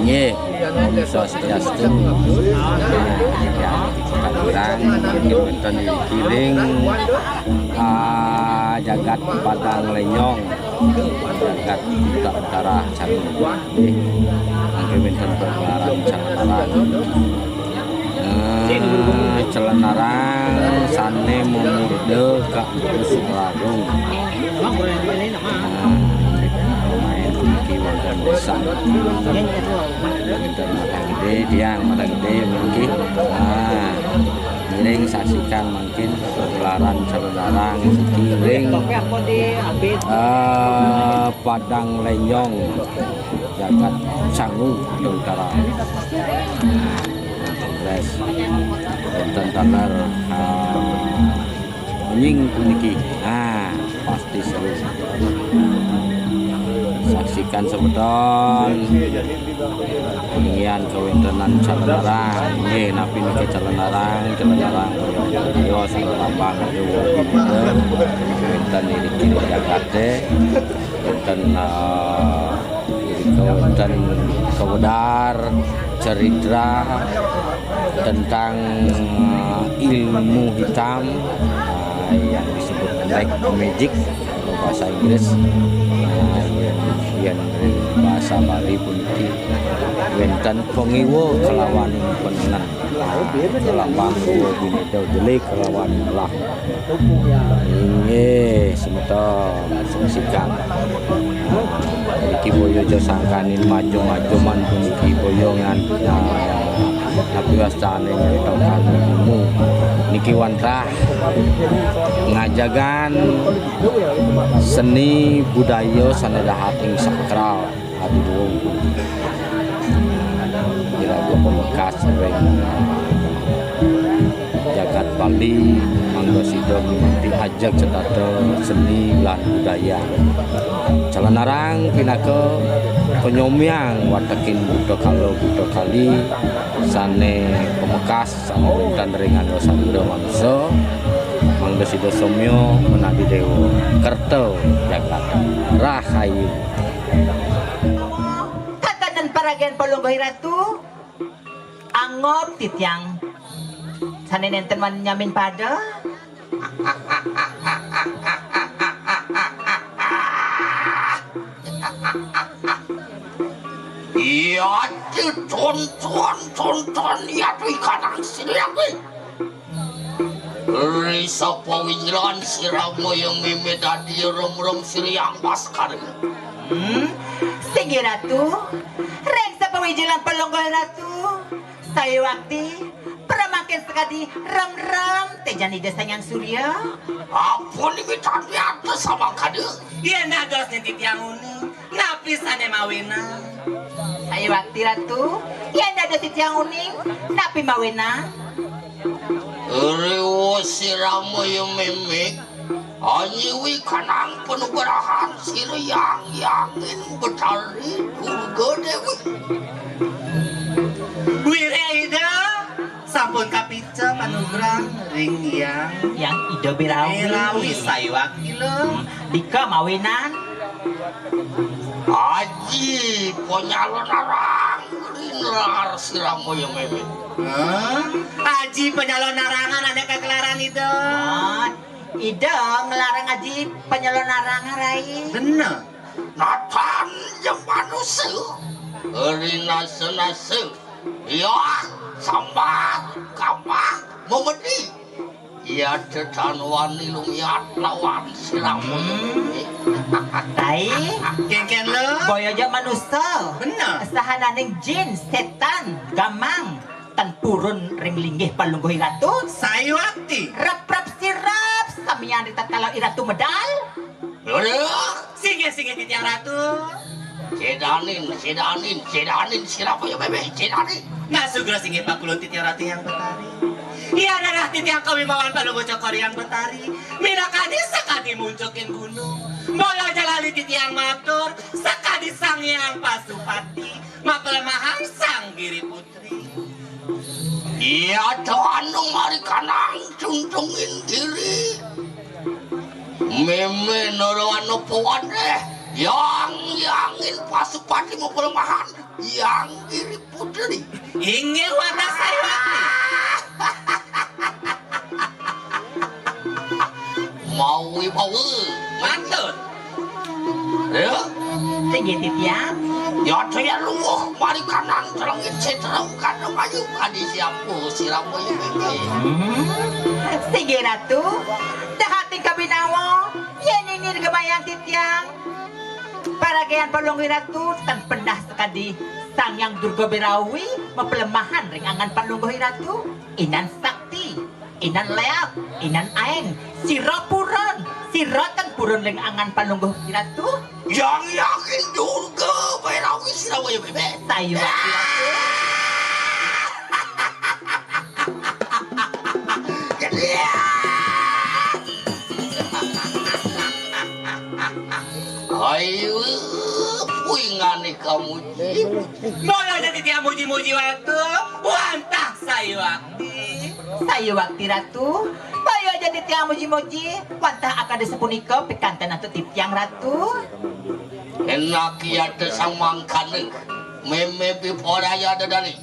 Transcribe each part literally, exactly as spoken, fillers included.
Nggih, Om Swastiastu. Nah, ya, kita kurang mungkin wonten ing kiring, ah, jagat Padang Lenyong, jagat Kuta Utara Sangu. Nggih, mangke wonten pagelaran calenaran. Eh, calenaran sane mamurda Kak Agus Larung. Nah, main puniki wonten desa. Wonten Mata Gede, tiang Mata Gede puniki. Nah, ngiring saksikan mangkin pagelaran calenaran niki ring, eh, Padang Lenyong, jagat Sangu, Kuta Utara. Nah, kongres. Wonten taler, ah, nying puniki. Nah, pasti seru. Saksikan semeton. Inggihan kawontenan calenaran. Nggih, napi nika calenaran, calenaran kaya, kaya lambang, kaya wonten iri-iri jagate. Wonten, eh, iri wonten kawedar cerita tentang, eh, ilmu hitam, eh, yang disebut black magic kalau bahasa Inggris. Nah, yen, yen bahasa Bali puniki wonten pangiwa kalawan penengen. Nah, lambang Dewa Bineda Jele kalawan melah. Inggih, semeton, saksikan. Niki boyo aja sangkaning majum-majuman puniki boyo ngan, nah, tapi wastane nyentokan ilmu. Niki wantah ngajagan seni budaya sane dahat ing sakral. Adiwung. Iraga pamekas ring jagat Bali, mangda sida ngimpi ajeg cetata seni lan budaya. Calenaran pinaka panyomiang wateking buta kala buta kali sane pamekas sane wonten ring angga sadira manusa, mangda sida somya menadi dewa kerta jagat. Rahayu. Katanen paragan Palungguh Ratu, angob titiang sane nenten wani nyamin pada. Iya, tonton, tonton, iya, tuh ikan asin ya, wih. Ri sapa wijilan sira moyo mimit dadi rum-rum siriang baskari. Hmm, singgih Ratu, ring sapa wijilan Palungguh Ratu, saya wakti, pramangkin sakadi rum-rum tejan Ida Sang Hyang Surya. Apa nimitan wiata samangkada? Yen dados nititiang uning, napi sane mawinan? Saya wakti Ratu, yen dados titiang uning, napi mawinan? Riwo sira moyo mimik, anyiwi kanang panugrahan sira yang yangin Betari Durga Dewi. Wire Ida, sampun kapica panugrah ring yang, yang Ida Birawi. Birawi sayuak ila. Dika mawinan. Aji panyalon arang rinlar sira moyo mimik. Hah? Aji panyalon arangan ane kakelaran Ida. Ah, Ida ngelarang aji panyalon arangan, Rai. Bener. Natan jembanusa. Rinasa-nasa. Ya, sambat, kamah, memedi. Ya, tetan wani lumiat lawan silam. Hmm. Tai. Kengken lo. Boya ja manusa. Bener. Sahananing jin, setan, gamang, tan purun ring linggih Palungguh Ratu. Sayuakti. Rep-rep sirep, samian ritatkala Ratu medal. Lho, lho. Singgih, singgih, titiang Ratu. Sedanin, sedanin, sedanin, sira boyo bébé, sedanin. Nah, sugra singgih pakulun titiang Ratu Hyang Betari. Iya, darah titiang kawibawan Palungguh Cokor Hyang Betari. Minakadi sakadi muncukin gunung. Boyo jalali titiang matur, sakadi Sang Hyang Pasupati, mapalemahan Sang Giri Putri. Iya, to anu mari kanang cuncungin diri. Mémé noroan nopo wanéh, yang yangin Pasupati mapalemahan, yang Giri Putri. Inggih wantah sayuwakti. Mawi bawa. Mantun. Ya. Singgih titiang. Ya, saya luwuh mari kanang celengit setrau kadang ayu kadi siapu siramu ini. Hmm. Singgih Ratu, dahati kabinawa, yén ini gemayang titiang. Paragian Palungguh Ratu tan pendah sakadi Sang Hyang Durga Birawi mapalemahan ring angan Palungguh Ratu. Inan sakti, inan léak, inan aéng, sira purun, sira tan purun ring angan Palungguh Ratu. Yang yakin Durga Birawi sira waya bébé. Sayuwakti Ratu. Ayu, puingane kamuji. Mula jadi tiang muji-muji Ratu, wantah sayuwakti. Sayuwakti Ratu, kaya jadi tiang muji-muji, wantah akadi sapunika pikanten antuk titiang Ratu. Enak iya te sang mangkane, meme piporaya dedali.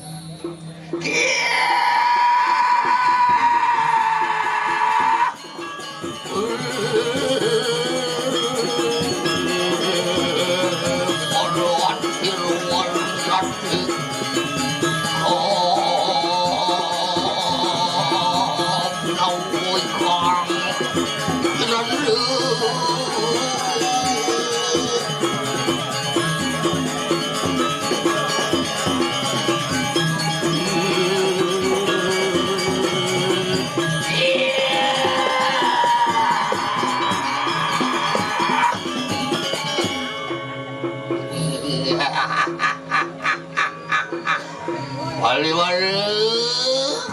Wali-wali.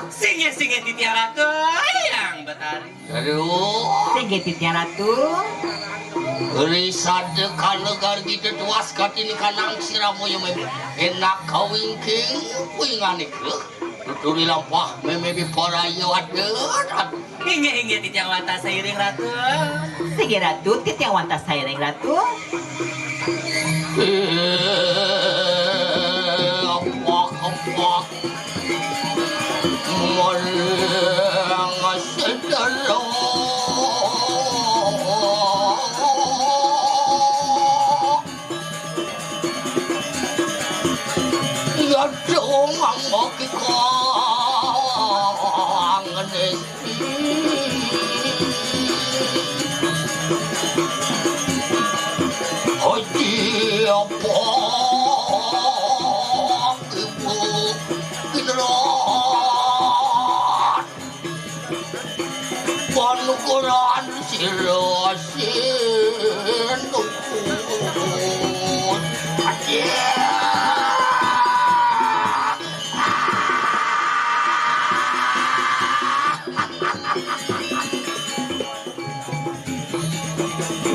Singgih-singgih titiang Ratu Hyang Betari. Aduh. Singgih titiang Ratu. Risada kana gargi tetuas katini kanang siramu ya mem-, enak kawingking wingane ke. Tuturi lampah meme biporaya adat. Inggih, inggih, titiang wantah sairing Ratu. Singgih Ratu, titiang wantah sairing Ratu. Eh, apak, apak. Maring sedelo. Iya dong, ambek ikangen. Haji apa? Ibu Kinrot. Panukuran sira sing nukut. Aja.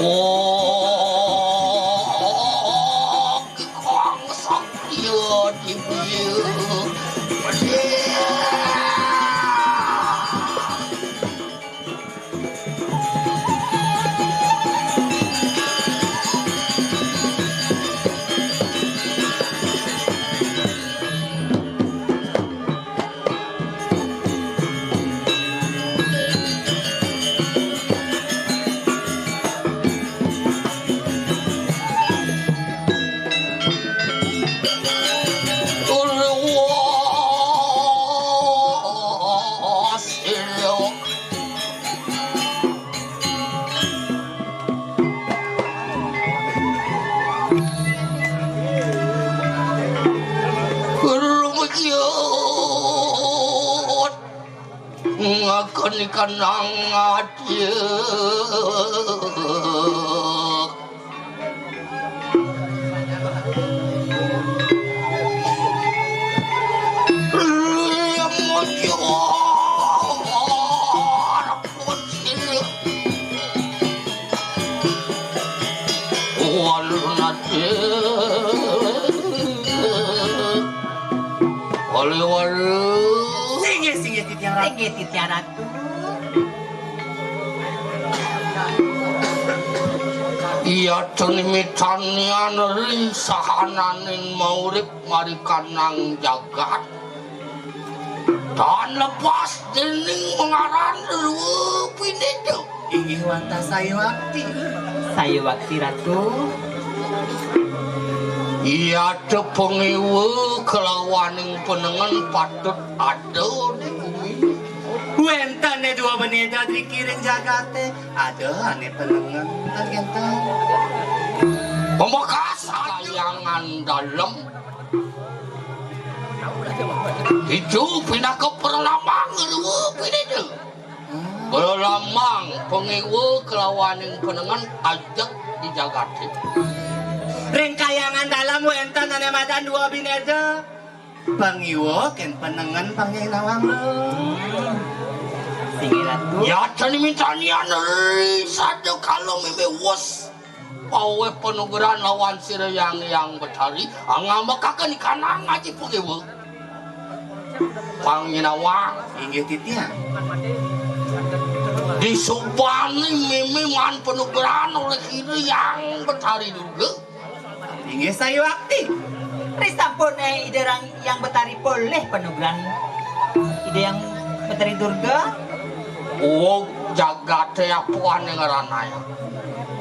Oh, kang sakya dibiu. Rumekyut ngakeni kanang adya. Lewaru. Singgih, singgih titiang Ratu. Singgih titiang Ratu. Iya, tenimitanian ri sahananing maurip marikanang jagat. Tan lepas dening mengaran Rwa Pineda. Inggih wantah sayuwakti. Sayuwakti, Ratu. Iya, te pangiwa kelawaning panengen patut ada di gumi. Wénten dua Pineda driki ring jagaté, ada ané panengen, ten kénten. Pamekas Kahyangan Dalem. Itu pinaka pralambang Rwa Pineda. Pralambang pangiwa kelawaning panengen ajeg di jagaté. Ring Kahyangan Dalem wénten ané madan dua Pineda. Pangiwa kén panengen pangénawang. Singgih Ratu. Ya, tenimitanian ri sada kala mémé wus pawéh panugrahan lawan sira Hyang Hyang Betari, angambekaken ikanang aji pangiwa. Pangénawang. Inggih titiang. Disubané mémé maan panugrahan olih sira Hyang Betari Durga. Inggih sayuwakti. Risampuné Ida Rang Hyang Betari polih panugrahan Ida Hyang Betari Durga. Uug jagaté apa ané ngranayang.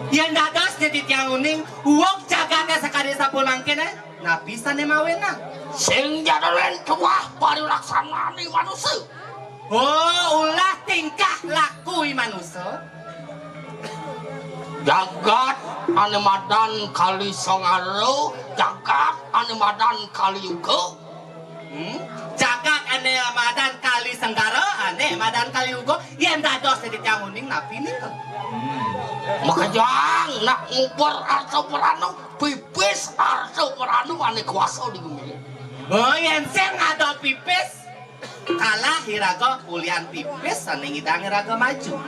Yén dados titiang uning, uug jagaté sakadi sapunapi mangkin, napi sané mawinan? Sing jadalén tuah parilaksanané manusa. Oh, ulah tingkah laku i manusa. Jagat ané madan Kali Sangara, jagat ané madan Kali Yuga. Hmm? Jagat ané madan Kali Sangara, ané madan Kali Yuga, yén dados titiang uning napi nika? Makejang nak nguber arsa pranu, pipis arsa pranu ané kuasa di gumi. Oh, yén sing ada pipis, kalah iraga ulian pipis sané ngidang iraga maju.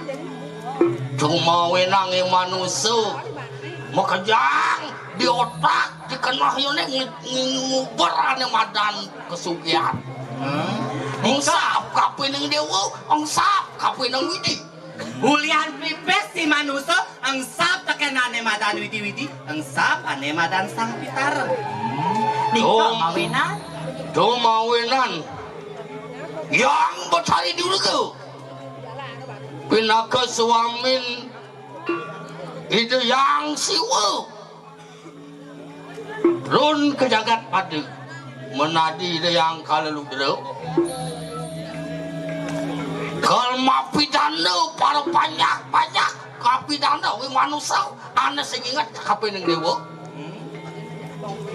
Dumawinan i manusa makejang di otak di keneh yone ngi-, ngi-, nguber ané madan kasugihan. Hmm. Engsap kapining déwa, engsap kapining widi. Ulian pipis i manusa, engsap tekén ané madan widi-widi, engsap ané madan Sang Pitara. Nika mawinan. Dumawinan Hyang Betari Durga pinaka swamin Ida Hyang Siwa. Run ka jagat pada, menadi Ida Hyang Kala Ludra. Kal mapidanda para panjak-panjak, kapidanda wi manusa, ané sing inget kapining déwa.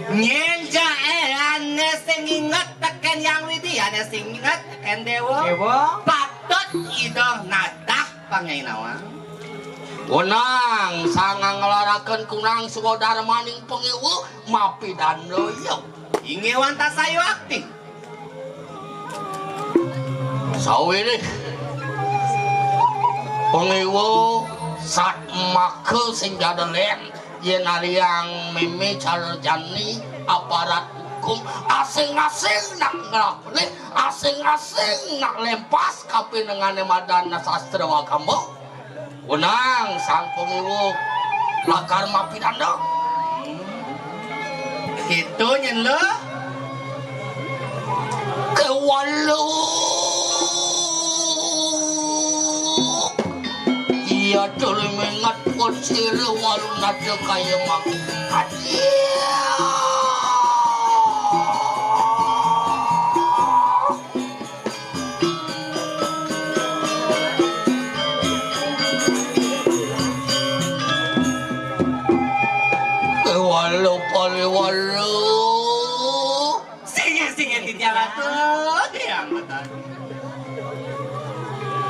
Nyén jaé ané sing inget tekén Hyang Widi, ané sing inget tekén déwa. Déwa. Patut Ida natah pangénawang. Wenang, sang nglaraken kunang swadarmaning pangiwa mapidanda ya. Inggih wantah sayuakti. Sawiréh pangiwa satmaka sing jadalén, yén ariang mémé cara jani aparat hukum, asing-asing nak nglakune, asing-asing nak lempas kapinengané madan sastra agama. Wenang sang pangiwa lakar mapidanda. Kéto nyén, Luh. Kéwala. Iya tuluy minget pun sira walu nada kaya mangké. Adia. Kéwala paliwala. Singgih, singgih, titiang Ratu, tiang Betari.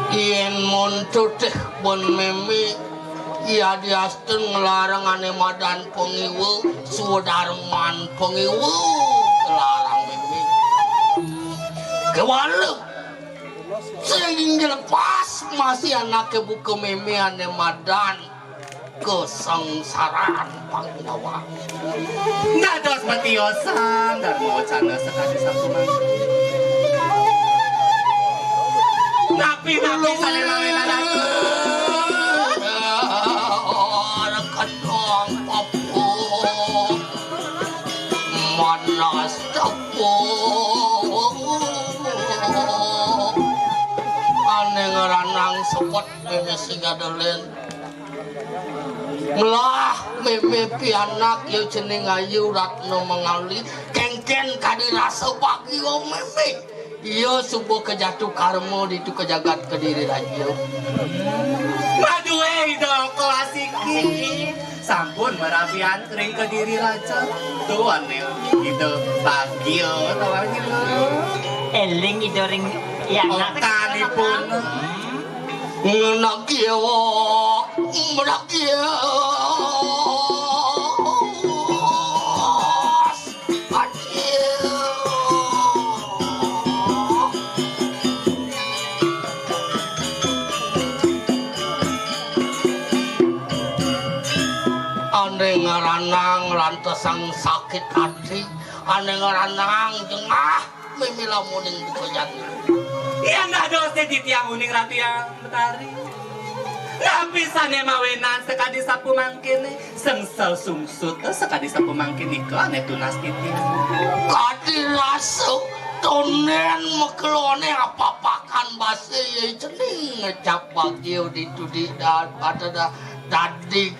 Yén muntutih pun mémé, yadiastun nglarang ané madan pangiwa, swadarman pangiwa, nglarang mémé. Kéwala. Sing dilepas masih anaké buka mémé ané madan kasangsaran pangindawa. Dados matiosan Darma Wacana sakadi sapunapi. Napi-napi sané mawinan aku. Kedong pepuk manas tepuk. Ané ngranang sepet mémé singa delén. Melah mémé pianak ya cening ayu Ratna Mangali, kéngkén kadi rasa bagia mémé. Iya suba kajatu karma ditu ka jagat Kediri Raja. Madué Ida Kawasiki sampun marabian ring Kediri Raja. Tuan Ida bagia tawang Ida. Éling Ida ring ya anak. Okanipun. Ngenagia, menagia. Ané ngranang lantesang sakit ati, ané ngranang jengah mémé lamuning buka jati. Yén dados titiang uning Ratu Hyang Betari. Napi sané mawinan sakadi sapamangkiné? Sengsel sungsut sakadi sapamangkin nika ané tunas titiang. Kadi rasa tondén makeloné apapakan basa ya cening ngecap bagia ditu di da-, ada da-, dadi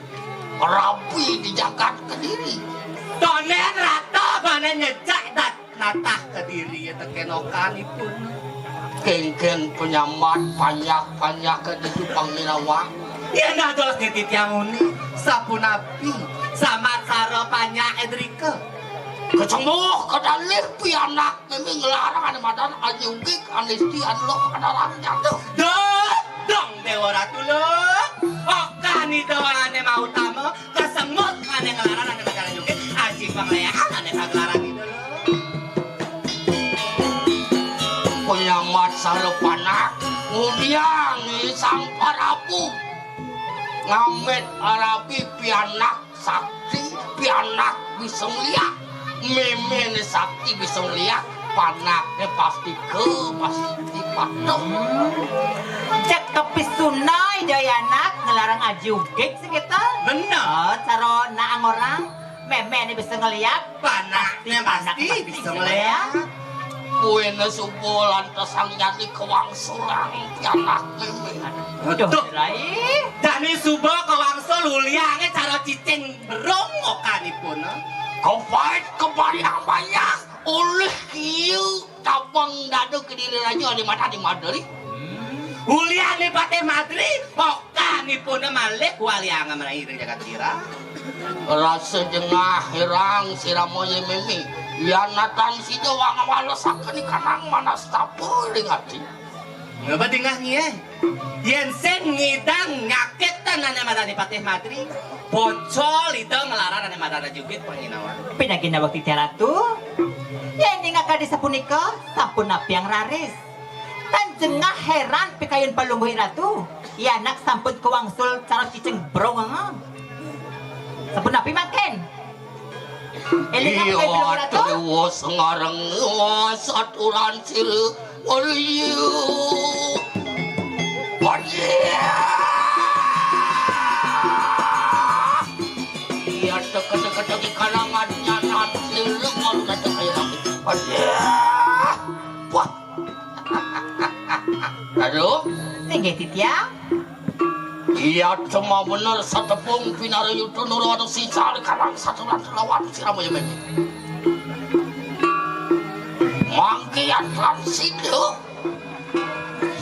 rabi di jagat Kediri. Tondén rata mané nyejak dat-, natah Kediri ya tekén okanipun. Kéngkén panyambat panjak-panjak ka ditu pangirawa. Yén dados titiang uning, sapunapi sambat sara panjak édrika? Kecembuh kedalih pianak mémé nglarang ané madan ajugig anisti anloh kadaran jatuh. Duh, dong Déwa Ratu Luh. Okan Ida ané mautama, kasemut ané nglarang ané madan ajugig, aji pangléahan ané paglarang Ida Luh. Panyambat sara panak, ngudiang Sang Prabu. Ngamit arabi pianak sakti, pianak bisa ngeliat. Méméné sakti bisa ngeliat, panakné pasti ke, pasti patuh. Cék kepisuna Ida anak nglarang ajugig sing kéto. Bener. Oh, cara naang orang, méméné bisa ngeliat. Panakné pasti bisa ngeliat. Buéna suba lantesang jani kawangsulang pianak mémé. Aduh, Rai. Jani suba kawangsul uliangé cara cicing berung okanipun. Kepait kepariang banyak oleh kieu tabang dada Kediri Raja di mata di maderi. Ulian di patih madri, okanipun malih waliang merahi ring jagat sira. Rasa jengah hérang sira moyé mémé. Yan natan sida wang walesaken ikanang manas tapa ring ati. Ngabadingah ngieh. Yén sing ngidang nyakitang ané madan Patih Madri, pocol ida nglarang ané madan Rajugit panginawan. Pinagina bakti Ratu. Yén ningakadi sapunika, sampun napiang raris. Tan jengah héran pikayun palungguh Ratu. Yanak sampun kawangsul cara cicing brong. Sapunapi mangkin? Éling iya, apa Ratu? Triwos ngareng, wos aturan sira. Wariyu. Wariyu. Iya, teka-teka di kalangan nyanan sira, wariyu. Wariyu. Wah. Aduh. Singgih titiang. Iya, cuma bener satepung pinarayuda nurwana sisal kalang saturan lawan sira moyé mémé. Mangkiat lan sida.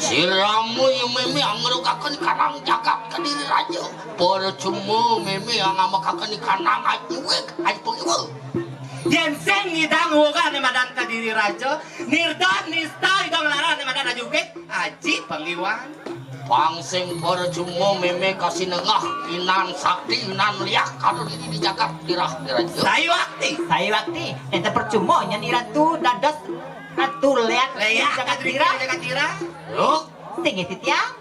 Sira moyé mémé angrukaken kanang jagat Kediri Raja. Percuma mémé ngamekaken kanang ajuwig, aji pengiwa. Yén sing ngidang woga ané madan Kediri Raja, nirdan nista ida nglarang ané madan ajuwig. Aji pangiwan. Pang sing percuma mémé kasinengah inan sakti inan liak karo diri di jagat dirah diraja. Sayuakti. Sayuakti. Nénten percuma nyén Ratu dados ratu liak di jagat dirah. Loh, singgih titiang.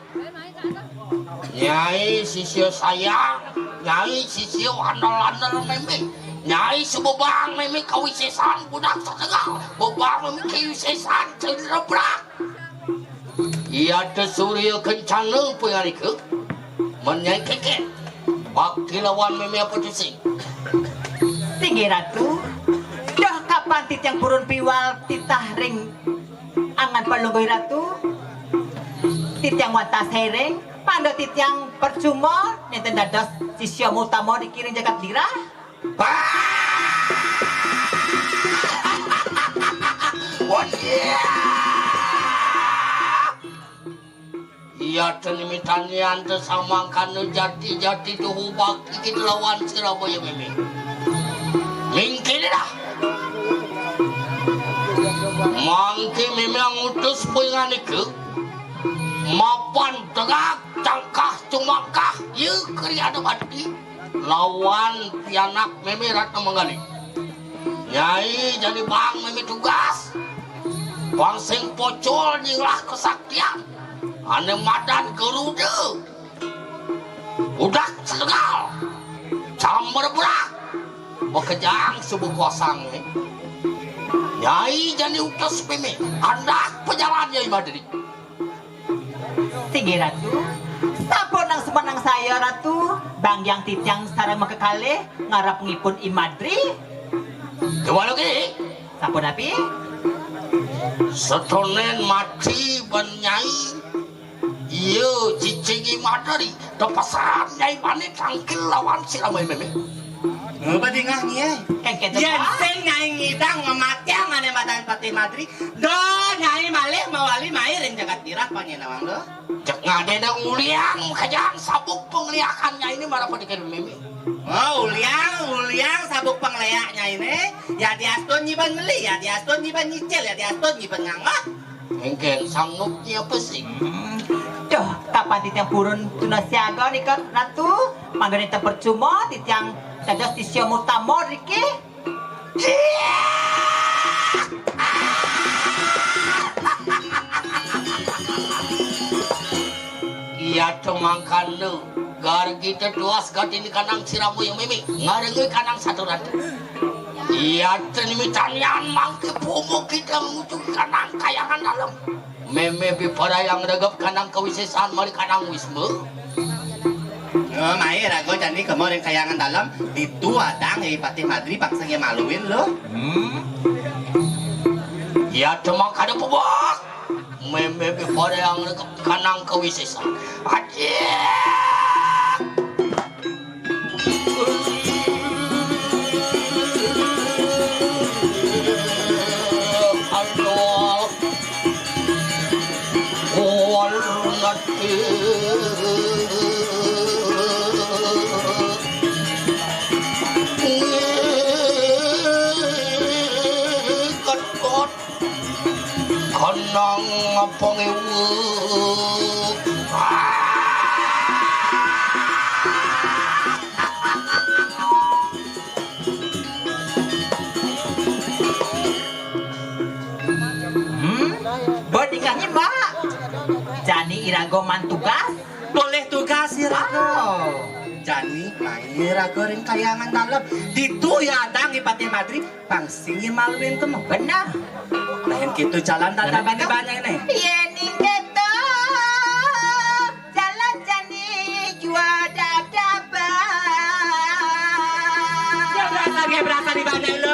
Nyai sisia sayang, nyai sisia andel-andel mémé. Nyai sebebang mémé kawisésan budak setengah. Bebang mémé kawisésan cenderebrak. Iya te surya kencana panganika. Men Nyai keket. Bakti lawan mémé apa tusing? Singgih Ratu. Duh kapan titiang purun piwal titah ring angan Palungguh Ratu. Titiang wantah sering, mangda titiang percuma nénten dados sisya utama dikiring jagat dirah. Iya te nimitan yan te samangkana jati-jati tuhu bakti kita lawan sira boya mémé. Mingkini dah. Mangke mémé ngutus panganika mapan tegak cangkah cumangkah ya kriana bakti. Lawan pianak mémé Ratna Manggali. Nyai jani bang mémé tugas. Bang sing pocol nyinglah kesaktian. Ané madan Garuda. Udak setegal. Camber berak. Bekejang subuh kosang ni. Nyai jani utus mémé. Andak pejalan Nyai Madri. Singgih Ratu, sampun nang semenang saya Ratu, bang yang titiang sareng makakalih ngarep ngipun I Madri. Coba lagi. Sampun napi? Setonen mati ban Nyai. Iya, cicing I Madri. Tepesan Nyai Mani tangkil lawan si Ramai Meme. Ngapa dingah Nyai? Kan kita Yén sing Nyai ngidang ngamatiang ané madan Patih Madri, do Nyai malih mawali mai ring jagat dirah panginawang do. Cek ngadéna uliang kajang sabuk pangliakan Nyai ini marapa dikén Meme. Oh, uliang, uliang sabuk pangléak Nyai ini, ya diastun nyiban meli, ya diastun nyiban nyicil, ya diastun nyiban ngangah. Engkén sanggup nyapa sih? Hmm. Duh, kapan titiang purun tuna siaga nika Ratu, mangga nenten percuma titiang dados sisya mutama riki. Iya tumangkana gargi teduas gati ni kanang siramu yang mimi ngarengui kanang saturan. Iya teni mitanian mangke pomo kita ngujuk kanang kayangan dalam. Meme biparayang regep kanang kawisésan mari kanang wisma. Oh, mai raga jani kema ring kayangan dalam, ditu adang Hyang Patih Madri pang sing maluin lo. Hmm. Ya temang kada pebos. Meme biparayang regep kanang kawisésan. Aji. Kanang apa ngewu? Hmm, badingannya, Mbak. Jani iraga man tugas. Boleh tugas iraga. Oh. Jani mai iraga ring kayangan dalem. Ditu ya adang Ipatih Madri. Pang sing maluin kema. Benar. Nah, yang gitu jalan dadabane banyak ini. Yén ing kéto, jalan jani jua dadaban. Ya, berasa, ya, berasa di mana lo?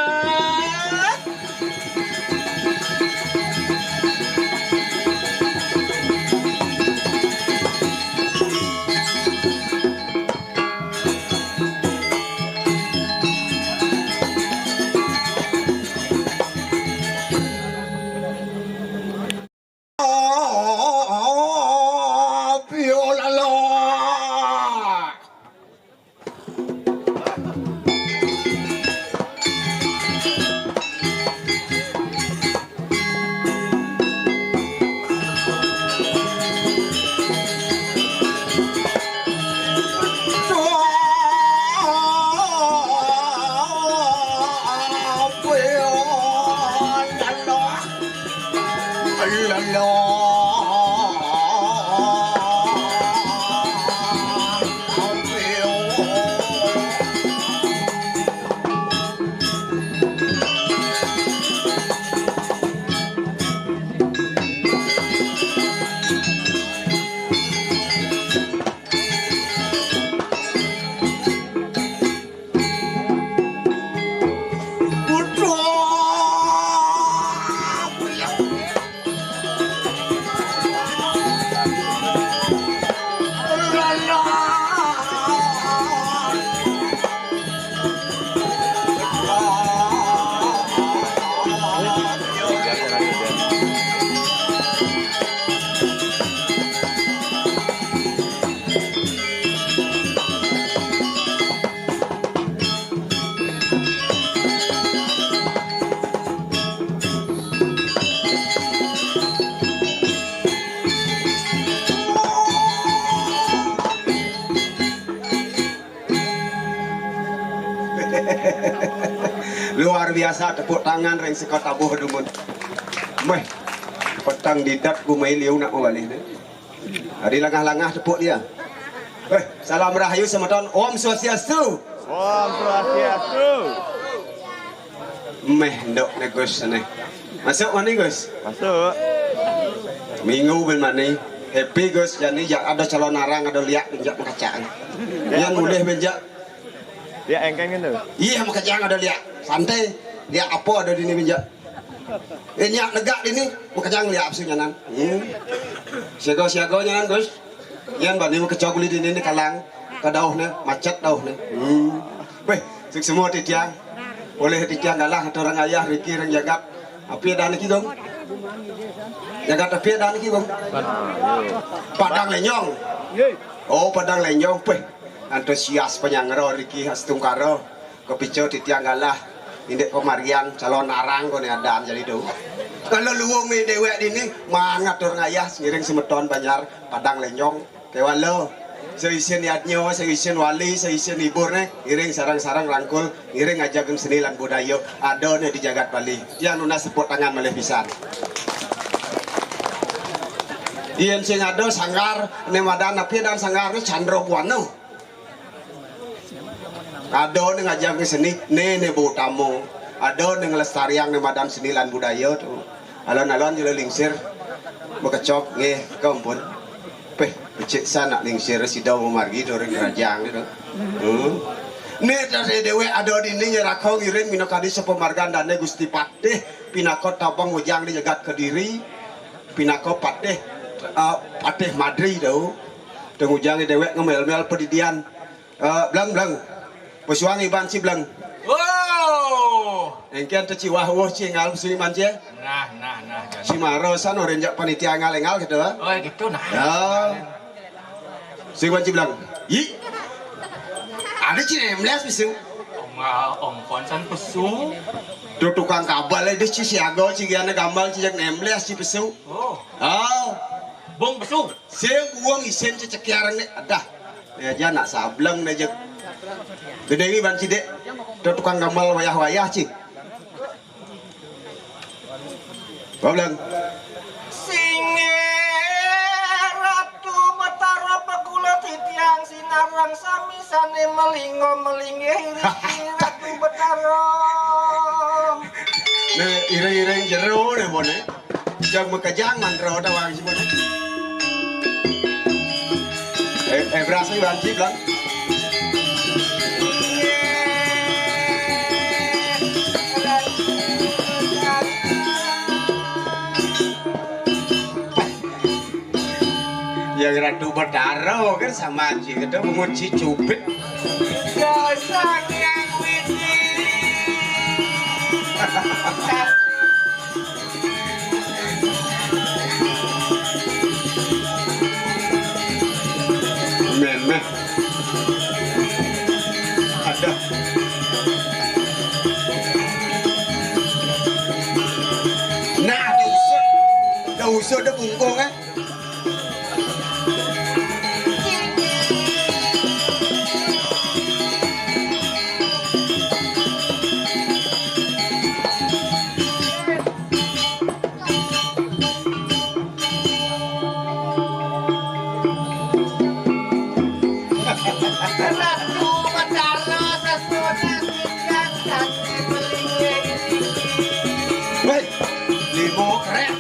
Biasa tepuk tangan ring seka tabuh dumun. Meh, petang didat ku mai liu nak mabalih ne. Ari langah-langah tepuk dia. Eh, salam rahayu semeton. Om Swastiastu. Om Swastiastu. Meh, ndok ne Gus ne. Masuk mani Gus? Masuk. Minggu ben mani. Happy Gus, jani jak ada calon arang, ada liak, ben jak makacang. Yang mulih ben jak. Liak engkeng kan tu? Iya, makacang ada liak. Santai. Liak apa ada dini ben jak? Eh, nyak negak dini, makacang liak apa sih nyanan? Hmm. Siaga-siaga nyanan Gus. Yan bani makacang kuli dini ni kalang. Kadauh ne, macet dauh ne. Hmm. Beh, sik semua titiang. Oleh titiang galah atau orang ayah Riki orang jagat. Api dan iki dong. Jagat api dan iki dong. Padang Lenyong. Oh, Padang Lenyong, beh. Antusias penyangro Riki Astungkara. Kepica titiang galah. Indik pemarian calon arang ko ne adan jadi tu. Kalau luung ni dewek dini, mangat orang ayah ngiring semeton Banjar Padang Lenyong. Kewala, seisin yadnya, seisin wali, seisin ibur ne, ngiring sareng-sareng rangkul, ngiring ngajagang seni lan budaya, ada ne di jagat Bali. Tiang nunas tepuk tangan malih pisan. Yen sing ada sanggar, ne madan api dan sanggar ne Chandra Buana. Ada ne ngajagang seni, ne, ne bautama. Ada ne ngelestariang ne madan seni lan budaya tu. Alon-alon jelo lingsir. Bekecok, nggih, kampun. Peh, becik sanak lingsir sida mamargi doring kerajaan gitu. Hmm. Ne tadi dewek ada dini nyeraka ngiring minakadi sepemargan dane Gusti Patih pinaka tabang ujang di jagat Kediri, pinaka patih, eh, patih madri tu. Tengujang dewek ngemel-mel pedidian. Eh, Blang, Blang. Pesuang iban ci Blang. Oh. Engken te ci wah woh ci ngal pesuang iban ci. Nah, nah, nah. Ci maro san orang jak panitia ngal engal gitu. Oh, gitu nah. Ya. Sing iban ci Blang. Yi. Ada ci nembelas pesu. Ongkon san pesu. Tu tukang kabal ada ci siaga ci giana gambal ci jak nembelas ci pesu. Oh. Ah. Bung pesu. Sing buang isin ci cekiarang ni. Adah. Ya, ja nak sableng ne jeg. Gedeng iban ci dek. Tu tukang gambal wayah-wayah ci. Bableng. Singgih Ratu Betara pekula titiang sinareng sami sane melinggo melinggih riki Ratu Betara. Ne iring-iring jero ne bone. Jang makejang mantra tawang semua. Eh, eh, berasa banci, Blang. Yang Ratu Betara kan sama aja, kita menguji cubit. Sang Hyang Widi. Men, men. Ada. Nah, diusut. Dah usut dah bungkung, eh. Ratu Betara sesona singkang sane melinggih. Woi, limo krek.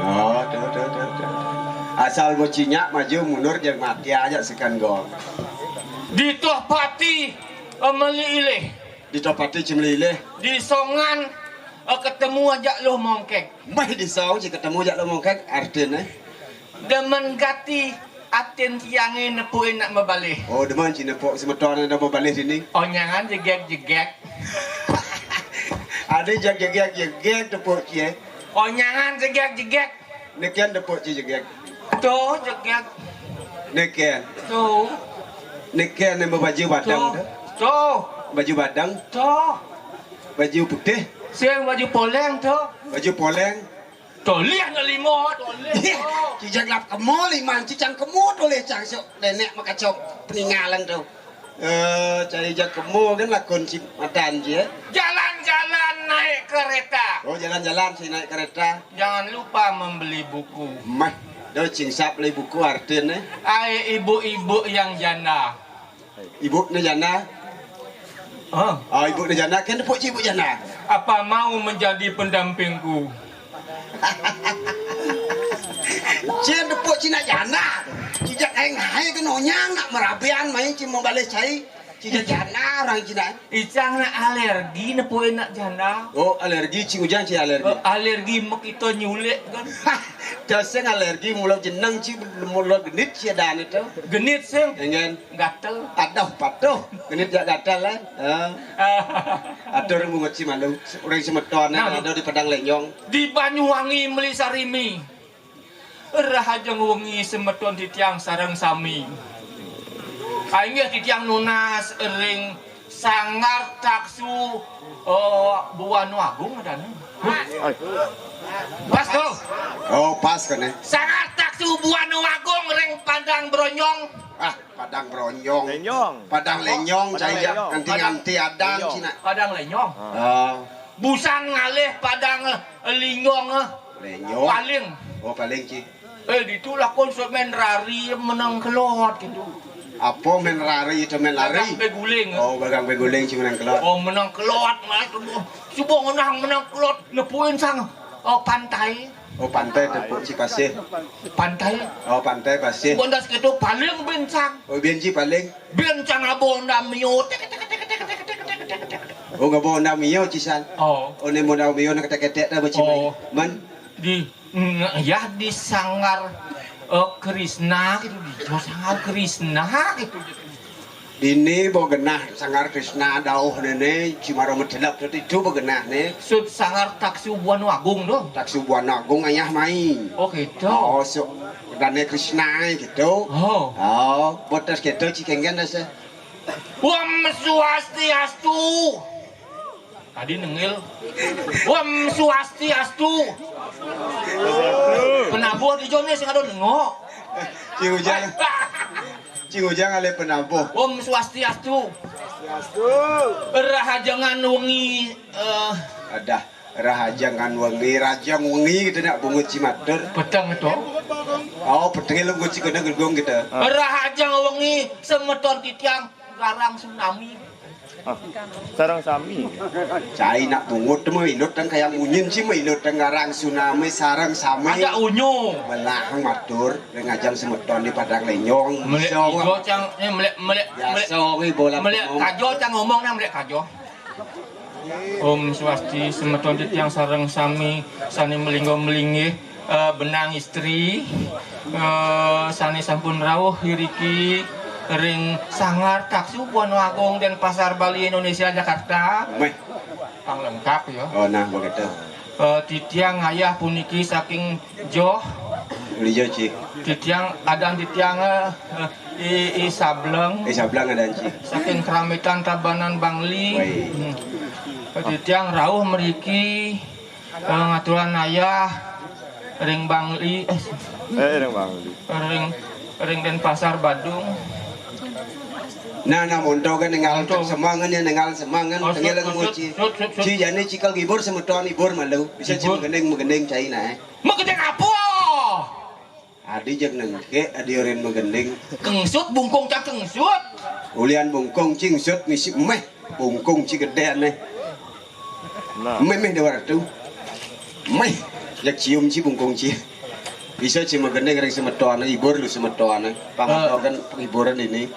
Oh, tuh, tuh, tuh, tuh. Asal bocah nyak maju mundur, jangan mati aja sekan gong. Di Tohpati, eh, meli ilih. Di Tohpati ci meli ilih. Di Songan, eh, ketemu aja Luh Mongkek. Meh di Song ci ketemu aja Luh Mongkek, artine. Demen gati atin tiange nepukin nak mabalih. Oh, demen ci nepuk semeton nak mabalih dini. Onyangan jegek-jegek. Ada jegek-jegek tepuk ci, eh. Onyangan jegek-jegek. Neken tepuk ci jegek. Tuh, jegek. Neken. Tuh. Neken yang berbaju batang tuh. To. Baju badeng. To. Baju putih. Sing baju poleng to. Baju poleng. Tolih na lima, tolih. Ci jak lap kemo liman, ci cang kemo tolih cang sok nenek makacok peningalan to. Eh, cai jak kemo kan lakon ci matan ci, eh. Jalan-jalan naik kereta. Oh, jalan-jalan ci naik kereta. Jangan lupa membeli buku. Mah, do cing sap beli buku artine. Ai ibu-ibu yang janda. Ibu ne janda. Oh. Oh, ibu ne janda, kan tepuk ci ibu janda. Apa mau menjadi pendampingku? Cin tepuk ci nak janda. Ci jak aing hai ke nonyang nak merabian mai ci membalih cai. Ci jak janda orang Cina. Icang nak alergi nepuin nak janda. Oh, alergi, cing ujang ci alergi. Oh, alergi mekito nyulik kan. Dasar alergi mula jeneng ci mula genit ci dan itu. Genit sing. Engen. Gatel. Aduh, patuh. Genit jak gatel, eh. Heeh. Atur mungut ci malu. Orang semeton, nah, ada di Padang Lenyong. Di Banyuwangi meli sarimi. Rahajeng wengi semeton titiang sareng sami. Kainggih titiang nunas ring Sanggar Taksu, eh, Buana Agung adane. Pas to? Oh, pas kene. Sanggar Taksu Buana Agung ring Padang Bronyong. Ah, Padang Bronyong. Lenyong. Padang Lenyong, Padang cai Lenyong. Nganti-nganti adang Lenyong. Cina. Padang Lenyong. Ah. Busan ngalih Padang, eh, Linjong, eh. Lenyong. Paling. Oh, paling ci. Eh, ditu lakon sok main rari, menang kelot gitu. Apa main rari itu main lari? Bagang beguling. Oh, bagang beguling ci menang kelot. Oh, menang kelot, mas. Subuh ngenah menang kelot, nepuin sang, oh, pantai. Oh, pantai tepuk ci pasih. Pantai. Oh, pantai pasih. Bondas gitu paling bencang. Oh, benci paling. Bencang abonda mio. Tek, tek, tek, tek, tek, tek, tek, tek, tek, tek, tek. Oh, ngabonda mio cisan. Oh. Oh, ne bonda mio nak ketek-ketek dah beci. Oh. Man. Di, mm, ya, di Sanggar, eh, Krishna gitu, di Sanggar Krishna gitu. Dini bo genah Sanggar Krishna dauh nene, cimaro metelep tu itu bo genah ne. Sut Sanggar Taksu Buana Agung tu. Taksu Buana Agung ayah mai. Oh, gitu. Oh, so, dane Krishna gitu. Oh. Oh, botas gitu cikenggan dah se. Om Swastiastu. Tadi nengil. Om Swastiastu. Penabuh di jone sing ada nengok. Ci Ujang. Ci Ujang ale penabuh. Om Swastiastu. Rahajengan wengi, eh. Adah. Rahajeng kan wengi, rajeng wengi gitu nak bungut ci matur. Peteng to. Oh, peteng lu bungut ci kena gedung gitu. Rahajeng wengi semeton titiang garang tsunami. Ah, sareng sami. Cai nak bungut mah ilut dan kayak munyin ci mah ilut dan garang tsunami sareng sami. Ada unyu. Belah matur ngajang semeton di Padang Lenyong. Melek ijo cang, eh, melek, melek, melek. Biasa wi bola melek kajo cang ngomong nang melek kajo. Om Swasti, semeton titiang sareng sami sane malingga malinggih, eh, benang istri, eh, sane sampun rauh iriki ring Sanggar Taksu Buana Agung Denpasar Bali Indonesia Jakarta. Meh. Pang lengkap ya. Oh, nah, begitu. Eh, titiang ayah puniki saking Joh. Uli Joh, Ci. Titiang adan titiang, eh, I, I Sableng. I Sableng adan, Ci. Saking Keramitan Tabanan Bangli. Baik. Hmm. Titiang rauh mriki, eh, ngaturan ayah ring Bangli, eh, Eh, ring Bangli. Ring, ring Denpasar Badung. Nah, nah, monto kan ningal semangan ya, ningal semangan. Oh, tengil sut, sut, nguci. Sut, sut, sut. Ci jani cikal gibur semeton ibur malu. Bisa ci magending, magending cai nah, eh. Magending apa? Adi jeg nengke, adi orin magending. Kengsut, bungkung cang kengsut. Ulian bungkung cingsut ngisi meh. Bungkung ci gede aneh. Nah. Meh, meh dua ratus. Meh, jak cium ci bungkung ci. Bisa ci magending ring semeton, ibur lu semeton. Pangatokan penghiburan ini.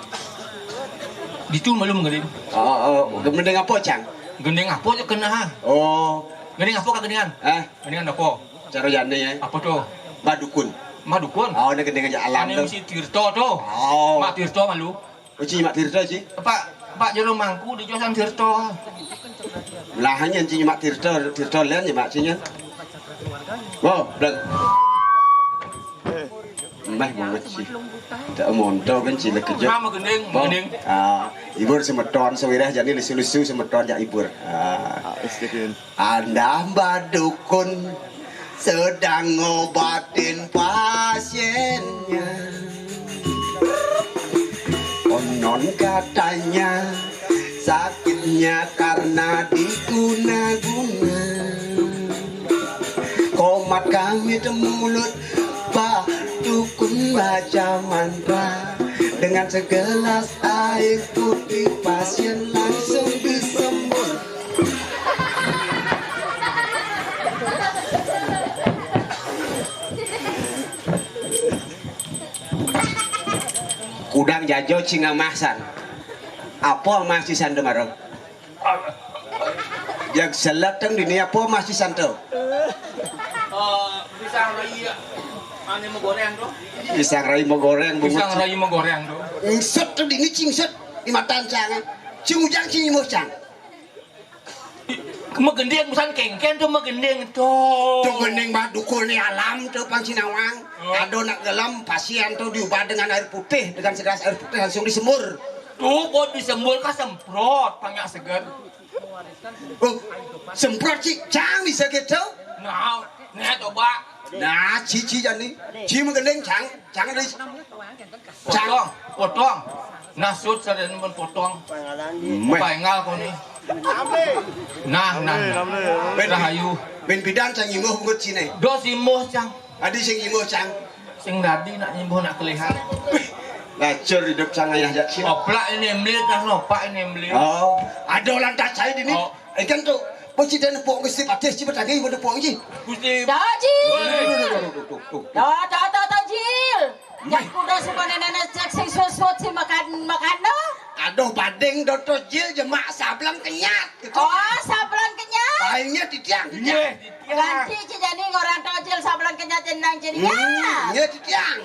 Ditu malu magending. Oh, oh, gending apa, Cang? Gending apa je kena? Oh. Gending apa kagendingan? Hah? Gendingan apa? Cara jane ya. Apa tu? Madukun. Madukun? Oh, ada gending aja alam tu. Mesti Tirto tu. Oh. Mak Tirto malu. Uci Mak Tirto, Ci? Pak, Pak Jero Mangku di Josan Tirto. Lah, hanya Ci Mak Tirto, Tirto lain ya, Mak, Ci, nya. Wow, blang. Meh bungut ci. Tak monto kan ci lekejut. Sama gending, Bo. Gending. Ah, ibur semeton sawireh jani lesu-lesu semeton jak ibur. Ah. Andah badukun sedang ngobatin pasiennya. Konon katanya sakitnya karena diguna-guna. Komat kami mulut Pak Dukun baca mantra. Dengan segelas air putih pasien langsung disembur. Kudang jajo cingamah san. Apa mah ci santo maro? Jag seleteng dini apa mah ci santo? Eh, pisang raya. Ane mau goreng tuh. Pisang raya mau goreng bungut. Pisang raya mau goreng tuh. Ngset tuh dini cingset di matan cang. Cing ujang cing imuh cang. Magending pisan kengken tuh magending tuh. Tuh gending mah dukun ni alam tuh pang cinawang. Oh. Ado nak gelem pasien tuh diubah dengan air putih, dengan segelas air putih langsung disembur. Tuh, kok disembur ka semprot, pang nya seger. Oh, semprot ci, cang bisa gitu? Nah, nih coba. Nah, ci ci jani. Ci magending cang, cang di. Potong, potong. Nasut sadaya pun potong. Meh. Paengal kau nih. Nah, nah. Ben, rahayu. Ben pidan cang imbuh bungut cine. Dos imbuh cang. Adi sing imbuh cang. Sing dadi nak imbuh nak kelihan. Lacur hidup cang ayah jak sia. Oplak ini emlit, nah lopak ini emlit. Oh, ada lantas saya dini. Oh. Ikan tuh, bocah dan nepuk Gusti Patih, ci bertagi, udah nepuk ji. Gusti. Tajil. Tuh, tuh, tuh, tuh, tuh, tuh. Tuh, tuh, tuh, Tajil. Yang kuda suka nenek cek sing susut si makan, makan no. Aduh, bading doto jil jemak sableng kenyat gitu. Oh, sableng kenyat. Lainnya titiang, titiang. Iya, titiang. Ganti ci jani ngorang tojil sableng kenyat jenang jini ya. Hmm, iya, titiang.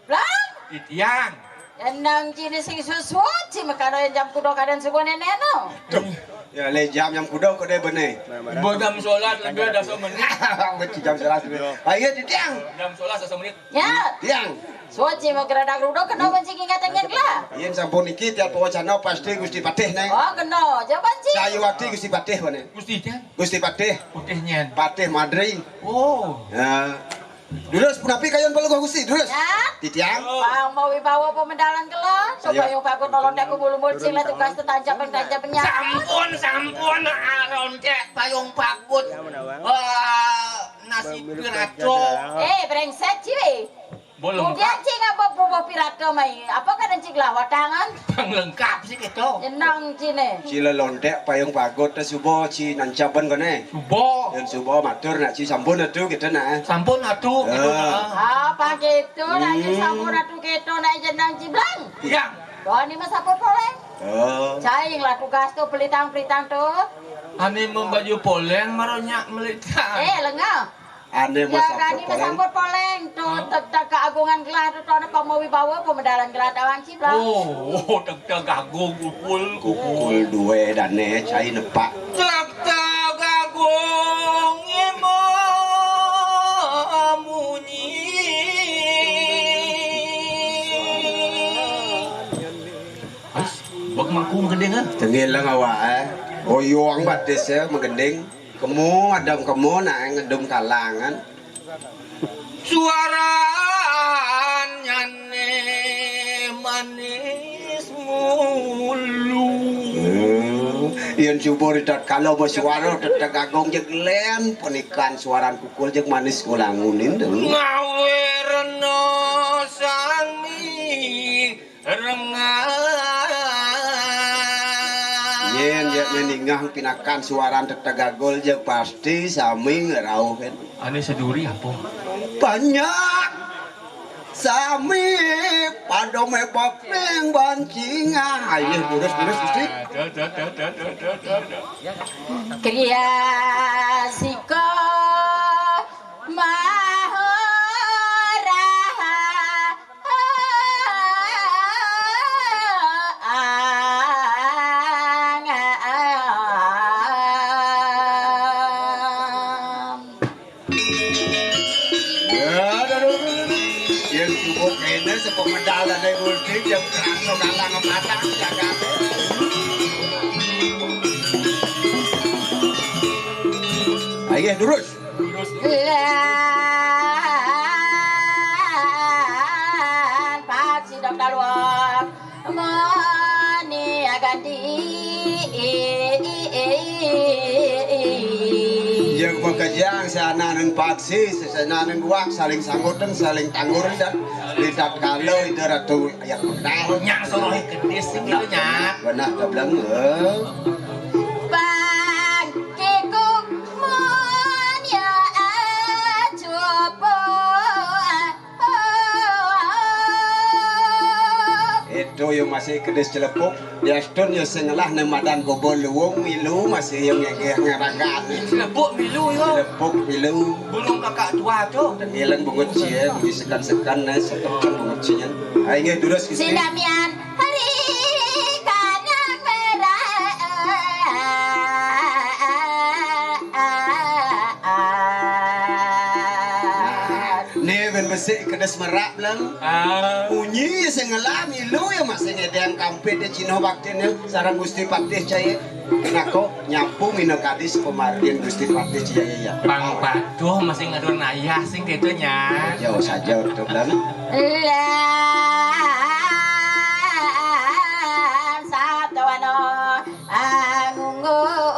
Blang. Titiang. Jenang jini sing susut si makano yang jam kuda kadang suka nenek no. Tuh. Ya, le jam jam kuda kau deh bene. Bo jam solat lebih ada semenit. Beci jam solat lebih. Ayo, titiang. Jam solat semenit. Ya. Tiang. Suci mau geradak rudo kena benci ingat ingat lah. Yen sampun niki tiap wacana pasti Gusti Patih nih. Oh, kena. Coba ci. Sayuwakti Gusti Patih mana? Gusti Patih. Gusti Patih. Putih nyen. Patih Madri. Oh. Ya. Durus punapi kayun peluguh Gusti, durus. Ya. Titiang. Pang mau wibawa pemendalan kela. Coba yang bagus tolong aku bulu mulcing lah tugas tetanjap tetanjap. Sampun, sampun, aron cek payung pagut. Eh, nasib pirato. Eh, brengsek ci. Boleh. Mungkin ci ngapa bubuh pirato mai. Apa kadang ci gelawatangan? Pang lengkap sih gitu. Jenang cine. Ci lelontek payung pagut teh subo ci nancaban kene. Subo. Yen subo matur nak ci sampun atuh gitu nah. Sampun atuh gitu nah. Apa gitu nak ci sampun atuh gitu nak jenang ci blang. Iya. Doa ni mah sampun poleng. Oh. Cai lah tugas tuh pelitang-pelitang tuh. Ani mau baju poleng maronya melitang. Eh, lengah. Ane ya, mau kani sambut poleng tuh, tetep keagungan gelah tuh, tuh ada pamawibawa pemedalan gelah tawang ciblang. Oh, oh, tetep agung kukul. Kukul dua dane cai nepak. Tetep agung imo munyi. Bek mangkung gedeng ah. Tengil lah ngawak eh. Oyong batis ya menggending. Kemo, adam kemo, nak ngedum kalangan. Suaranya ne manis mulu. Hmm. Yen subur tatkala bersuara tetap agung jeglen penikan suaran kukul jeg manis kulangunin tuh. Ngawe reno sami. Rengah. Yen ya ningah pinakan suaran tetagagol je pasti sami ngerauh kan. Ane seduri apa? Banyak. Sami pada mebak neng bancingah. Ayo, terus, terus, terus. Kriya siko mahora. Ya, aduh, aduh, aduh, aduh. Yen Cukup kéné sepemedal dan Gusti jam kerasa galang matang jagate. Ayo terus. Lan Pak Sidok Daluang mani agandi. Yang pekerjaan sananing paksi, sananing buak, saling sanggutan, saling tangguran, dan lidat kala itu ratu ayat pengkal. Nyang sorohe gedis sing gitu, Nyak. Benah tableng, eh. Bang kikuk mun ya acupo. Itu yang masih kedis celepuk. Diastun ya sing ngelah ne madan gobo luwung milu masih yang ngegeh ngeragan. Celepuk milu yo. Celepuk milu. Burung kakak tua tu. Tengilang bungut cie, bunyi sekan-sekan ne setekan bungut cie. Ai nggih durus Gusti. Sinamian hari kanang merah. Né ben besik kedes merak beleng. Ah. Munyi sing ngelah milu ya masih ngedeng kampit de Cina baktin ya sareng Gusti Patih Jaya. Nako nyapu mino kadis pemargin Gusti Patih Jaya ya. Bang Paduh masih ngatur nayah sing gitu nya. Jauh saja untuk beleng. Lan satuana angunggung.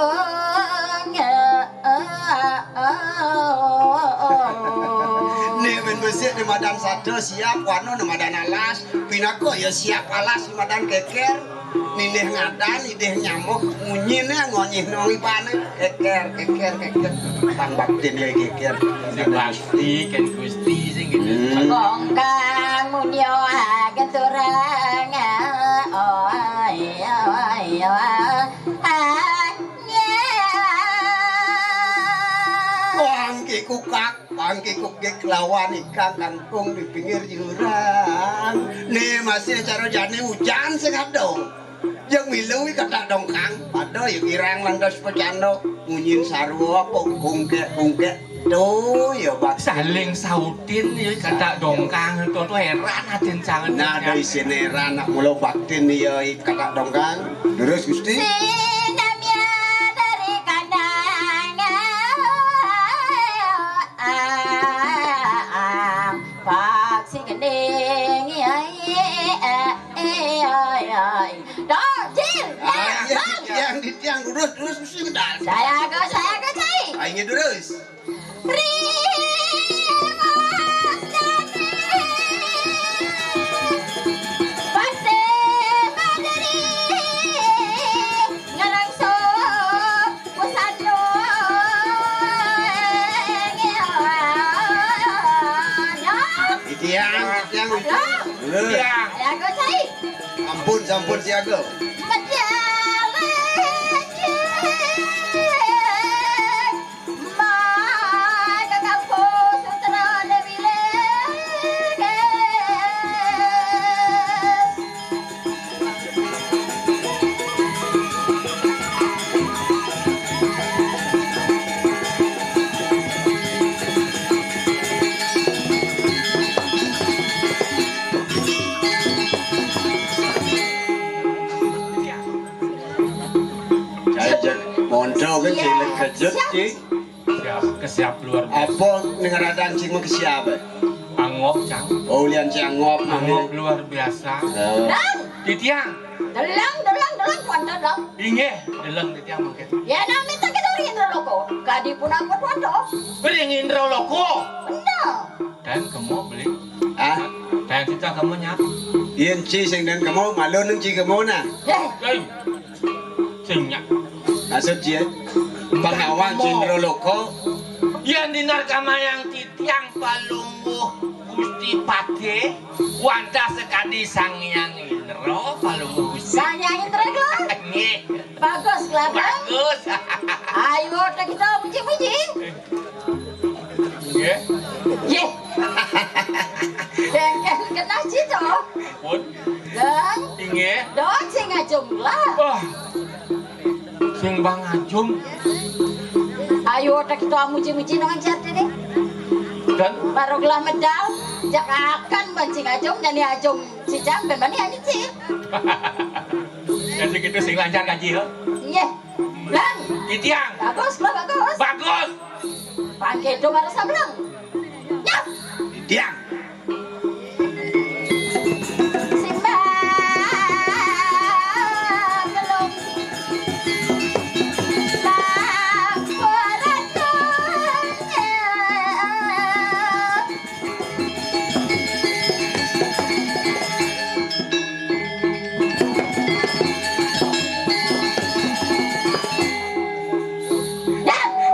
Né ben besik né madan sada siap, wano né madan alas, pinaka ya siap alas né madan keker, ninih ngadan, idih nyamuk, munyiné ngonyih nong ibane, keker, keker, keker, pan baktin ya keker. Sing pasti kan Gusti sing gitu. Hmm. Kongkang munyo agen turang, oh, iya, iya. Wah, angki kukak, angki kukik lawan ikan kangkung di pinggir jurang. Nih masih cara jani hujan sing ada. Yang milu kata dongkang, pada ya kirang lantas pecando, munyin sarwa apa kungkek-kungkek. Tuh ya bak saling sautin ya kata dongkang itu tuh heran atin sangat. Nah, ada isin heran nak mula baktin ya kata dongkang. Terus Gusti. Sinamya dari kandang. Pak sing gending. Dojil. Ah, iya, Bang. Tiang, di tiang, terus, terus, terus, terus. Saya go, saya go, cai. Ah, ini terus. Tiang, tiang. Tiang. Ampun, sampun siaga. Cai jek monto ke cilik kejut, Ci. Siap, kesiap luar biasa. Apa ning radan cing mung kesiap, eh? Angop, Cang. Oh, lian cing angop, angop luar biasa. Eh. Dang! Titiang. Deleng, deleng, deleng, tuan deleng. Inggih, deleng titiang mangkin. Ya, nami tak kita ring Indra Loko. Kadi pun apa tuan to? Ring Indra Loko. Bener. Dan kemo beli. Ah? Dan kita kemo nyap. Yen ci sing dan kemo, malu nang ci kemo nah. Eh. Hei. Sing nyak. Maksud dia, pangawang Cindra Loka. Yan dinar kamayang titiang palungguh Gusti Patih, wantah sakadi Sang Hyang Indra, palungguh Gusti. Sang Hyang Indra, Glo? Nggih. Bagus, Glo. Bagus. Ayo, ta kita puji-puji. Nggih. Nggih. Bengkel genah cito. Pun. Dong. Inggih. Dong, sing ngajum lah. Wah. Sing bang ngajum. Ayo, ta kita muji-muji nang jar dene. Dan? Baru gelah medal. Jak akan ban ci ngajung, jani ajung ci jang, ban bani ani ci. Jadi gitu sing lancar kaji, ya? Nggih. Lang. Titiang. Bagus, lah, bagus. Bagus. Pangke dong harus sablang. Ya. Titiang. Simbang belum. Bang Boratong.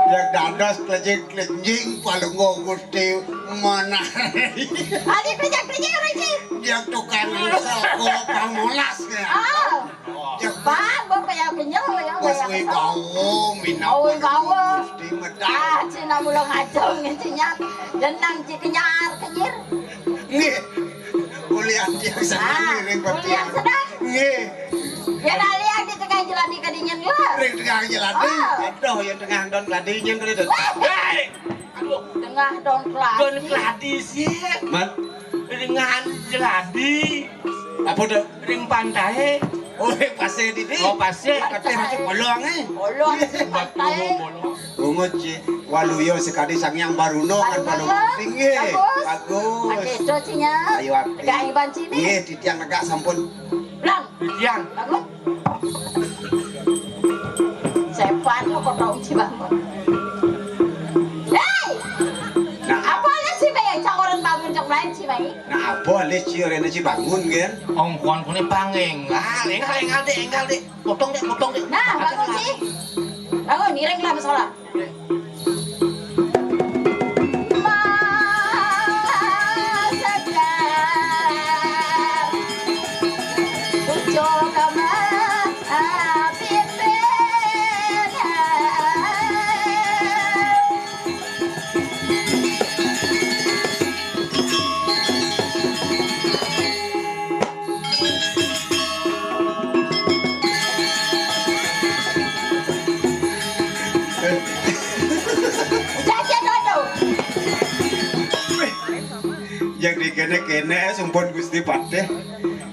Yang dados klejing-klejing palungguh Gusti manah. Adi klejing-klejing, Rejing. Yang tukang sego pamolas ya. Oh. Jepang, Bapak ya, kenyal ya, Bos Bapak ya, Wibawa, minang Oh, Wibawa. Mesti medal. Ah, cina mulo ngajeng, cina. Jenang ci kenyar, kenyir. Nggih. Kuliah dia Ah, senang ring kuliah pepian. Sedang. Nggih. Ya, dah lihat di tengah jalan di kedingin lah. Ring tengah jalan. Oh. Aduh, yang tengah don kedingin tadi tuh. Wah. Hei! Aduh. Tengah don keladi. Don keladi sih. Man? Ringan jeladi. Apa tuh? Ring pantai. Oh, ring pasir di. Oh, pasir. Pantai masih bolong, eh. Bolong, pantai. Bolong. Bungut, Ci. Waluyo sekali Sang Hyang Baruna kan Baruna. Balung tinggi. Bagus. Bagus. Pakai itu, Cinya. Ayo, api. Tegak iban sini. Iya, titiang negak sampun. Blang. Titiang. Bangun. Sepan lo kok tahu ci bangun. Hei! Nah. Apa le ci bayi? Cak orang bangun, cak lain ci bayi. Nah, apa le ci orang ci bangun kan? Ongkon kune pangeng. Ah, engal, engal dek, engal dek. Potong dek, potong dek. Nah, bangun ci. Bangun, ireng lah masalah. Jajan waduh. Yang dikene-kene sumpun Gusti Patih.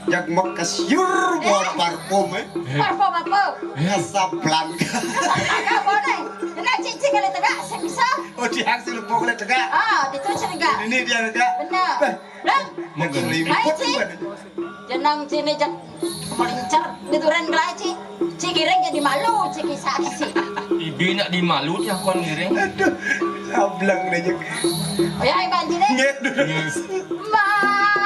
Yang mekesiur buat parfum, eh. Parfum apa? Casablanca. Casablanca boleh. Kena cici kali tegak, saya bisa. Oh, dia hasil pokoknya tegak. Ah, itu cerita. Ini dia tegak. Benar. Beh, Lah, mau selimut. Hai, Ci. Jenang sini jak melincer di duren gelai, Ci. Ci giring jadi malu, Ci kisah kisi. Ibi nak dimalu, Ci, aku giring. Aduh, sableng deh, Jek. Oh ya, iban sini. Nggih, duduk. Nggih. Masakan.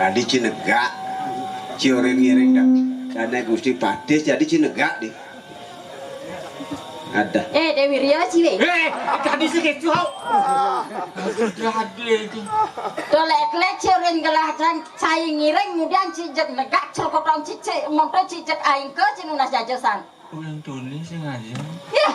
Tadi cinegak, cioring ngiring dah. Karena Gusti Patih jadi cinegak deh. Ada. Eh, Dewi Ria sih, weh. Eh, tadi sih kecoh. Sudah ada itu. Tolek-lek cioring gelah dan saya ngiring, kemudian cijek negak, cerkotong cicek, motor cicek aing ke cinunas jajosan. Orang tulis sengaja. Ya.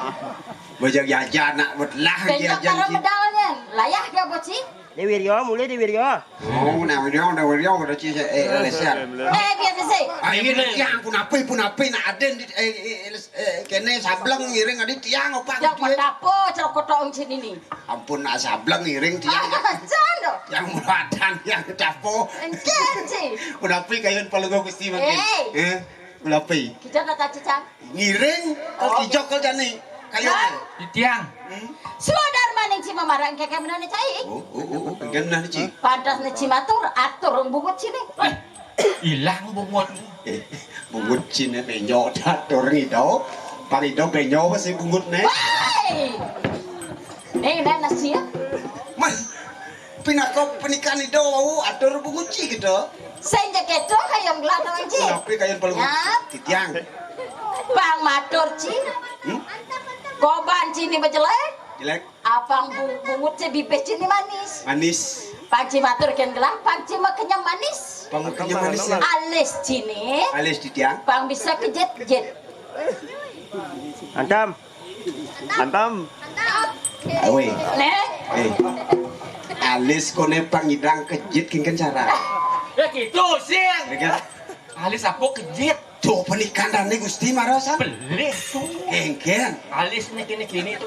Bajak jajan nak betlah. Benjok jajan karo ci. Medalnya. Layah gak, Boci? Déwirya, mulih Déwirya. Oh, nah, Wirya, nah, Wirya, udah ci, eh, eh, leser. Eh, biar sih. Ah, ini dia, ampun apa, pun apa, nak aden di, eh, eh, eh, les-, eh, kene sableng ngiring adi tiang apa Yang gitu ya? Matapo, cerokot ong sini nih. Ampun, nak sableng ngiring tiang. Ah, jangan dong. Yang muradan, yang tapo. Enggak sih. Pun apa kayun paling bagus sih, makin. Eh. Eh, pun apa? Kita kata cicang. Ngiring, kal Oh, kijok, kal jani. Kayu. Bang. Di tiang. Hmm? Sudah maning cima marang keke menane cai. Oh, oh, oh, oh, kengken nah, Ci. Pantas ne cima tur, atur bungut cine. Eh, ilang bungut. Eh, bungut cine benyo datur ngido. Parido benyo masih bungut ne. Woi! Nih, nih, nasi ya. Mah, pinaka pernikahan ido wau atur bungut ci gitu. Sing jek keto hayam gelah tangan ci. Tapi kayun paling Ya. Titiang. Bang matur ci. Hmm? Koban cini bejelek. Jelek. Abang bu-, bungut ci bibis cini manis. Manis. Pang ci matur ken gelah, pang ci mah kenyang manis. Pang kenyang manis ya. Alis cini. Alis titiang. Pang bisa kejit-kejit. Antam. Antam. Awe. Nih. Eh. Alis kone pangidang kejit kengken cara. Ya gitu, sing. Ya kan? Alis apa kejit? Tuh pernikahan dane Gusti marasan. Beli tuh. Kengken. Alis nih kini-kini tuh.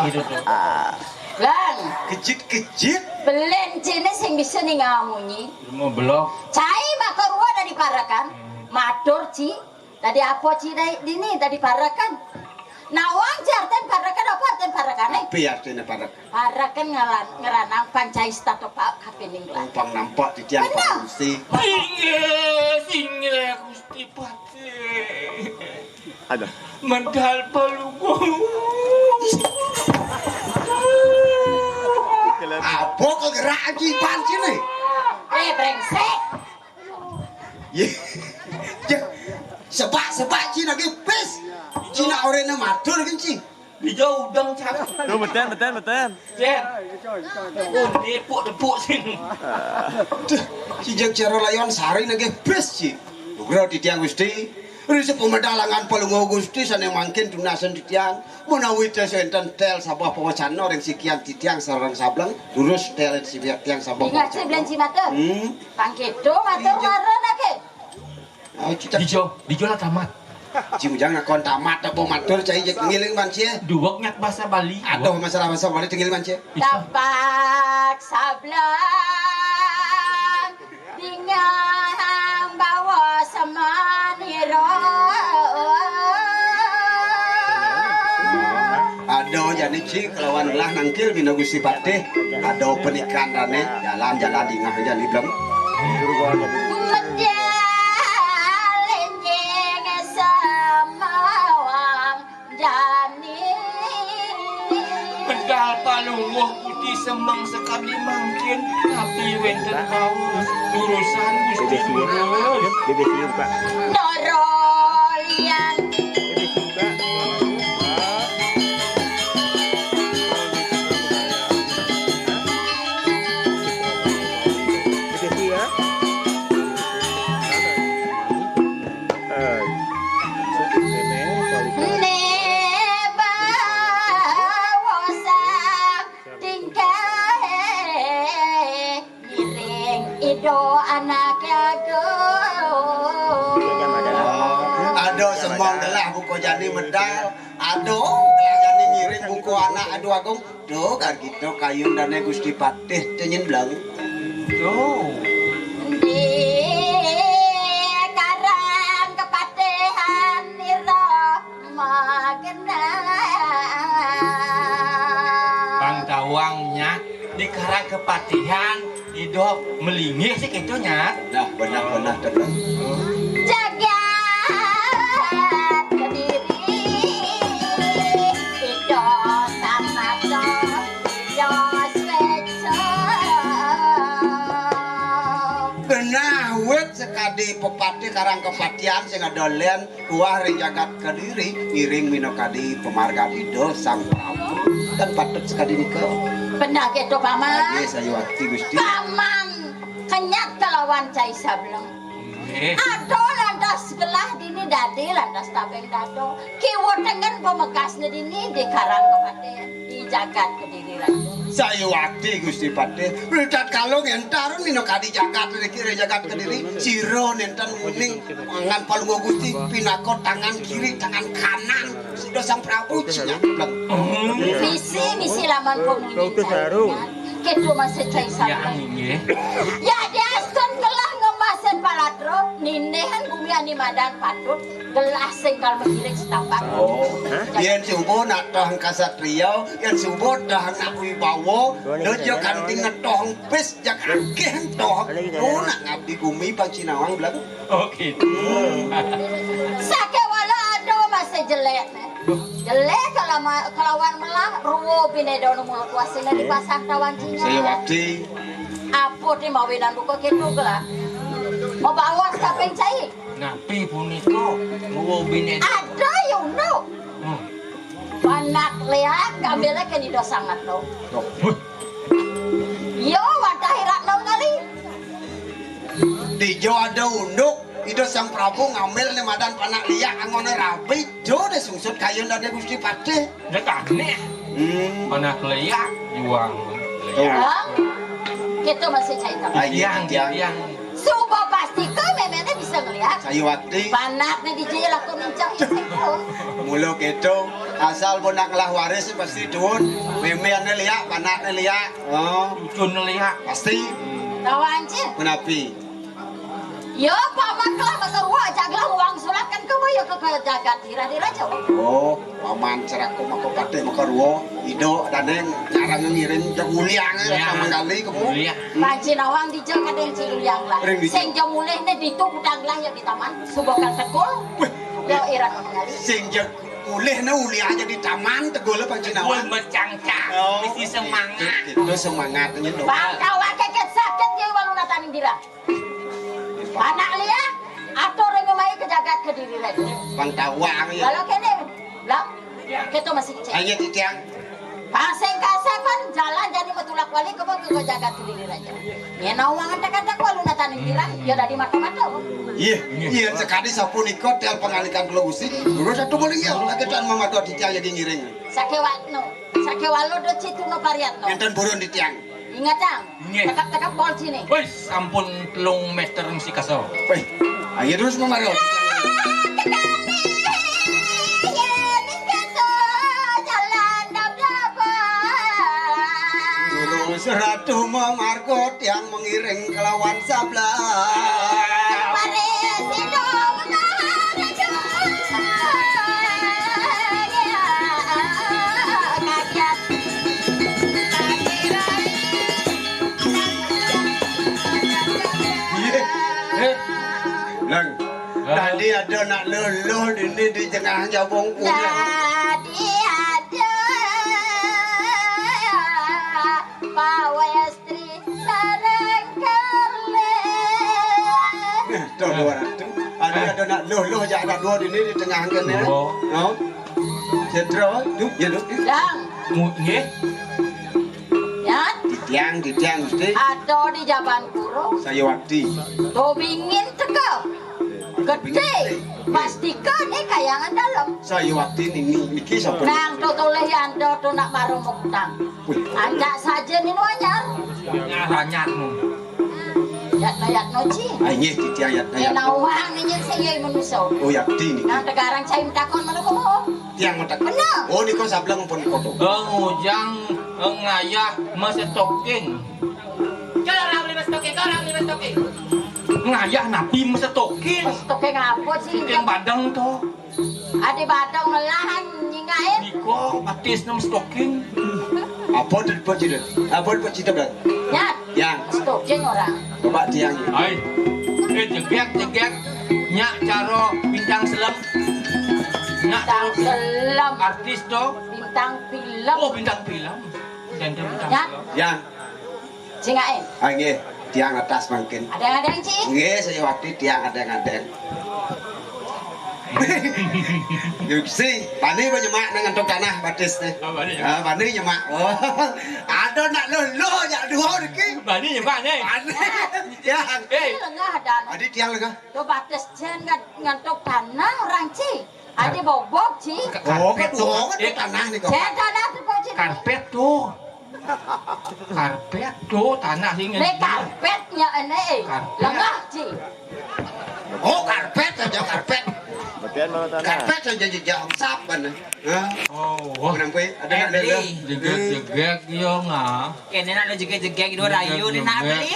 Gitu tuh. Ah. Lan. Kejit-kejit. Belen cini sing bisa nih ngamunyi. Mau belok. Cai maka ruwa dari parakan. Matur ci. Tadi apa ci dai-, dini tadi parakan? Nawang ci arten parakan apa arten parakan, eh? Apa artinya parakan? Parakan ngalan-, ngeranang pancai statopa kapining gelah. Umpang nampak titiang Benar. Pangungsi. Inggih, inggih, Gusti Patih. Aduh. Medal palugo. Apa kau gerak aja iban sini? Eh, brengsek. Ye. Ya. Sebak-sebak Cina ge pes. Cina orangnya matur kan, Ci. Dijauh udang cakep. Tuh, beten, beten, beten. Jen. Oh, nepuk-nepuk sini. Duh, ci jeg cara layon sari nage pes, Ci. Nugra titiang Gusti. Ri sepumedalangan palungguh Gusti sane mangkin tunasan titiang. Menawi tes enten tel sabah pawacana ring sikian titiang sareng sableng, durus tel sikian titiang sabah Ingat sih pawacana. Belan ci matur. Hmm. Pangketo matur Iya. Marana ke. Oh, cicak. Dijo, dijo lah tamat. Ci ujang nakon tamat apa matur cai jeg ngiling man cie. Duwek nyak bahasa Bali. Aduh, masalah bahasa Bali tengiling man cie. Tapak sableng dingang bawa semaniro. Ada jani ci kelawan lah nangkil bina Gusti Patih. Ada pernikahan dane jalan-jalan dingah jani blem. Medal enjing semawang jani. Medal palungguh putih semeng sekadi mangkin, tapi wenten baus urusan Gusti Bebe Siu. Bebe Siu buka. Norolian. Bebe Siu buka. Bebe Siu ya. Eh, Nene, sorry. Ne bawosa tingkah ngiring ido anak agung. Ada semong gelah buka jani medal. Ada gelah jani ngiring buka anak adu agung. Duh, gargita kayun dane Gusti Patih tenyen blang. Duh. Di karang kepatihan nira magena. Pang tawang nya di karang kepatihan. Idup melinggih sih gitu nya. Nah, benar-benar tenang. Jagat Kediri, idup sama to, idup spesial. Genah wit sekadi pepatih karang kepatihan sing ada len Kuah ring jagat Kediri, ngiring minakadi pamargan Ida Sang Prabu. Tan patut sakadi nika. Bendah keto, Paman. Nggih, sayuwakti, Gusti. Paman kenyat kalawan cai sableng. Nggih. Aduh, lantas Gelah dini dadi lantas taping dado. Kiwa tengen pamekasne dini di Karang Kepatih, di jagat Kediri raja. Sayuwakti Gusti Patih, ritatkala ngentar minakadi jagat riki ring jagat Kediri, sira nenten uning tangan palungguh Gusti pinaka tangan kiri, tangan kanan Sida Sang Prabu cinya bleng. Misi, misi lamun pemuni. Keto masih cai. Ya, sampun. Inggih. Ya, diastun gelah ngemasin palatra, ninihan bumi ani madan patut, gelah sing kal menggiling setapak. Oh. Yen suba nak toh kasatria, yen suba dah nak wibawa, lo jo kanti ngetoh pis jak akeh toh. Lo nak ngabdi gumi pang cinawang belang. Oh, gitu. Sakewala ada masih jelek, ne. Jelek kelawan, kelawan melah, ruwo bine dono mulut wasine dipasang tawan cinya. Saya wakti. Apa ti mawinan buka keto gelah? Mau bawa kaping cai? Napi punika? Ruwo bine. Ada ya unduk. Hmm. Panak liak, ngambilnya ke Nido Sangat, no. Huh. Yo, wadah irak no kali. Dija ada unduk, Ida Sang Prabu ngambil ne madan panak liak, angone rabi, jo de sungsut kayun dane Gusti Patih. Nek aneh. Hmm. Panak liak, juang. Tuh. Hah? Kita masih cerita. Ayo, tiang, tiang. Tiang. Suba pastika memene bisa ngelihat. Saya wakti. Panakne dija laku mincang isiko. Mula keto, asal bo nak ngelah waris pasti tuun. Memene liak, panakne liak. Oh. Cucune liak. Pasti. Tawan, Cin. Menapi? Ya, paman kelah masa ruwa, aja gelah uang surat kan ke ya ke, ke jagat dira-dira jauh. Oh, paman ceraku maka patih maka ruwa, Ida dane ngarang ngiring jak uliang ya, paman kali kemu. Uliang. Panci nawang dija kadang ci uliang lah. Ring dija. Sing jam mulih ne ditu kudang lah ya di taman, suba kal tekul. Wih. Ya, irang kali. Sing jam mulih ne uliang aja di taman, tegul panci nawang. Tegul bercangcang, oh, isi semangat. Itu, itu semangatnya, dong. Bang, kawa keket sakit ya, walu nataning dira. Panak liak, atur ring mai ke jagat Kediri lagi. Pang tawang ya. Kalau kene, Blang, kita masih cek. Ayo, titiang. Paseng kasepon jalan jadi matulak wali ke, ke, ke jagat Kediri raja. Yen nawang antek-antek walu nataning dira, ya dadi mata-mata. Iya, iya, sekali sapunika tel pangalikan kula Gusti. Lurus satu boleh ya, lagi tan mamadu titiang jadi ngiring. Sakewatno, sakewalo do cituna pariatno. Enten burun titiang. Ingatang. Nggih. Tekap-tekap bol sini. Wis, sampun telung meter mesti kasar. Wih, ayo terus, Mang Mario. Durung seratu mamarga tiang mengiring kelawan sablah. Mari sida menahar. Iya. Eh. Lang. Hah? Tadi ada nak luluh dini di tengah jabung kuda. Tadi ada Pak Westri sareng Kelly. Nah, tuh dua ratus. Ada, ada nak luluh aja ada dua dini di tengah kene. Dua. No. Cetro, duk, ya duk. Dang. Mu-, nggih. Ya. Titiang, titiang, Gusti. Ada di Jaban Kuro. Saya wakti. Tobingin teka. Gede. Pastika ne kayangan dalam. Saya wakti nini, niki sapa? Nang to toleh yanda to nak marung muktang. Wih. Ancak saja ninu anyar. Anyar, anyar, no. Yatno, yatno, Ci. Ah, inggih, titiang yatno, yatno. Nawang nini sing yai manusa. Oh, yakti niki. Nang tegarang cai matakon mano komo. Tiang matak. Bener. Oh, nika sableng pun foto. Ngujang ngayah masetoking. Kal orang beli masetoking, kal orang beli masetoking. Ngayah napi masetoking? Masetoking apa sih? Yang badeng to. Ade badeng melahan nyingain. Nika batis nem masetoking. Apa tu, Pak Cita? Apa tu, Pak Cita, Bang? Ya. Yang. Masetoking orang. Coba tiang. Hai. Eh, jegek, jegek. Nyak cara bintang selem. Nyak cara bintang selem. Artis to. Bintang film. Oh, bintang film. Cendem. Ya. Yang. Cingain. Ah, nggih, tiang atas mangkin. Ada-ada, Ci? Nggih, saya wakti tiang ada-ada. Yuksi, bani ba nyemak nang ngantuk tanah batis teh. Ah, bani nyemak. Ah, bani nyemak. Oh. Ada nak luluh jak dua niki. Bani nyemak ni. Aneh. Tiang. Eh. Ini lengah dan. Adi tiang lengah. Tu batas jen ngan-, ngantuk tanah orang ci. Adi bobok ci. Ka-, oh, karpet tu. Kedua kan eh, tanah ni kau. Jen tanah tu kau ci. Karpet tu. Karpet tu tanah sing. Ni karpetnya ini. Karpet. Lengah ci. Oh, karpet saja karpet. Bagian mana tanah? Karpet saja jejak saban. Hah? Oh, wah. Menang kue, ada nak ada. Jegek-jegek yo ngah. Kene nak ada jegek-jegek dua rayu ni nak beli.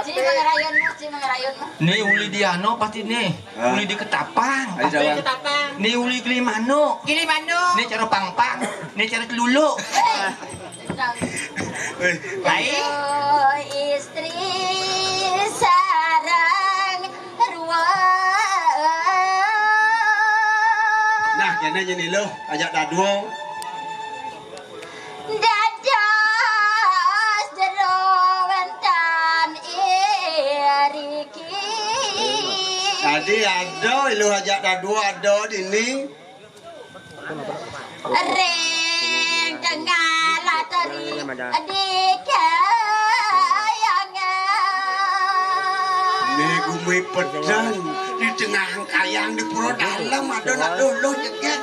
Ci mengerayun mu, ci mengerayun mu. Ni uli di ano pasti ni. Hah? Uli di ketapang. Ada dalam. Ni uli kili manuk. Kili manuk. Ni cara pangpang. Ni cara teluluk. Hei. Weh, baik. Istri sarang ruang. Nah, kena je ni lo, ajak dadua. Dados jero wentan iriki. Tadi ada lo ajak dadua ada di ni. Ring tengah latari di kayangan. Ni gumi pedang di tengah kayang di pura dalam ada nak luluh jegek.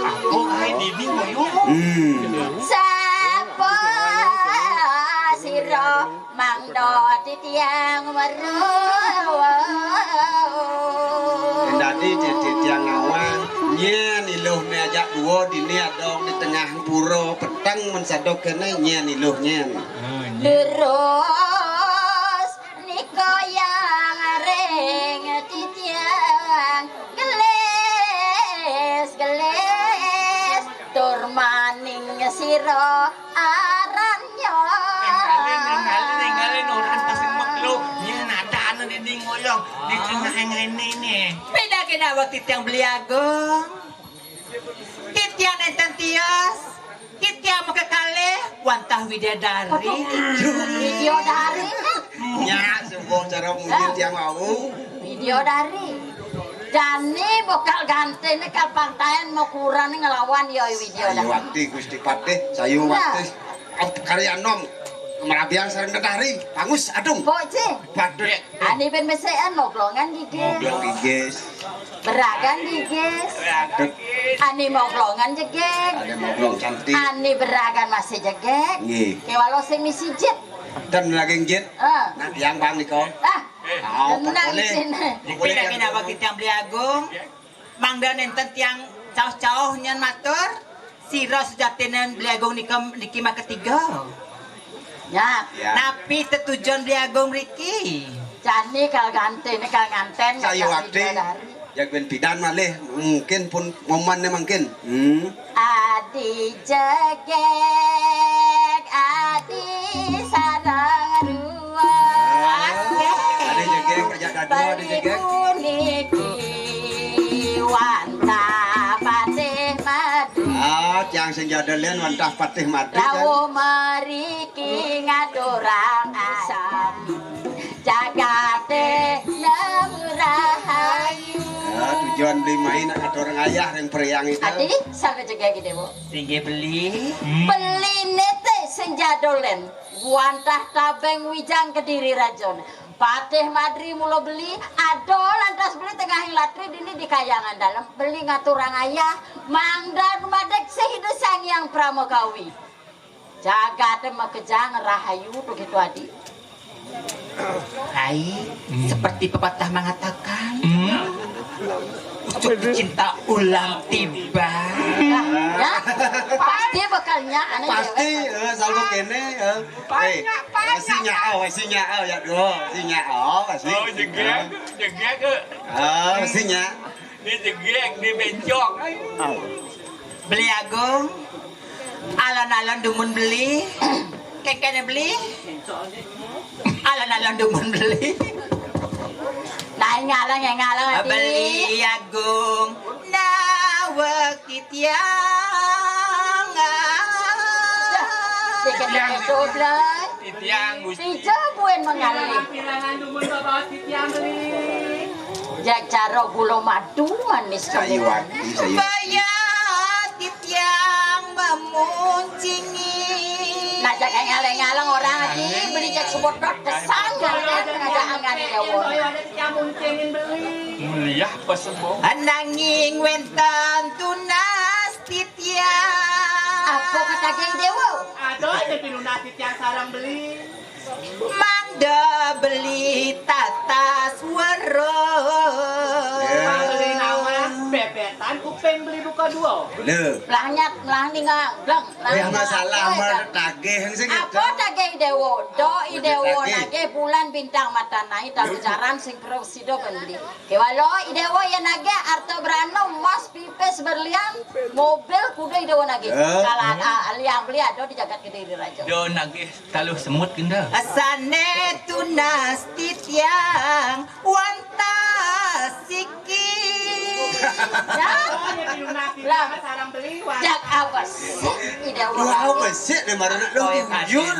Aku ai dini ngoyo. Hmm. Sapa sira Mangda titiang weruh. Dadi titiang ngawang, nyen iluh ne ajak dua dini ada di tengah pura peteng men sadok kene nyen iluh nyen. Ah, nyen. Terus nika yang ring titiang gelis, gelis tur maning sira arannya. Enggalin, enggalin, enggalin, orang tasing makhluk. Nyen ada anu di ngoyong, di tengah yang ini nih. Beda kena waktu tiang beli agung. Titiang nenten tias, titiang maka kalih wantah widadari. Aduh, widadari. Nya, sungguh cara munyi tiang wau. Widadari. Jani bakal gantine kal pantayan mau kurang ngelawan ya widadari. Sayuwakti Gusti Patih, sayuwakti. Karya nom merabiang sareng dedari, pangus adung. Kok, Cing? Badut. Ani ben besekan moglongan gigis. Moglong gigis. Beragan gigis. Badut. Ani moglongan jegeg. Ada moglong cantik. Ani beragan masih jegeg. Nggih. Kewalo sing misi jit. Dan lagi jit. Ah. Nah, yang bang niko. Ah. Oh, tenang di sini. Pokoknya kan apa kita beli agung? Mangda nenten tiang cauh-cauh nyen matur, sira sejatine Beli Agung nika niki maka tiga. Ya. Ya. Napi tetujon Beli Agung mriki? Jani kal gantine kal nganten. Sayuwakti. Widadari. Ya ben pidan malih mungkin pun momen mungkin. Hmm. Adi jegeg, adi sarang ruang. Adi jegeg, ajak dadua, adi jegeg. Puniki wantah patih madu. Ah, tiang sing jadelen wantah patih madu, kan? Rawuh mriki ngaturang asami. Jagate nemu rahayu. Ya, tujuan beli main nak ngatur ngayah ring periang itu. Adi, sampai juga gitu, Bu. Singgih beli. Hmm. Beli nete sing jadolen. Wantah tabeng wijang Kediri rajon. Patih Madri mula beli, ada lantas beli tengahing latri dini di kayangan dalam. Beli ngaturang ayah, mangda madeg sehida Sang Hyang Pramakawi. Jagate makejang rahayu begitu adi. Ai, hmm, seperti pepatah mengatakan, hmm, pucuk cinta ulang tiba. Ya, pasti bekalnya aneh. Pasti, dewek. Eh, selalu kene, eh. Banyak, eh, banyak. Wasinya, oh, wasinya, oh, ya, dua, wasinya, oh, wasi. Oh, jegek, jegek, eh. Ah, wasinya. Ni jegek, ni bencong. Beli Agung, alon-alon dumun beli, kekene beli, alon-alon dumun beli. Nah, ngalang, ngalang, ati. Beli Agung, nawek titiang. Dah, dikit-dikit, Blay. Titiang, Gusti. Ijo buen mengalih. Pirangan dumun babaos titiang beli. Jak cara gula madu manis. Sayuwakti, sayuwakti. Bayar titiang memuncingi. Nah, Ngaleng-ngaleng orang lagi beli jak sebodot pesan ngaleng ngajak angan Déwa. Muliah pesembo. Nanging wénten tunas titiang. Apa katagih Déwa? Aduh, jadi lunas titiang sareng beli. Mangda beli tatas weruh. Beli nawah, bebetan kuping beli buka dua. Lho. Melahnya, melah ninga, bleng. Melahnya masalah mah tagih sing. Apa tagih Déwa? Do Déwa nagih bulan bintang mata naik dalam jaran sing kerep sida beli. Kéwala Déwa ya nagih arta brana emas pipis berlian mobil kuda Déwa nagih. Kalau liang beli ada di jagat Kediri Raja. Do nagih taluh semut kenda. Asane tunas titiang wantah siki. Ya. Lah, sarang beli wah. Jak apa sih Déwa? Wah, apa sih nih marana lu jujur.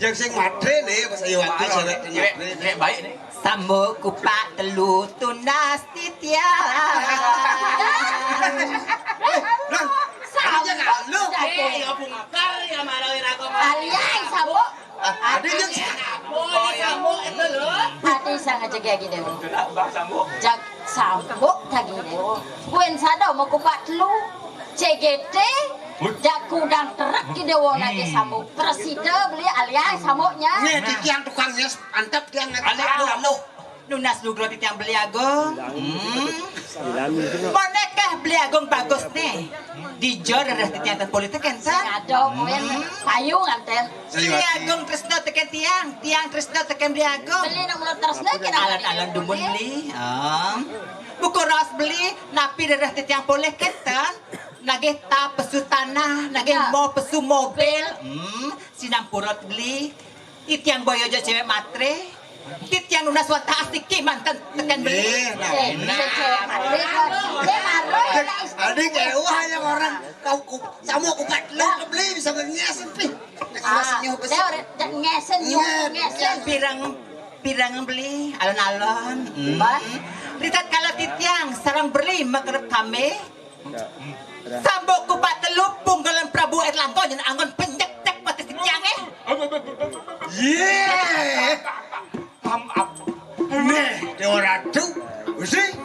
Yang sing matre nih pas ayo waktu cewek cewek baik nih. Sambo kupak telu tunas titiang. Lah, aja kan lu. Eh, ya bungkar ya malah iraga. Aliai sambo. Adi jeung sambo, sambo itu lho. Adi sangat jaga gini. Bah sambo. Jak sambo tadi deh. Kuen sada mau kupak telu. C G T jak kudang truk ki Déwa nagih sambo. Presida beli aliai sambonya. Nih, titiang tukang nyes, antep tiang ngetek lalu. Nunas nugra titiang beli agung. Hmm. Manakah beli agung bagus nih? Dija rereh titiang ten politik kan, San? Ada, kowe payu nganten. Beli agung tresna tekén tiang, tiang tresna tekén beli agung. Beli nang mulut tresna kena alon-alon dumun beli. Om. Buku raos beli, napi rereh titiang polih kenten? Nagih ta pesu tanah, nagih mo pesu mobil. Hmm, sinampura beli. Titiang boya aja cewek matre. Titiang nunas wantah asiki manten tekén beli. Nggih, nah. Eh, cewek matre, kok. Cewek matre, ya, istri. Adi kewah ya orang. Kau ku, sama kupat lu beli bisa ngenyes pi. Nek ngesen nyuh besi. Dia orang ngesen nyuh, ngesen. Pirang, pirang beli alon-alon. Hmm. Ritat kala titiang sareng beli makerep kami. Sambo kupat telu punggalan Prabu Erlangga nyen anggon penyekcek mati titiang eh. Yé. Pam apa? Nih, Déwa Ratu. Wis.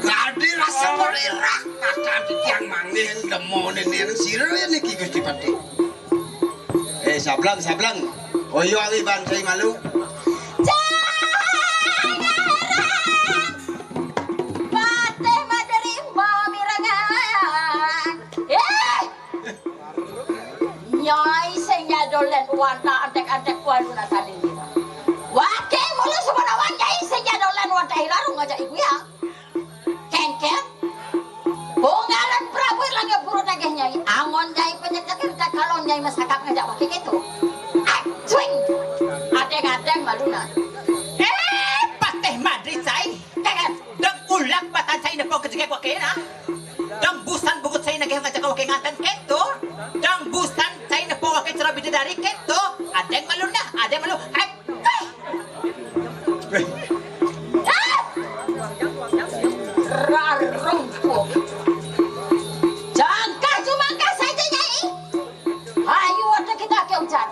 Kadi rasa merirak. Kata titiang manggih demone ning sira niki Gusti Patih. Eh, sableng, sableng. Oyo awi bangsa malu. Jangan Patih Madé Rimba mirengan. Eh! Nyai sing nyadolen wantah antek-antek walu natali. Wake mula semanawan nyai sing nyadolen wantah hilarung ngajak ibu ya. Kengkeng. Punggalan Prabu Erlangga pura tagih nyai. Angon nyai penyakit tak kalon nyai masakap ngajak wake gitu. Acwing. Adeng-adeng maluna. Eh, Patih Madri cai. Kengkeng. Dang ulak patan cai nepo kejegek wake nah. Dang busan bungut cai nagih ngajak wake nganten kento. Dang busan cai nepo wake cara bidadari kento. Adeng malu nah, adeng malu. Hai, hai. Rarung. Jangkah jumangkah saja, Nyai. Ayo ada kita ke ujar.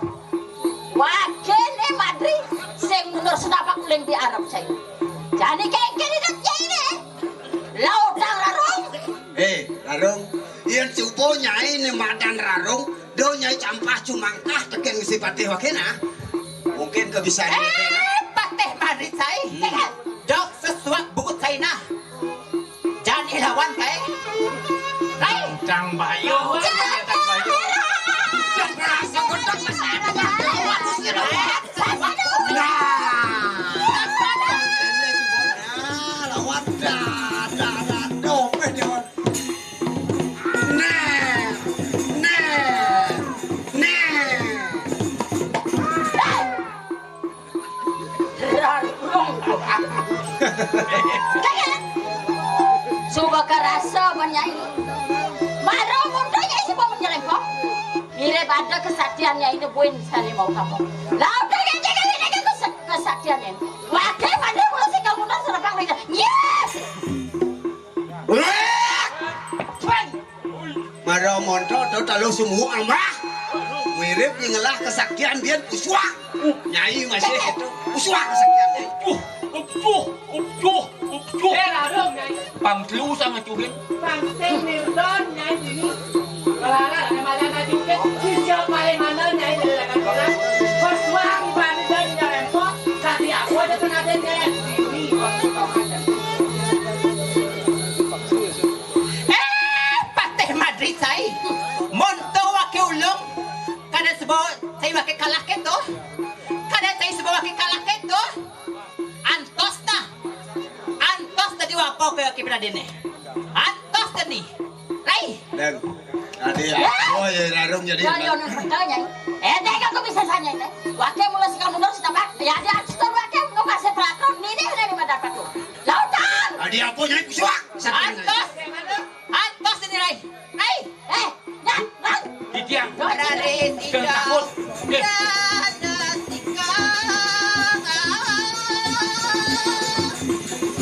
Wakene Madri sing mundur senapak uling di Arab saya. Jani kengken itu Nyai ne. Lautang Rarung. Eh, Rarung, yen supo Nyai ne madan Rarung, do Nyai campah cumangkah tekeng si Patih wakena. Mungkin kebisan. Eh, Patih Madri saya. Dok sesuak buku China. Jani lawan kae. Hai. Tang bayu, tang bayu. Tang rasa gedeg masih ada. Nah. Nah, lawan dah, dah, dah. Dompet dia. Nah. Nah. Nah. Suba karasa ban Nyai. Mara mundur Nyai suba menyelengkok. Mirip ada kesaktian Nyai nebuin sari mau kamu. Lah udah Nyai jaga ini ke kesaktian ini. Wakai mandor mula sing kamu nang serapang ini. Yes. Mara monto to telu sumu amah. Mirip ngelah kesaktian biyen uswak. Nyai masih itu. Uswak kesaktian, Nyai. Upuh, upuh, upuh, upuh. Eh, ladung, Nyai. Pang telu sama cuhin. Pang sing Mirdon, Nyai, sini. Kelara, ada madan ada dikit. Sisa paling mana, Nyai, dari lakan orang. Bersuang, ibadah, Nyai, rempok. Tadi aku ada kena ada, Nyai. Sini, waktu kau ada. Eh, Patih Madri cai. Monto wake ulung. Kada sebo cai wake kalah keto. Kada cai sebo wake kalah keto. Antos nah. Antos tadi wapo ke wake pradene. Antos tadi. Rai. Dan tadi ya. Oh ya, Rarung jadi. Jadi orang percaya. Eh, tega aku bisa sanya ini. Wake mula sika mundur setapak. Ya, dia antos wake ngomase pelatron. Nini ada di mata aku. Lautan. Tadi apa jadi kusuak? Antos. Antos ini, Rai. Rai. Eh, ya, Rai. Titiang. Dari sika. Jangan takut. Eh. Dari sika.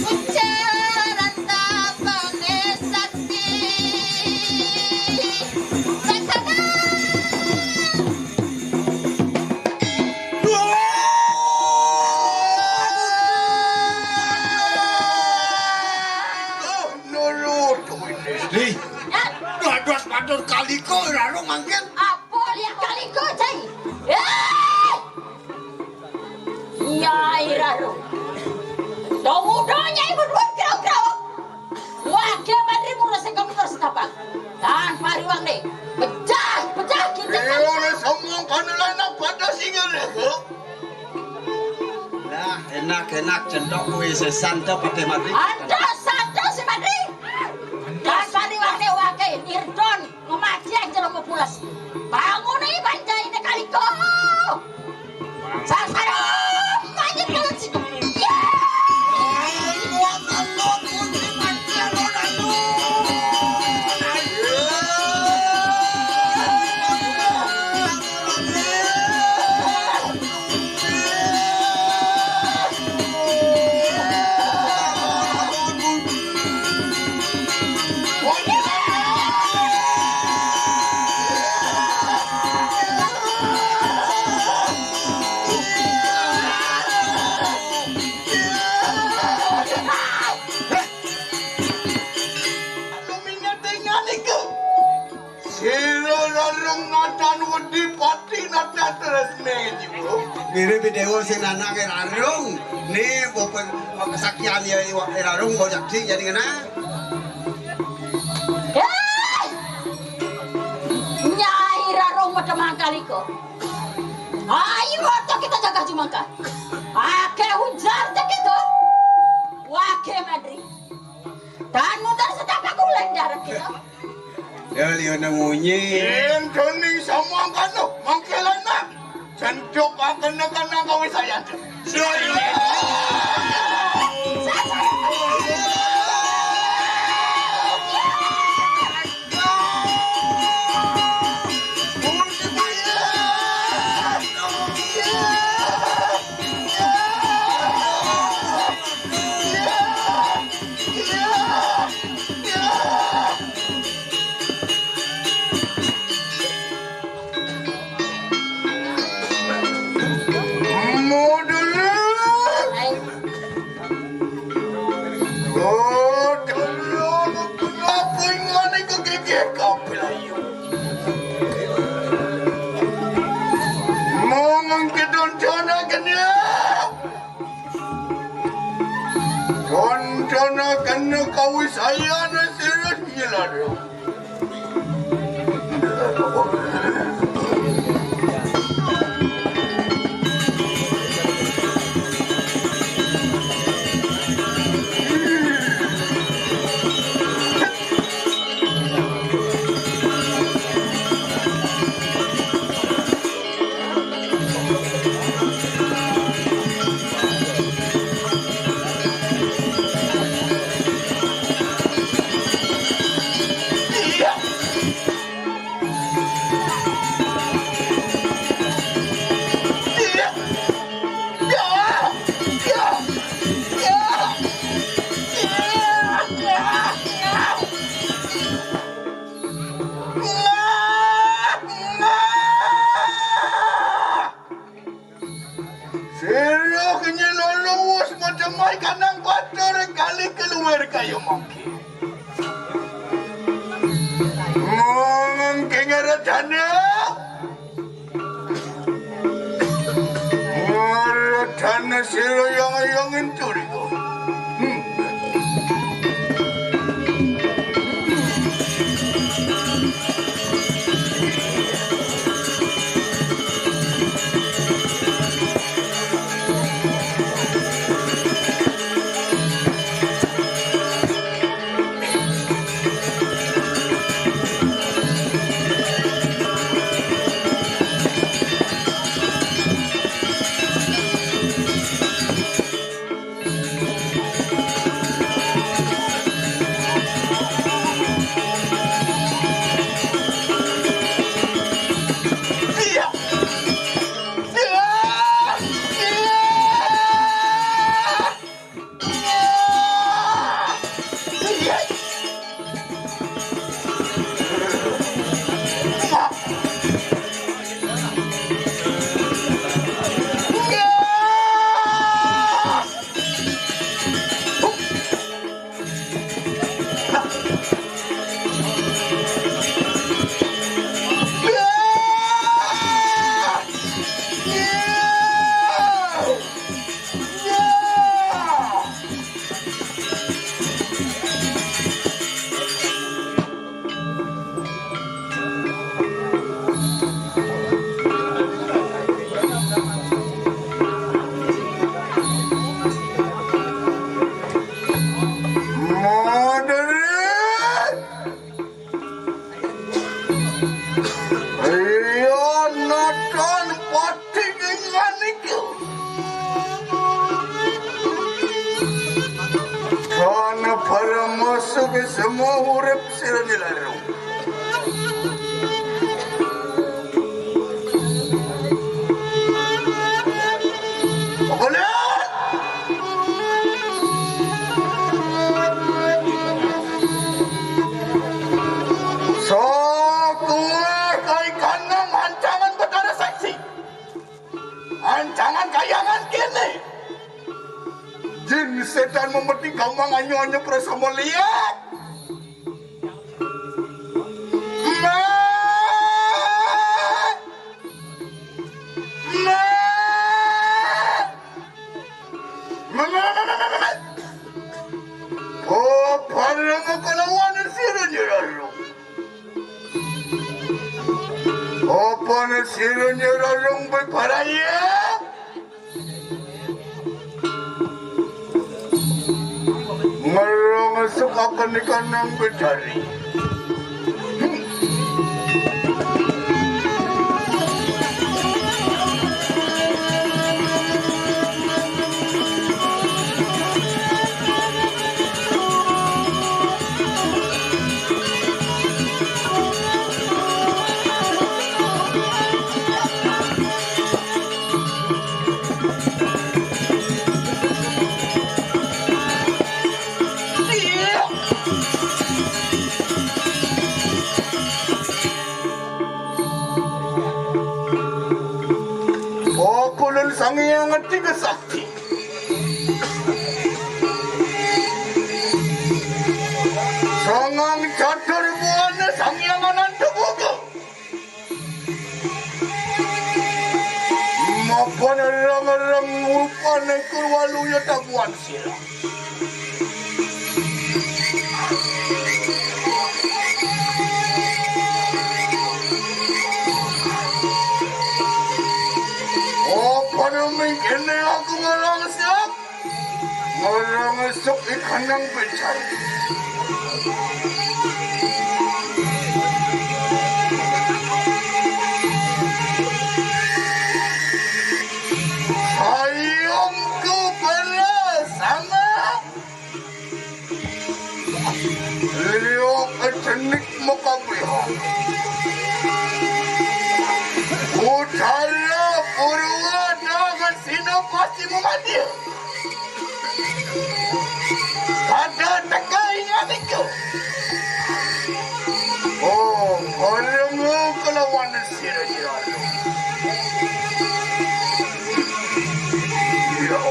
Ucaran tapane sakti. Sakti. Nurut, Gusti. Dados matur kalika, Rarung mangkin. Apa liya kalika, Cai? Eh! Nyai Rarung. Dong udah Nyai berdua kerau-kerau. Wage Madri murus sing kamu terus tapak. Tan pariwang nih. Pecah, pecah kita. Iya, semua kanulan pada singa, Rarung. Nah, enak-enak cendok kuwi sesan to Patih Madri. Aduh, satu si Madri. Dasar iwake-wake, Irdon, ngemaji aja lo pules. Bangun ae panjai ne kaliko. Sasaro, manyit kalau situ. Ya. Sira Rarung natan wedi pati natan tresne jiwa. Mirip dewa sing nanake Rarung. Ni bopen kesaktian ya iwa Rarung mau jadi jadi ngena. Hei! Nyai Rarung medemang kaliko. Ayo waktu kita jaga jumangka. Ake ujar kita. Wake Madri. Dan mutar setapak ulen darah kita. Ya, liana munyi. Yen doni sama kanu, mangkelana. Sentuk akan nekana kawisayan. Oh, dulu aku kenapa ingane kegigit kabel ayu. Mongong kedonconaken ya. Doncona kena kawisayana sirah nyelado. Kanang batur kali keluar kayu mangke. Mangke ngaradana. Ngaradana sira yang-yang enturiku. Hmm. Moderate! Iya, natan pati dengan iku. Kana para masuk semua urip sira dilarung. Apa lihat? Sakuwe kai kanang ancangan Betara Seksi. Ancangan kayangan kene. Jin setan memeti gamang anyo-anyo prasama liat. Mak! Mak! Mak, mak, mak, mak, mak, mak. Oh, para kelawan sira nyerarung. Apa sira nyerarung beparaya? Ngerong esuk akan ikan nang becari. Okulun Sang Hyang Tiga Sakti. Sangang catur buana Sang Hyang Ananta Boga. Mapan rang-rang rupane Kurwaluya tabuan sira. Oh, pada mingkene aku ngelang siap. Ngelang esok ikan yang pecah. Hayam ku belasana. Liok cenik makabiha. Utara Purwa Daga Sina pasti memadia. Pada teka ingat itu. Oh, orang kelawan sira-sira. Ya.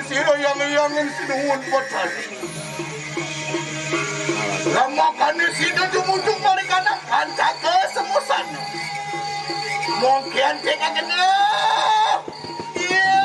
Sira yang-yangin sinuhun Betari. Lamakane sida jumujug marikana kancaka semusan. Mungkin cek agena. Iya.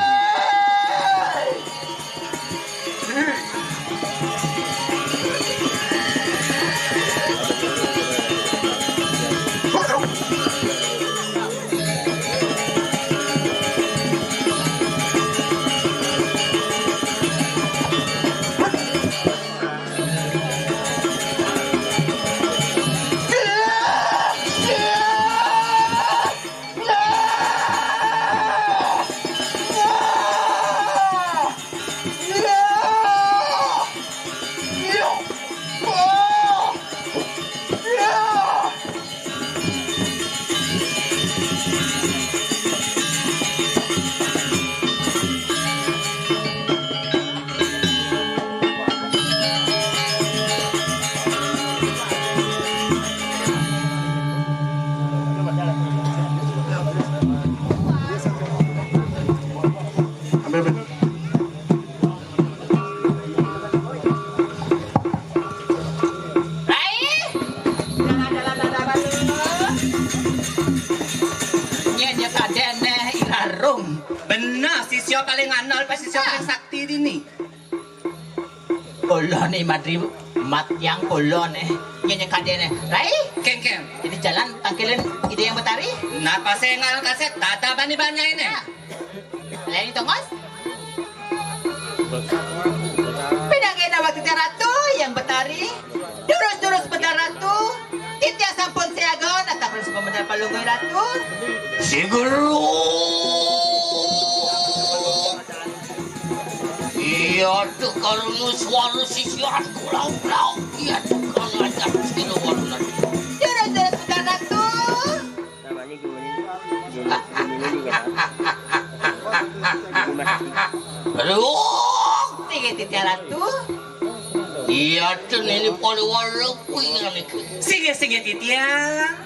Rai, jangan dalam dada batu. Nyen ya kadene irarung. Bener, sisya paling anol, pas sisya paling sakti dini. Kula ni madri mat yang kula ne. Nyen ya kadene. Rai, kengkeng. Jadi jalan tangkilin ide yang Betari. Napa sengal kaset tata bani banyak ini? Nah. Lain tongos. Pinanggih nawa titiang Ratu yang Betari. Durus-durus bentar Ratu. Titiang sampun siaga, natang terus pemendar palungguh Ratu. Siguru. Iya, tuh karena suara sisian kulau-kulau. Iya, tuh kalau ngajak sila warna. Durus-durus bentar Ratu. Namanya gimana? Gimana, gimana juga, Pak? Ibu masih. Aduh. Tinggi titiang Ratu. Iya, ten ini pada warna kuingan itu. Singgih, singgih titiang.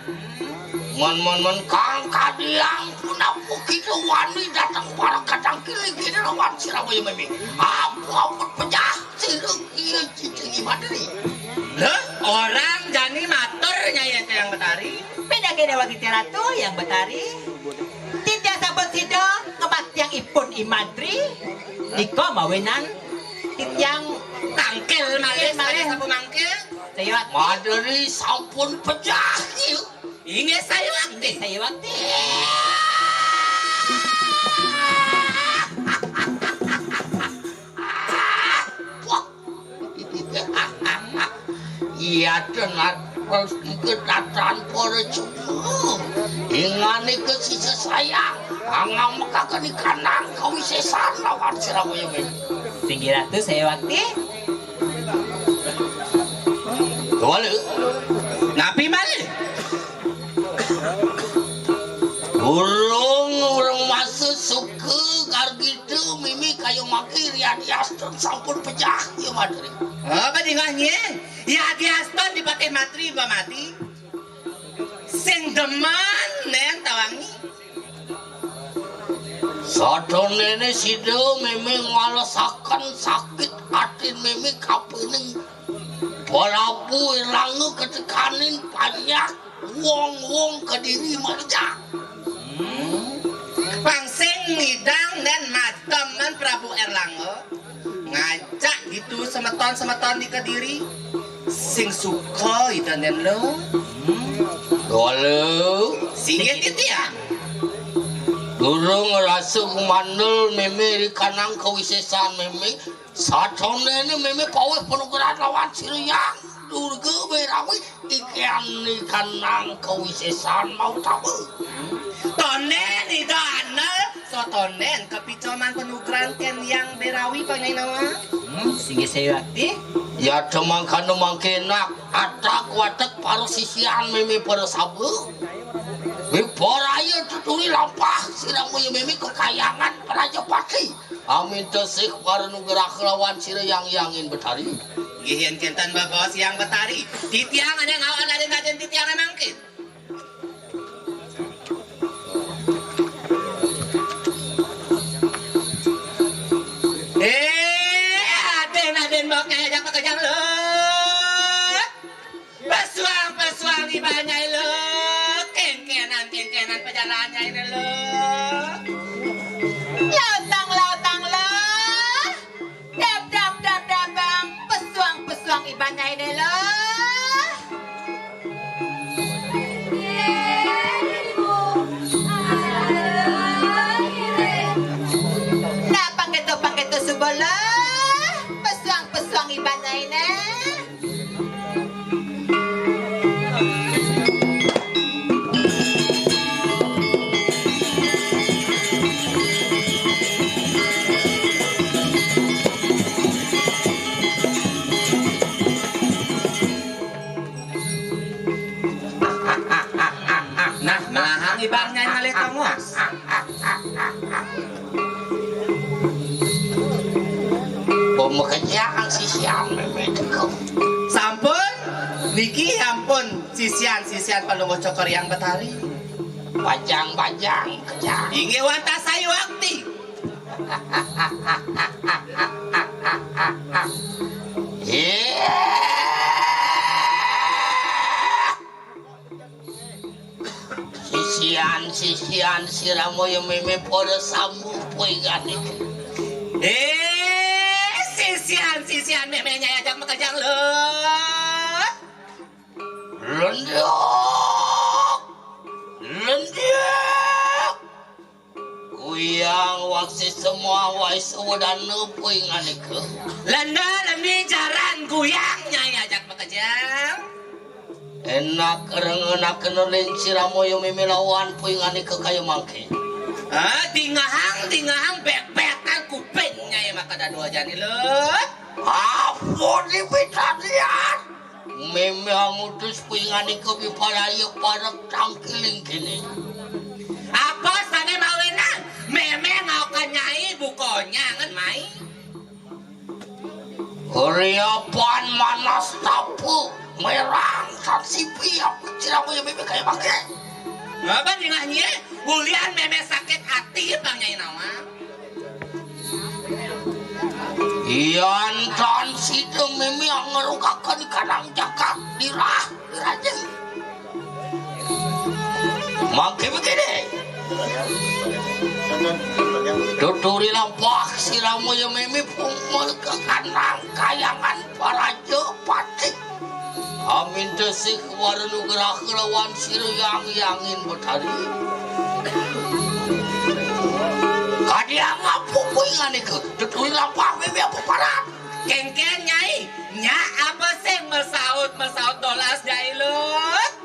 Man, man, man, kang kadiang pun apa kita wani datang para kadang kili gini lawan sirama ya memi. Apa, apa pecah sirung iya cici gimana nih? Lho, orang jani matur nyai Ente yang Betari. Pinanggih nawa titiang Ratu yang Betari. Titiang sampun sida ngemat tiang ipun I Madri. Nika mawinan titiang tangkil malih, malih sampun mangke. Saya Madri sampun pejah, iya. Inggih saya wakti. Saya wakti. Wah. Iya, tenan. Terus iki tatan para cuma. Ingane ke sisa sayang. Angamekaken ikanang kawisesan lawan sira wayah. Singgih Ratu, saya wakti. Wale. Napi malih? Urung, urung masa suka gargita mimi kayu maki Riyadi Astun sampun pejah ya Madri. Apa dingah nyen? Riyadi Astun dipatih Matri ba mati. Sing demen nen tawangi. Sadonene sida mimi ngalesaken sakit atin mimi kapining Prabu Erlangga ketekanin panjak wong-wong Kediri makejang. Hmm. Pang sing midang nen matemen Prabu Erlangga ngajak gitu semeton-semeton di Kediri. Sing suka ida nen lo. Hmm. Dole. Singgih titiang. Durung rasa kumandel meme ri kanang kawisesan meme. Satondene meme paweh panugrahan lawan Sri Hyang Durga Berawi ikan ikan nang kawisesan mau tabe. Tonden ida anel, sotonden kapicoman panugrahan ken Hyang Berawi pangainawa. Hmm, singgih saya wakti. Ya temangkana mangkenak atak watek para sisian meme para sabu. Wiporaya tuturi lampah sirang meme kekayangan Raja Pati. Amin tesih para nugraha lawan sira yang yangin Betari. Nggih, yen kenten babaos yang Betari, titiang ada ngawan aden-aden titiang mangkin. Nyai lo, kengkenan, kengkenan pejalan Nyai lo. Lautang, lautang lo. Dap, dap, dap, dap, bang. Pesuang, pesuang iban Nyai lo. Nah, pangketo, pangketo suba lo. Pesuang, pesuang iban Nyai. Nah, melahang ibang Nyai malih tongos. Pemekenyang sisian mémé teka. Sampun, niki ampun sisian-sisian Palungguh Cokor Hyang Betari. Bajang-bajang kejang. Inggih wantah sayuwakti. Iya. Sisian-sisian sira Moyo Mémé pada sambung poingan iki. Eh, sisian-sisian Mémé Nyai ajak makejang lo. Lenduk. Lenduk. Kuyang waksi semua wais udan nepuing anika. Lenda leni jaran kuyang Nyai ajak makejang. Enak rengenak kena lincir amoyo mimilawan puing anika kaya mangke. Ah, dingahang, dingahang, bek-bekan kuping Nyai maka dadua jani lo. Ampun dipitanian. Mémé ngutus puing anika biparaya parek tangkiling kene. Apa sané mawinan? Mémé ngaokan Nyai buka nyangan mai. Riapan manas tapu merang tan sipi apa cirama ya mémé kaya mangke. Ngapa dingah Nyai? Ulian mémé sakit ati bang Nyai nawang. Yan tan sida mémé ngerugaken kanang jagat dirah dirajeng. Mangke begini. Tuturi lampah sirama ya mémé pungmul ke kanang kayangan paraja pati. Amin tesih wara nugraha lawan sira yang yangin betari. Kadi angap pupuingan iku, tuturi lampah mémé apa parat. Kéngkén Nyai, nya apa sing mesaut-mesaut dolas Nyai Lut?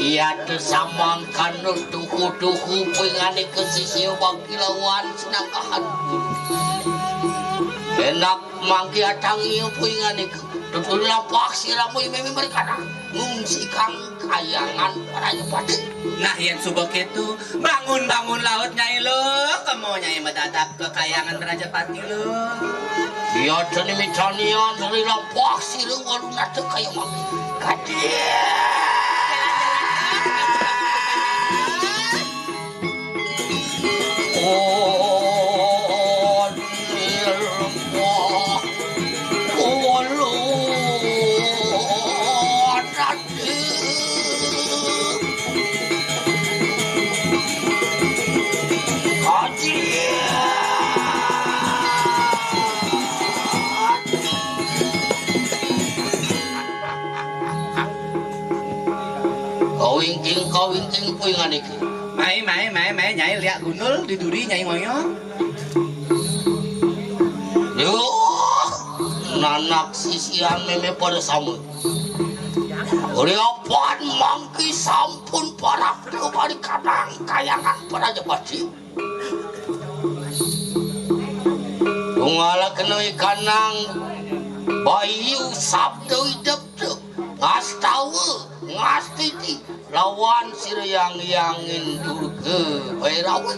Iya tu samangkan tuhu-tuhu pingane ke sisia bagi lawan sinangkahan. Enak mangki atang iya pingane ke tutu lapah siramu mimi mereka ngungsi kang kayangan para nyepati. Nah, yen suba ketu, bangun-bangun laut Nyai lo, kemo Nyai medadak ke kayangan Rajapati lo. Iya dene mitanian ri lampah sira walu nate kaya mangke. Kadhe. Oh, di lampah. Oh, lo. Kawingking, kawingking puingan iki. Mai, mai, mai, mai, Nyai liak gundul di duri Nyai ngoyo. Duh, nanak sisian meme pada sama. Riapan mangki sampun parap bari kanang kayangan Prajapati. Tungala kena ikanang bayu sabda idep tu ngastawa ngastiti lawan sira yang yangin Durga Bairawa.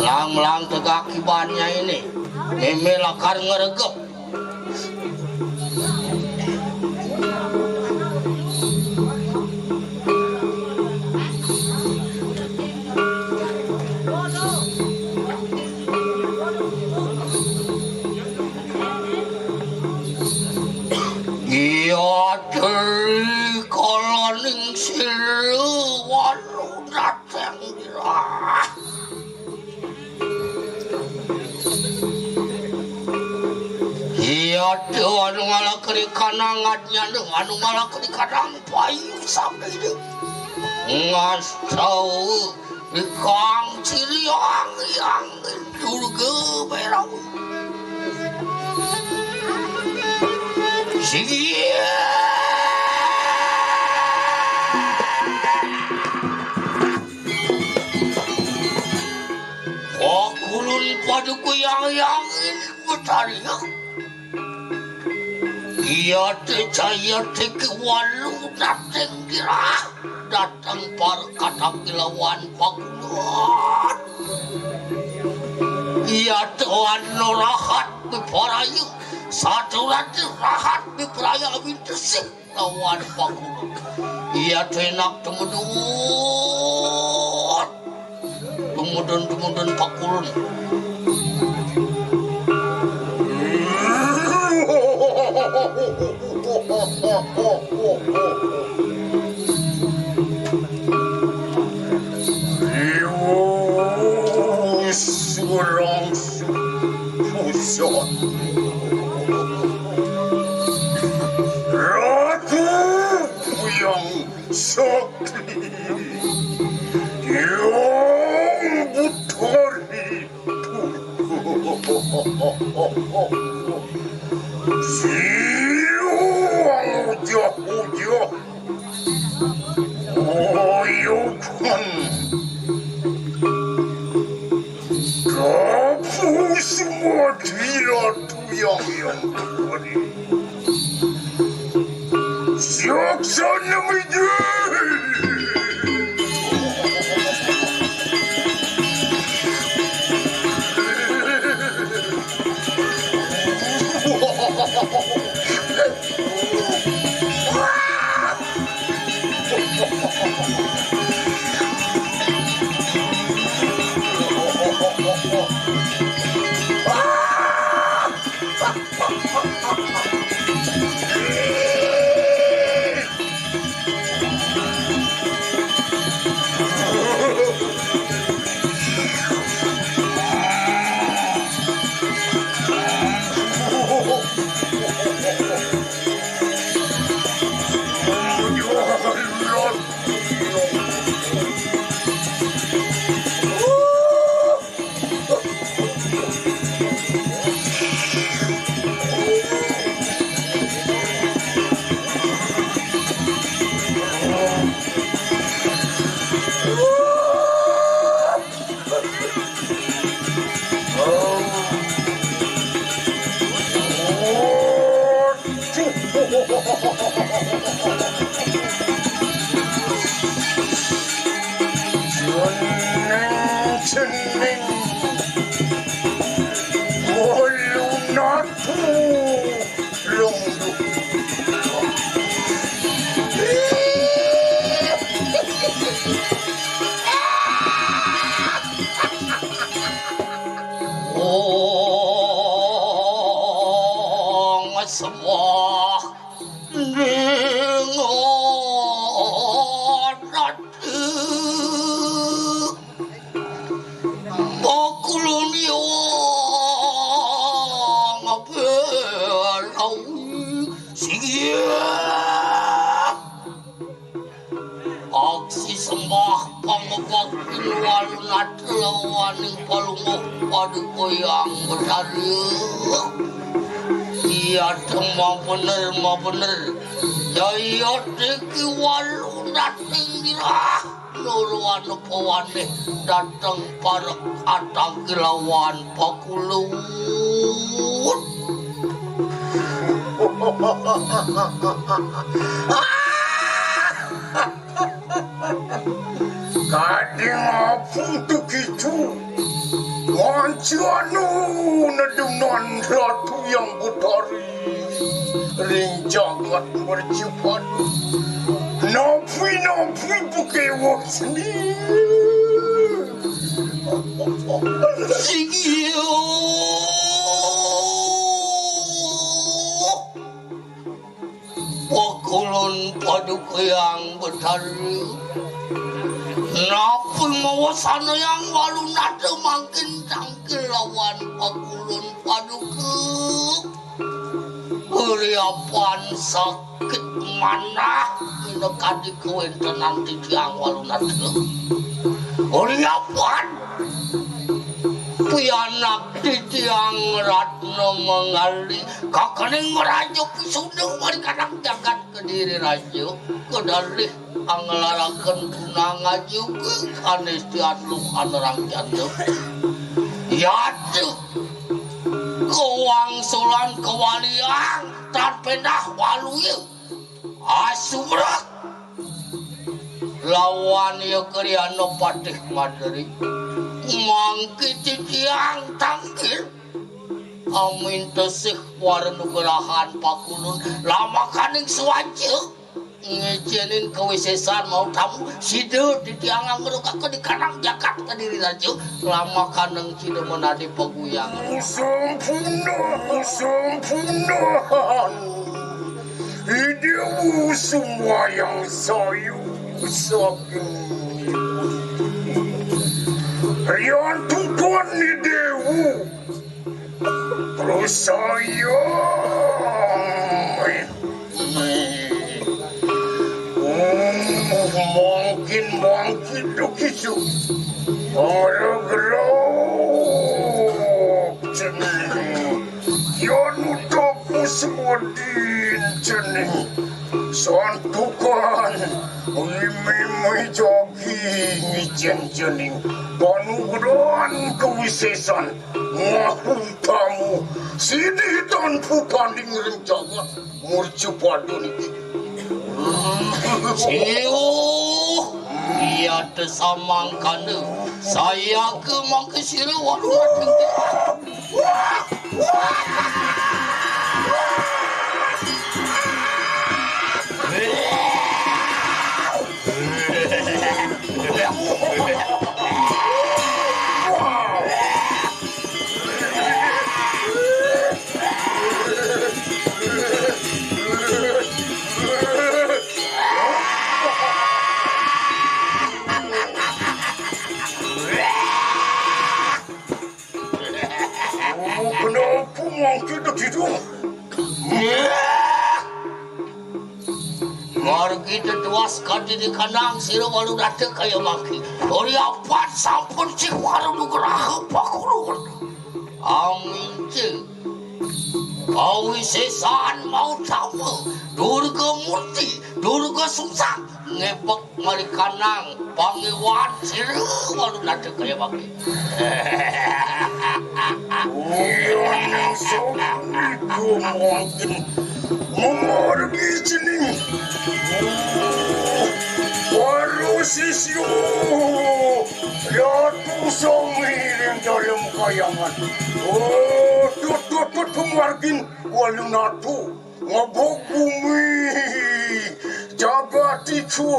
Ang melang tegak ibannya ini, meme lakar ngeregep. Iya, teri kalaning silu walu dateng dirah. Iya, teri anu ngalakeri kanang adnya, anu ngalakeri kanang payu sampai di ngastau. Ikang ciriang yang durga berawi. Sia. Pakulun paduku yang yangin betariak. Iya te caya teke walu dateng dirah, dateng para katang kilawan pakulun. Iya te anu rahat biparayu, satu rati rahat biparaya awin tesik lawan pakulun. Iya te enak temudut. Tumudun-tumudun pakulun. Iwus surang su-, susah. Ratu yang sakti, yang betari. Siang ujah-ujah, oyukan. Kapu semua tidak tuyang yang tadi. Silaksana maju. Jeneng-jeneng Wolu Natu Lungguh. Wong sembah ning ati. Pakulun yang belawi. Siap. Aksi sembah pangobak pinuwalunat lawaning palungguh paduka yang betari. Iya temah bener, mah bener. Jaya tiki walunat ing dirah. Nurwana pawanih dateng parek atang kilawan pakulun. Kading apung tu kicu. Pancanu nedunan Ratu Hyang Betari ring jagat mercipadu. Napi-napi pakéweh seni. Inggih. Pakulun Paduka Hyang Betari. Napi mawasanayang Walunata mangkin tangkil lawan Pakulun Paduka? Uriapan sakit manah minakadi kawéntenan titiang Walunata. Uriapan pianak titiang Ratna Manggali kakaning maraja pisuna mari kanang jagat Kediri Raja, kedalih anglaraken tunang ajuga kanistian luhana rangcana. Yata kawangsulan kawaliang tan péndah waluya asumrek lawan Yekriana Patih Madri. Mangki titiang tangkil amin tesih waranugrahan Pakulun lamakaning suwaja ngicénin kawisésan mautamu sida titiang angrukaken di kanang jagat Kediri Raja lamakaning sida menadi paguyangan. Sampuna, sampuna. Idewu sumbayang sayu saking Riantukan Idewu. Terus saya mangkin mangkin begitu. Para gelap cening. Yan utaku sewadin cening. Santukan mimi jagi ngicén cening. Panugrahan kawisésan ngahu tamu. Sidi tanpa tanding ring jagat murcupada niki. Siuh, iya tesamangkana. Saya ke mangke sira waduh. Oh, kenapa mangke begitu? Margi tetuas kadi di kandang sira Walunata kaya mangke. Uriapan sampun sih waru nugraha Pakulun. Amincing kawisésan mautama Durga Murti, Durga Sungsang ngepek mari kanang pangéwan sira Walunata kaya mangke. Uyan sapunika mangkin mamargi cening para sisya Ratu sami ring dalem kahyangan. Oh, tut, tut, tut, pamargin Walunata. Ngebug bumi jagat iku.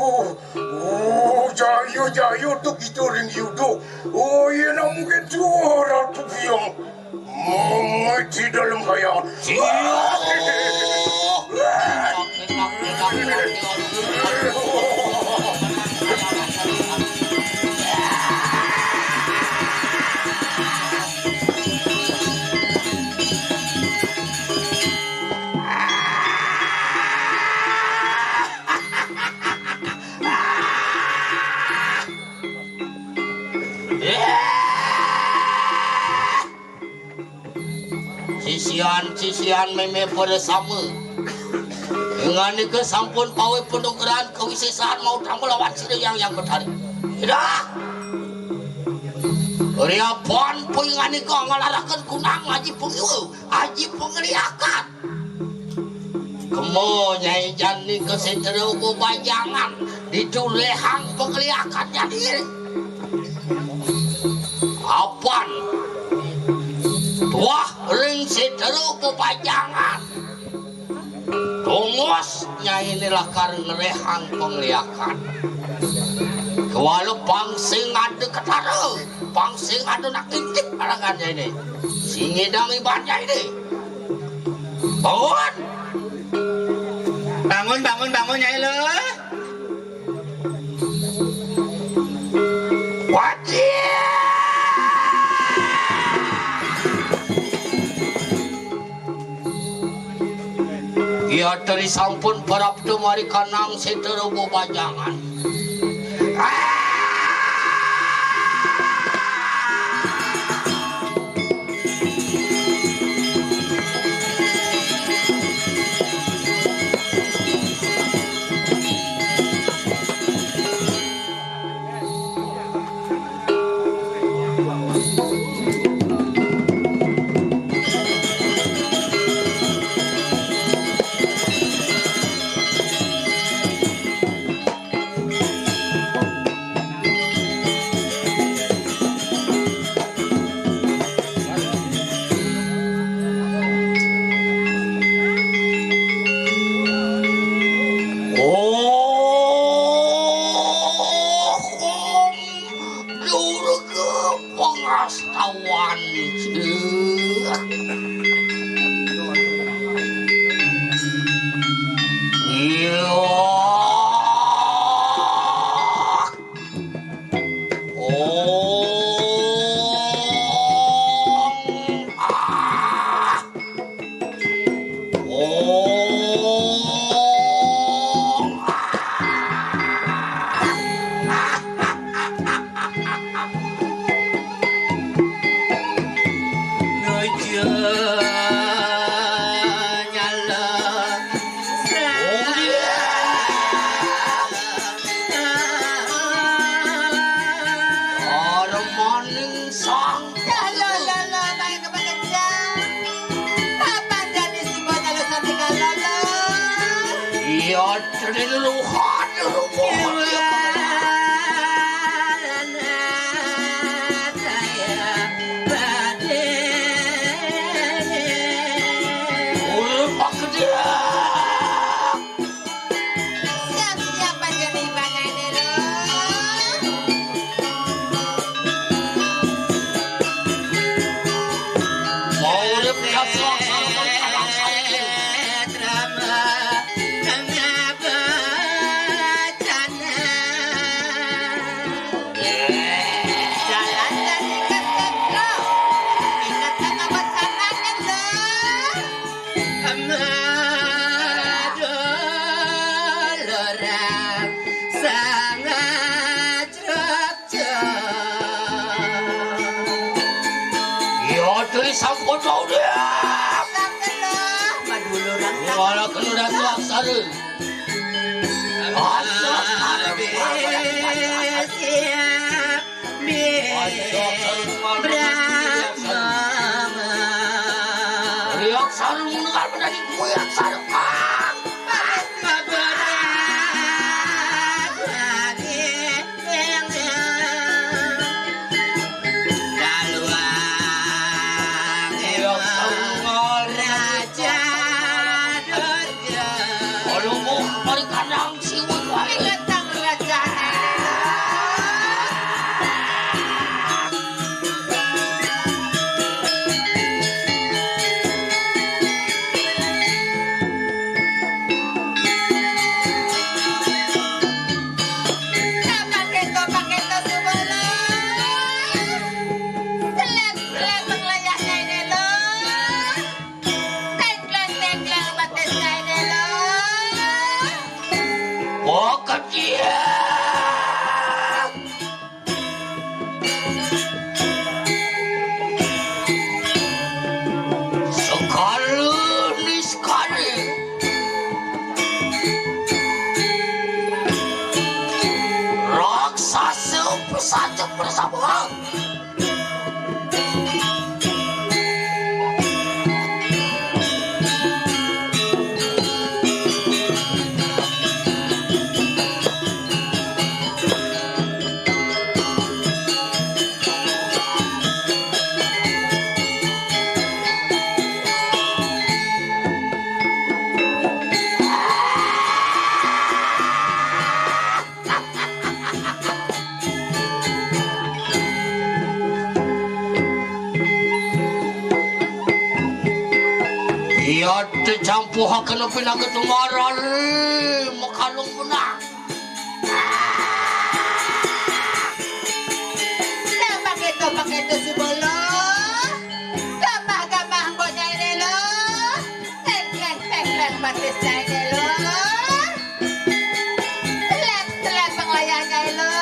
Oh, jaya, jaya tu kita ring yuda. Oh, iya namu gitu, Ratu Biang. Mengeti dalam kaya. Iya. Sisian-sisian mémé pada sama. Nganika sampun pawé panugrahan kawisésan mautama lawan sira Hyang Hyang Betari. Ida. Riapan puing nganika ngalaraken kunang aji pangiwa, aji pangeliakan. Kema Nyai Jani ka Sétra Uga Bajangan, ditu lehang pangeliakan jadi. Apan Pajangan. Tunggus Nyai ini lakar ngeréhang pangliakan. Kéwala pang sing ada ketara, pang sing ada nak ngintip alangan Nyai ini. Sing ngidang iban Nyai ini. Bangun. Bangun, bangun, bangun, Nyai lo. Wajib. Iya, tadi sampun prapta mari kanang sitra bebajangan. Oh, Om Durga Pangastawan, cik. Iya. Om. Ah. Om. Ah. Nuju nyala. Armaning sang. Lho, lho, lho, main kepekejang. Papan dadi simbol nyala santika, lho, lho. Iya, triluhan rubuh. Urip pakedang. Siap-siap aja nih, Bang Edi, loh. Mau urip ya, suang-suang, alang-alang. Jalan dari Kertengklo. Ingat sama pasangannya, loh. Amadulurang sangat rokco. Iya, tuli sampun mau dia. Astagfirullah, madulurang. Wala kena datu aksara. Astagfirullah. Siap. Brahma. Riak sarung dengar menjadi kuyak sarung. Riak sarung. Raja Durga. Aduh, mari kandang siwun wae. Inget nang raja. Yadé campuhaken pinaget tumaral, makalung punah. Gambah kéto, gambah kéto, Subala. Gambah, gambah, mbok Nyai Délo. Teng, teng, teng, teng, batis Nyai Délo. Telat, telat, panglayah Nyai Délo.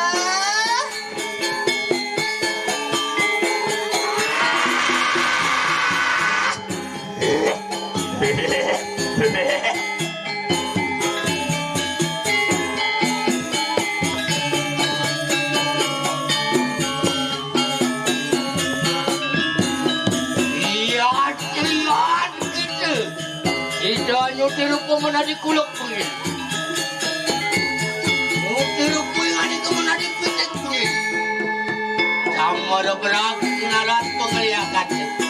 Iya, iya, gitu. Sida nyuti rupa menadi kuluk bengil. Nyuti rupa yang ada ke menadi pitik bengil. Sama ada berat, naran pengeliakan.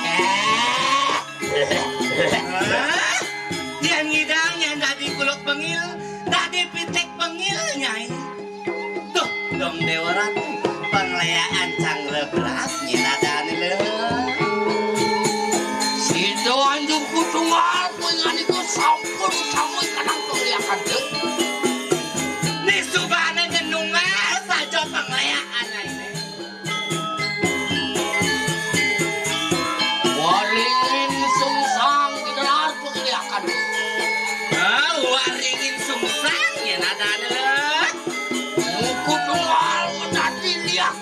Eh. Hah? Yén ngidang yén dadi kuluk bengil, dadi pitik bengil, Nyai. Duh, dong Déwa Ratu, pangléakan cangregrag nyinadané lé. Sida anjung kutunggal kuwi nganika sampun sami kanang pangléakan, Dék. Nisubané nyenungal saja pangléakan, Nyai. Waringin sungsang digelar pengeliakan. Ah, waringin sungsang ya nadane lho. Mungkut luar menadi liak.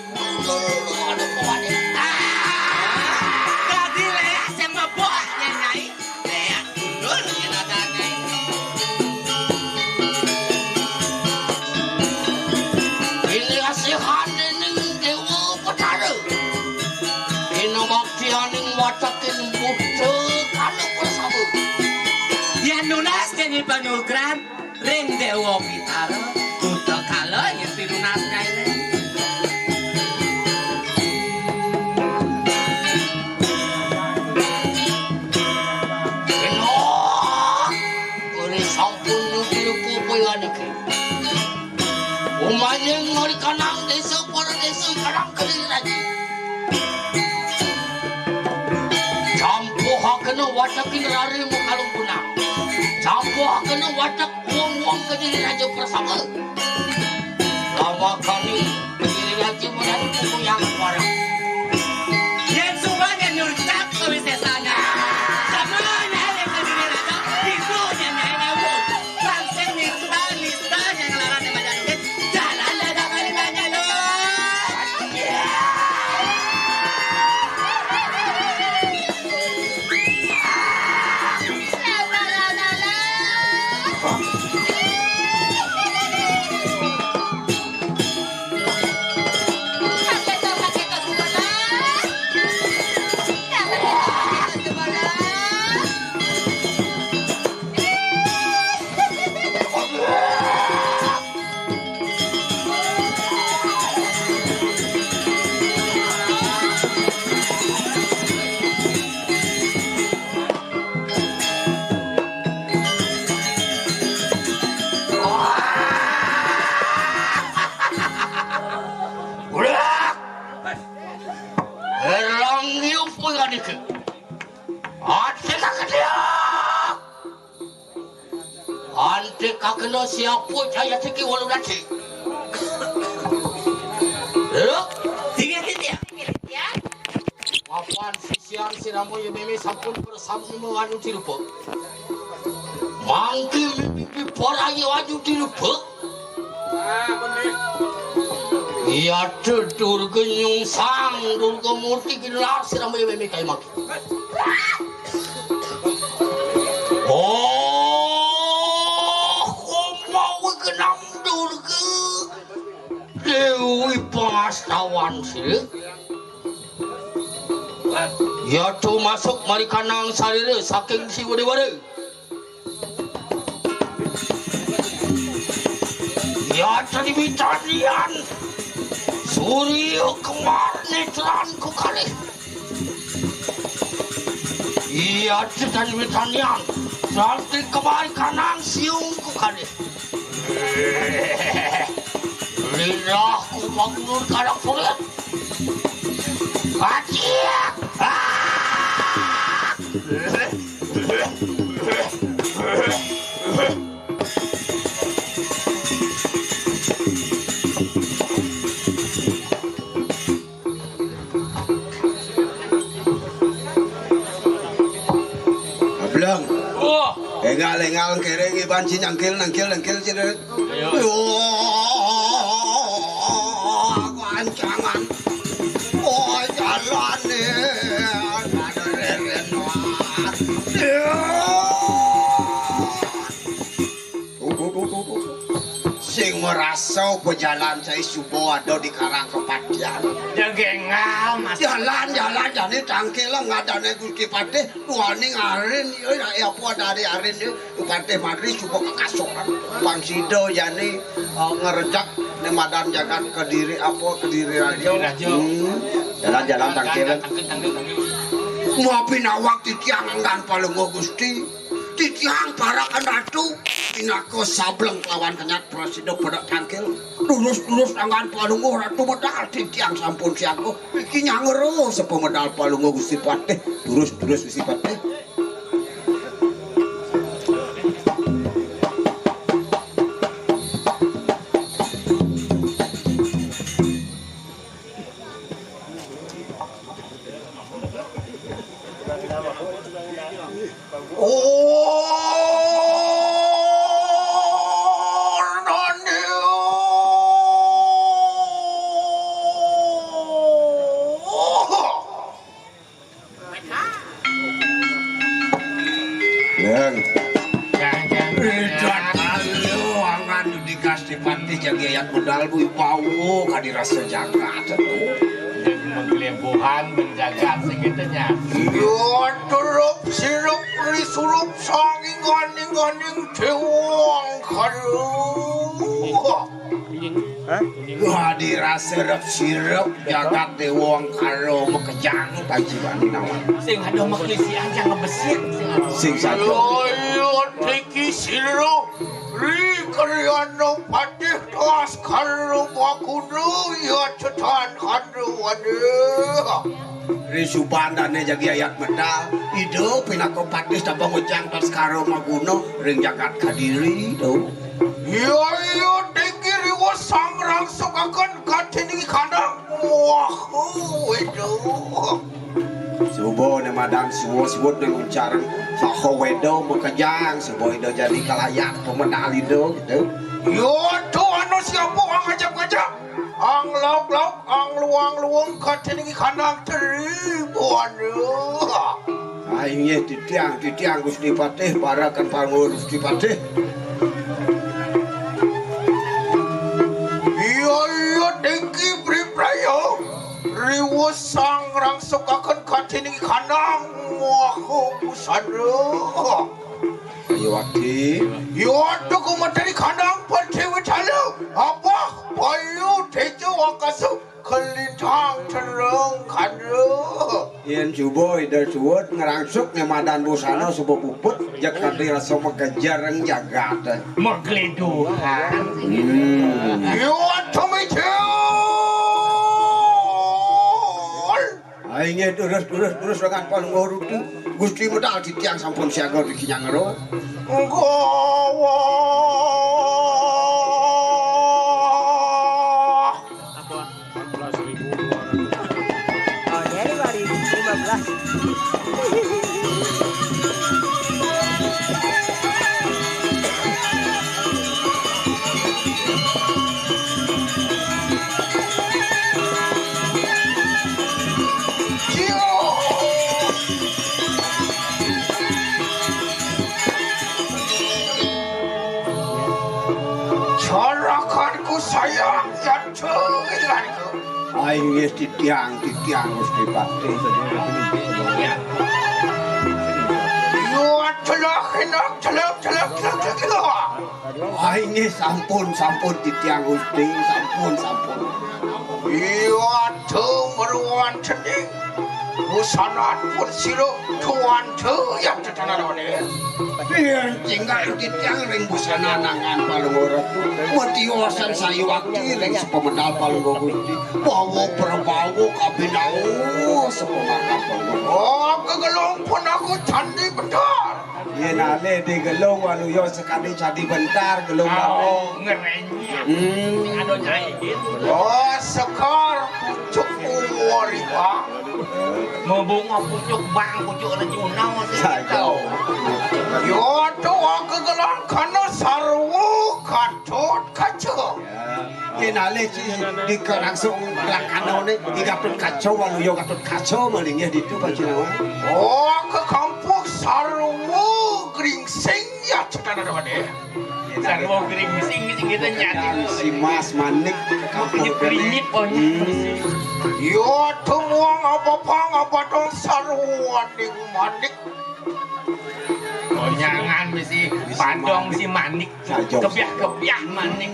Ada kawane. Ah, tadi leak sing mabok ya, Nyai. Leak dulur ya nadane. Ini asihan dening Dewa Betara. Ina baktianing watekin buta kala bersama. Yen nunas dening panugrahan ring Dewa Betara, buta kala yen pinunas kaene. Ina, ora sampun nuju rupa niki. Umayeng marikanang desa para desa ikanang Kediri Raja. Campuhakena watekin rare makalungkunang. Campuhakena watek wong-wong Kediri Raja prasama. Lamakani Kediri Raja menjadi kukuyangan warang. Yen suwanya nyucap kawisesana. Sama nyae Kediri Raja, itu nyae nyae. Sangsing nista, nista yang nglarang yang macam ini. Jalan dadak kali banyak, lho. Erang iup ngadike. Ate kakene. Ante kakena siapa jaya tiki walu dadi. Lho? Tinggi titi ya. Mapan sisian siramo ya meme sampun bersama menganu dirupa. Mangke mimpi para ya waju dirupa. Iya, Durga nyungsang, Durga murti gilar siramo ya meme kai mangke. Oh, komawi genam Durga. Dewi Pangastawan sih. Yaitu masuk marikanang salira saking Siwa Dewara. Yaitu dimitanian Surya Kemar netran ku kalih. Iya, cetan witanian. Santi kebaikan nang siung ku kali. Lidah ku bangun kadang sulit. Baciak. Ah! Énggal-énggal kéring iban ci nyangkil, nangkil, nangkil ci deh. Ayo. Yo, gancangan. Oh, jalan nih. Ada reren, wah. Yo. Tuh, tuh, tuh, tuh, tuh. Sing merasa pejalan saya suba ada di Karang Kepatihan. Jagengal, Mas. Jalan, jalan, jani tangkil lah ngadane Gusti Patih. Wani ngarin, ya, ya, apa dari arin dia. Patih Madri suba kekasoran. Pang sida jani, eh, ngerejak ne madan jagat Kediri apa Kediri Raja. Kediri Raja. Hmm. Jalan-jalan tangkil. Tangkil, tangkil, tangkil. Muapin awak titiang anggan palungguh Gusti. Titiang parakan ratu. Pinaka sableng lawan kenyat prasida pada tangkil. Durus-durus anggan palungguh ratu medal titiang sampun siaga. Iki nyangero sapa medal palungguh Gusti Patih. Durus-durus Gusti Patih. Yang. Ridat ayo angan dikasih patih jagi ayat medal bui bawa kadi rasa jagat. Jadi mengkelebuhan menjaga segitu nya. Yo turup sirup ri surup sanging ganing ganing tewang kalu. Hah? Wah, dirasa rep sirep jagat Dewa Angkara makejang paji bani nawan. Sing ada maklisi aja ngebesit, sing ada. Sing satu. Yo, yo, tiki sira ri kriana patih tas karo bakuna ya cetan kandha wadah. Ri subandane jagi ayat medal, ida pinaka patih tabang ujang tas karo maguna ring jagat Kadiri, to. Iya, iya, tinggi riwa sang rangsukaken katining kandang. Wah, wedo. Suba ne madan suwa-suwut ne nguncareng saha wedo makejang, suba ida jani kalayak pemedal ida, gitu. Yo, to anu siapa ang ajab-ajab? Ang lauk-lauk, ang luang-luung, katining kandang teri buana. Ah, inggih titiang, titiang Gusti Patih, parakan pangul Gusti Patih. Iya, iya, tinggi beri prayo. Riwus sang rangsukaken katining kandang maha pusara. Ayo wakti. Yo tuku materi kandang pertiwi talu. Apa? Bayu tejo akasu. Kelintang terung kandha. Yen suba ida suud ngrangsuk ne madan busana suba puput, jeg kadi rasa makejereng jagat. Magleduhan. Hmm. Yo tumicul. Ai nggih, terus, terus, terus dengan palungguh rutu. Gusti medal titiang sampun siaga di kinyang ro. Nggawa. Oh, Januari lima belas. Carakanku sayang, jantung ilanku. Ai, inggih titiang, titiang Gusti Patih. Yo, celak, enak, celak, celak, celak, celak. Ai, inggih sampun, sampun titiang Gusti, sampun, sampun. Yo, aduh, meruan cening. Busanat pun sira tuan tuyang tetenanan. Yen tinggal titiang ring busana nangan palungguh ratu. Matiwasan sayuwakti ring sepemedal palungguh Gusti. Bawa prabawa kabinawa sepemakan palungguh. Oh, kegelung pun aku candi bentar. Yen alih di gelung waluya sekadi candi bentar gelung. Oh, ngerenyek. Hmm. Ada nyai gitu. Oh, sekar pucuk. Wari, Bang. Mabunga pucuk, Bang, pucuk rejuna masih Saja. Tahu. Yo, tuh aku gelang kana sarwa Gatotkaca. Ya. Yen ale ci dika langsung lakanané di Gatotkaca, waluya Gatotkaca malinggih ditu, Pak Cinawan. Oh, ke kampung sarwa gringsing ya, cetana deh. Sarwa gringsing sing kita nyati. Si Mas Manik ke kampung Punya kene. Prinyit, oh, hmm. Yo, tumuang apa pang apa dong sarwa ning Manik. Konyangan mesti padong si Manik. Saja. Kebiah-kebiah Manik.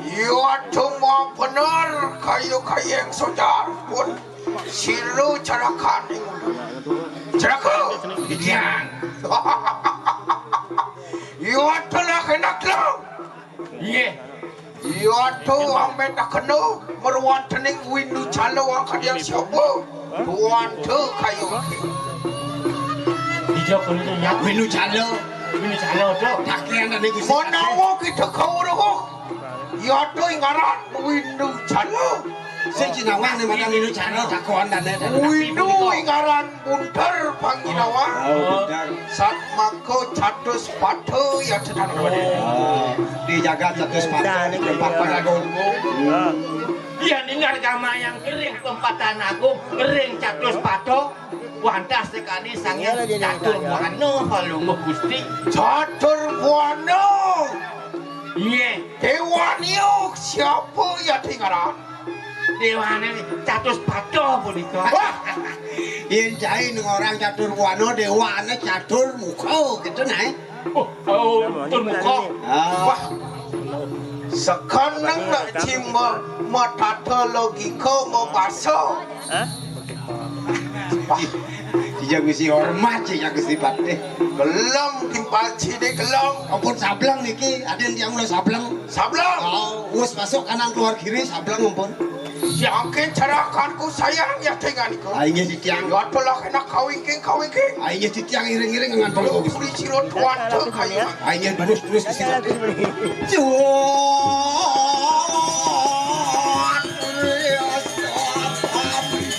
Iya, cuma bener kayu-kayu yang sojar pun siru cerakan. Ceraka. Iya. Iya, telah enak lo. Iya. Iya, tuh, ambe tak kena meruan tening windu calo angkat yang siapa? Tuan tu kayu. Dijawab kena tu, ya. Windu calo. Windu calo tu. Pakaian dan ibu. Menawa kita kau roh. Iya, tuh, ingaran windu calo. Sing jinawang ni makan windu calo. Takuan dan ada. Windu ingaran Bunter Pangginawa. Oh, Bunter. Sat mangko catus pata ya tenan. Oh, dijaga catus pata ni tempat para gonggo. Iya, dengar gama yang kering tempatan agung, kering catus pata. Wantah sekali sange catur buana palungguh Gusti. Catur buana. Iya. Dewa niu siapa ya tinggalan? Dewane catus pata punika. Wah, yen cai ngorang catur buana, dewane catur muka gitu nah. Oh, oh, catur muka. Ah. Wah. Sekarang nak cima matata logika mabasa. Hah? Wah. Ija ngisi hormat, ija ngisi patih. Gelem timpal cide gelem. Ampun sableng niki, aden tiang mulai sableng. Sableng. Oh, wis masuk kanan keluar kiri sableng ampun. Siangkin cerakanku sayang ya tenganiku. Ah, inggih titiang. Ya telah enak kawingking kawingking. Ah, inggih titiang iring-iring dengan pengurus. Kuli ciro tuan tu kayu. Ah, inggih terus terus di sini. Cuan.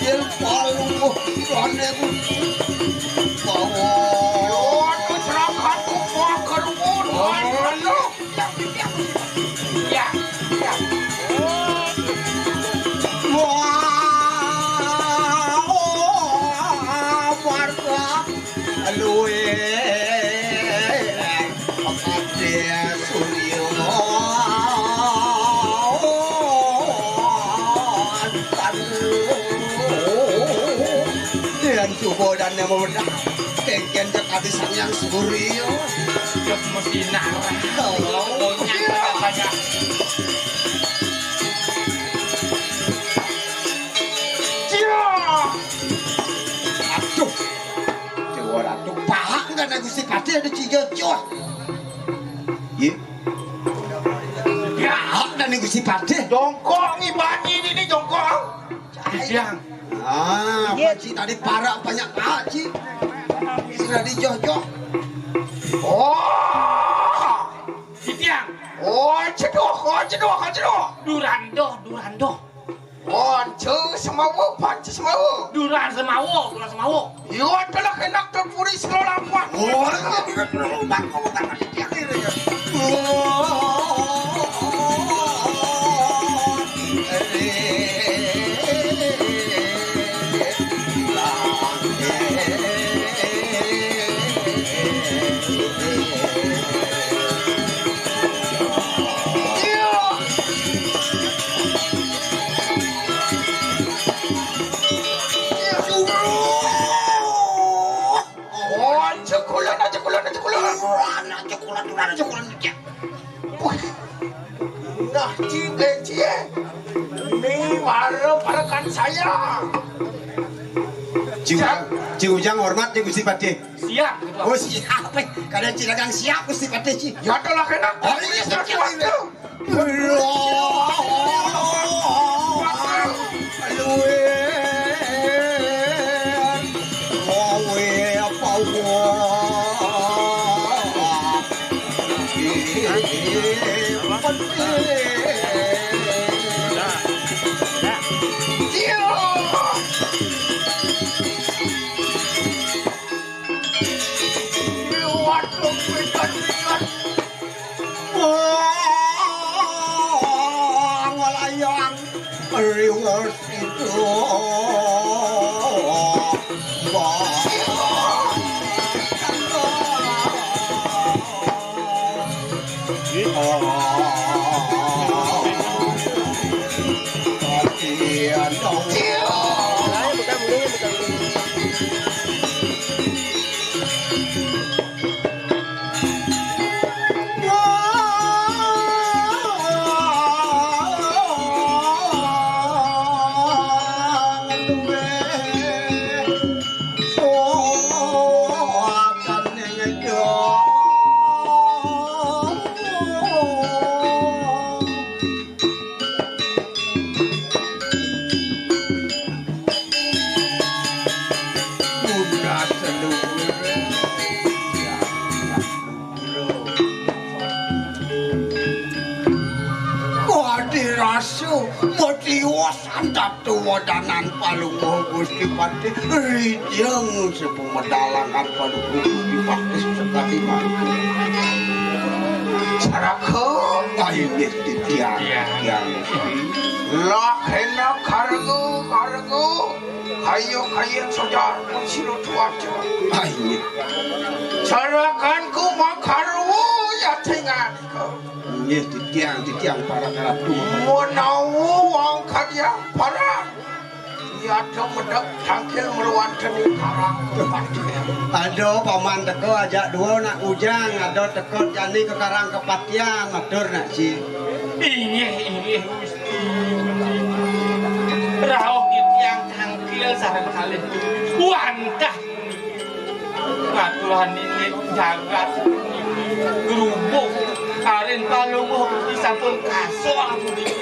Yen palu tuan aku. Bawa. Yo, cerakanku kuat kerumun. Ayo. Ya, ya. Wah, warga luwe pekade Surya. Yen coba dan yang mau Kengken cekati Sang Hyang Surya. Cek mesti narah. Oh. Banyak, banyak, banyak. Cia. Aduh. Dewa Ratu pahak kan Gusti Patih ada cijo-cijo. Ye. Ya, dan Gusti Patih. Jongkok ngibani ini, ini jongkok. Titiang. Ah, iya. Apa, Ci? Tadi parak banyak banget, Ci. Sudah dijoh-joh. Oh. Titiang. Oh, cedoh, oh, cedoh, oh, cedoh. Durando, durando. Panca Semawa, Panca Semawa. Duran Semawa, Duran Semawa. Yo, telah kena terpuri selolampah. Oh, telah kena terpuri selolampah. Oh, aja kulon, aja kulon, aja kulon. Aja kulon, aja kulon, aja kulon. Wih. Nah, Ci, Ci, eh. Ini warna parekan saya. Ci Ujang, Ci Ujang hormat, Ci Gusti Patih. Siap, Ketua. Oh, siap, eh. Kadang Ci Dagang siap, Gusti Patih, Ci. Ya, telah kena. Oh, iya, siap, siap, siap. Wadi rasu, matiwas antap tuwadanan Palungguh Gusti Patih, rijeng sepumedalangan Palungguh Gusti Patih sekali mangku. Saraka, inggih titiang, iya, titiang. Lakena kargo, kargo. Kayo, kayo, sojar, pun silu tuaca. Inggih. Sarakan ku makarwo yatingan. Nggih, titiang, titiang para karatu. Menawa wong kadiang paran. Yata medek tangkil meruan keni karang kepatian. Ada paman teka ajak dua nak ujang, ada teka jani ke karang kepatian, matur nak si. Inggih, inggih, Gusti. Rauh titiang tangkil sareng kalih wantah. Ngatuhan nini jagat grubuk karin Palungguh Gusti sampun kasoh puniki.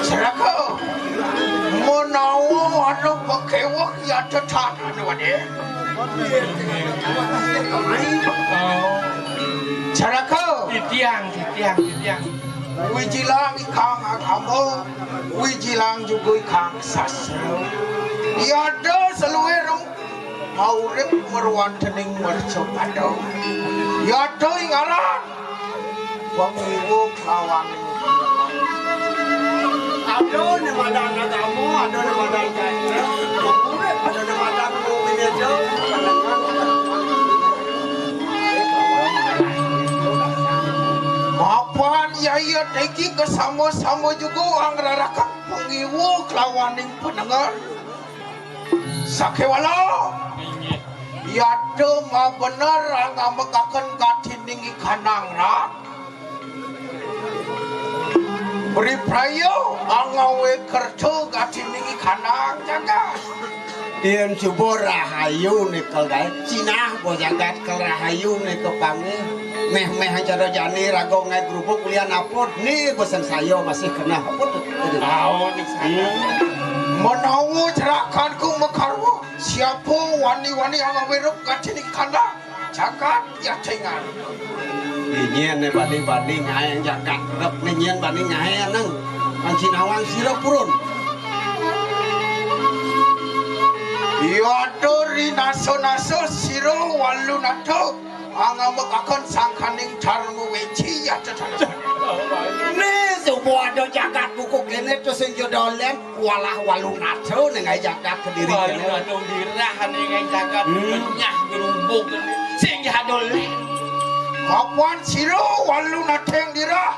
Saraka, menawa ana pakéweh ya tetat anu wadé. Saraka. Titiang, titiang, titiang. Wijilang ikang agama, wijilang juga ikang sastra. Yada saluwir maurip merwantening mercapada. Yata ing aran pangiwa kelawan. Ada ne madan agama, ada ne madan sastra, ada ne madan kombinasi. Mapan yaya degi kesama-sama juga angrarakan pangiwa kelawaning panengen. Sakéwala, yata mabener angamekaken gatining ikhanang rat. Bripraya angawé kerta gatining ikhanang jagat. Yén suba rahayu né kel gaé, sinah bo jagat kel rahayu né kepanggih. Méh-méh acara jani raga ngaé grubuk ulian apa, né besen saya masih kenah apa tuh? Tahu nih saya. Hmm. Menawa cerakanku makarwa, siapa wani-wani angawé rup gatining kandang? Jagat yatingan. Nyén né bani-bani ngaé jagat rep né nyén bani ngaé nang. Panci nawang sira purun. Yata rinasa-nasa sira Walunata angamekaken sangkaning Darma Weci yata. Né suba ada jagat buku kéné to sing ja dolén. Walah Walunata ning jagat Kediri kéné. Walunata girah ning jagat. Hmm. Menyah grubuk sing hadolé. Mapan sira Walunata ing dirah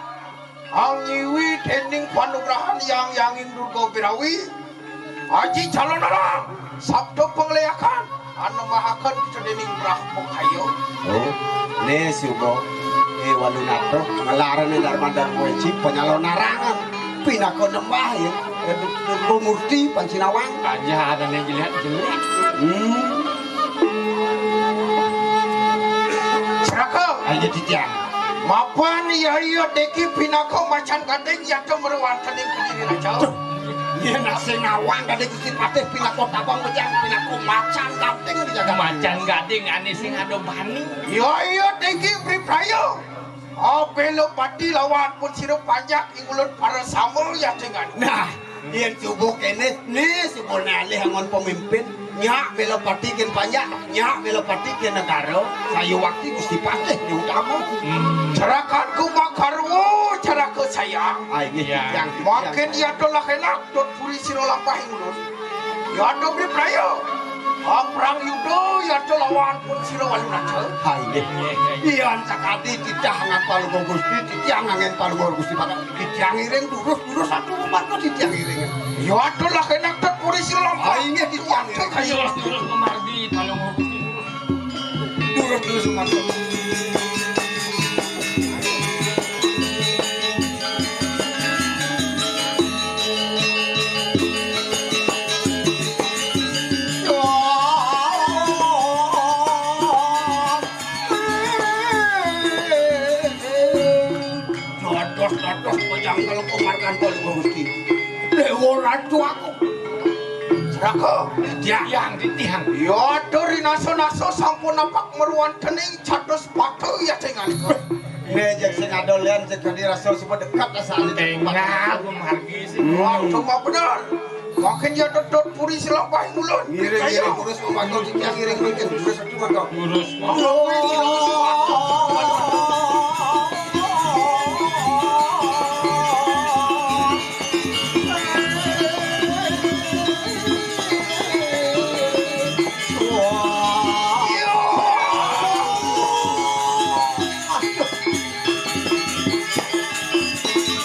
angiwi dening panugrahan Yang Yanging Durga Birawi. Aji calon arang sabda pangleakan. Anemahaken kita dening Brahma Kaya. Oh, né suba. Eh, Walunata, ngelarane Darman Darma Weci, penyalon arangan. Pinaka nembah, ya. Eh, Durga Murti, Pancinawang. Aja ada né jelék-jelék. Hmm. Seraka. Aja titiang. Mapan iya iya deki pinaka macan gandeng yata meruan kening kediri raja. Yén asing nawang kadé Gusti Patih pinaka tabang bejang pinaka macan gading di jagat. Macan gading ané sing ada bani. Iya, iya, tinggi priprayo. Abéla pati lawan pun sira panjak ing ulun para sama yatingan. Nah, yén subuh kéné, né subuh né alih angon pemimpin. Nyak Melopati kén panjak, nyak Melopati kén negara, sayuwakti Gusti Patih di utama. Hmm. Cerakan kumakarwa, ceraka sayang. Ah, ini iya. Titiang, titiang. Makin iya dolah enak, dot puri sira lampah ing ulun. Yata Bri Praya. Ah, prang yuda yata lawan Pun Sira Walunata. Ha, inggih. Yan sakadi titah ngan Palungguh Gusti, titiang nganggén Palungguh Gusti Patih. Titiang iring durus, durus satu marga titiang iring. Yata lah kénak Tet Puri Sira Lampah. Ha, inggih titiang iring. Kaya durus mamargi Palungguh Gusti durus. Durus, durus, Mas. Dados, dados pejangkal kumargan Palungguh Gusti. Déwa Ratu Agung. Sraka, titiang, titiang. Yata rinasa-nasa sampun napak maruan tening catus patu ya sing anu. Né jeg sing ada lian jeg kadi rasa suba dekat asal. Enggak, aku margi sih. Hmm. Wah, cuma bener. Makin ya Tet Puri Sira Lampah ngulun. Ngiring, ayo. Ngiring, terus pemantau titiang ngiring, ngiring. Terus satu mantau. Terus.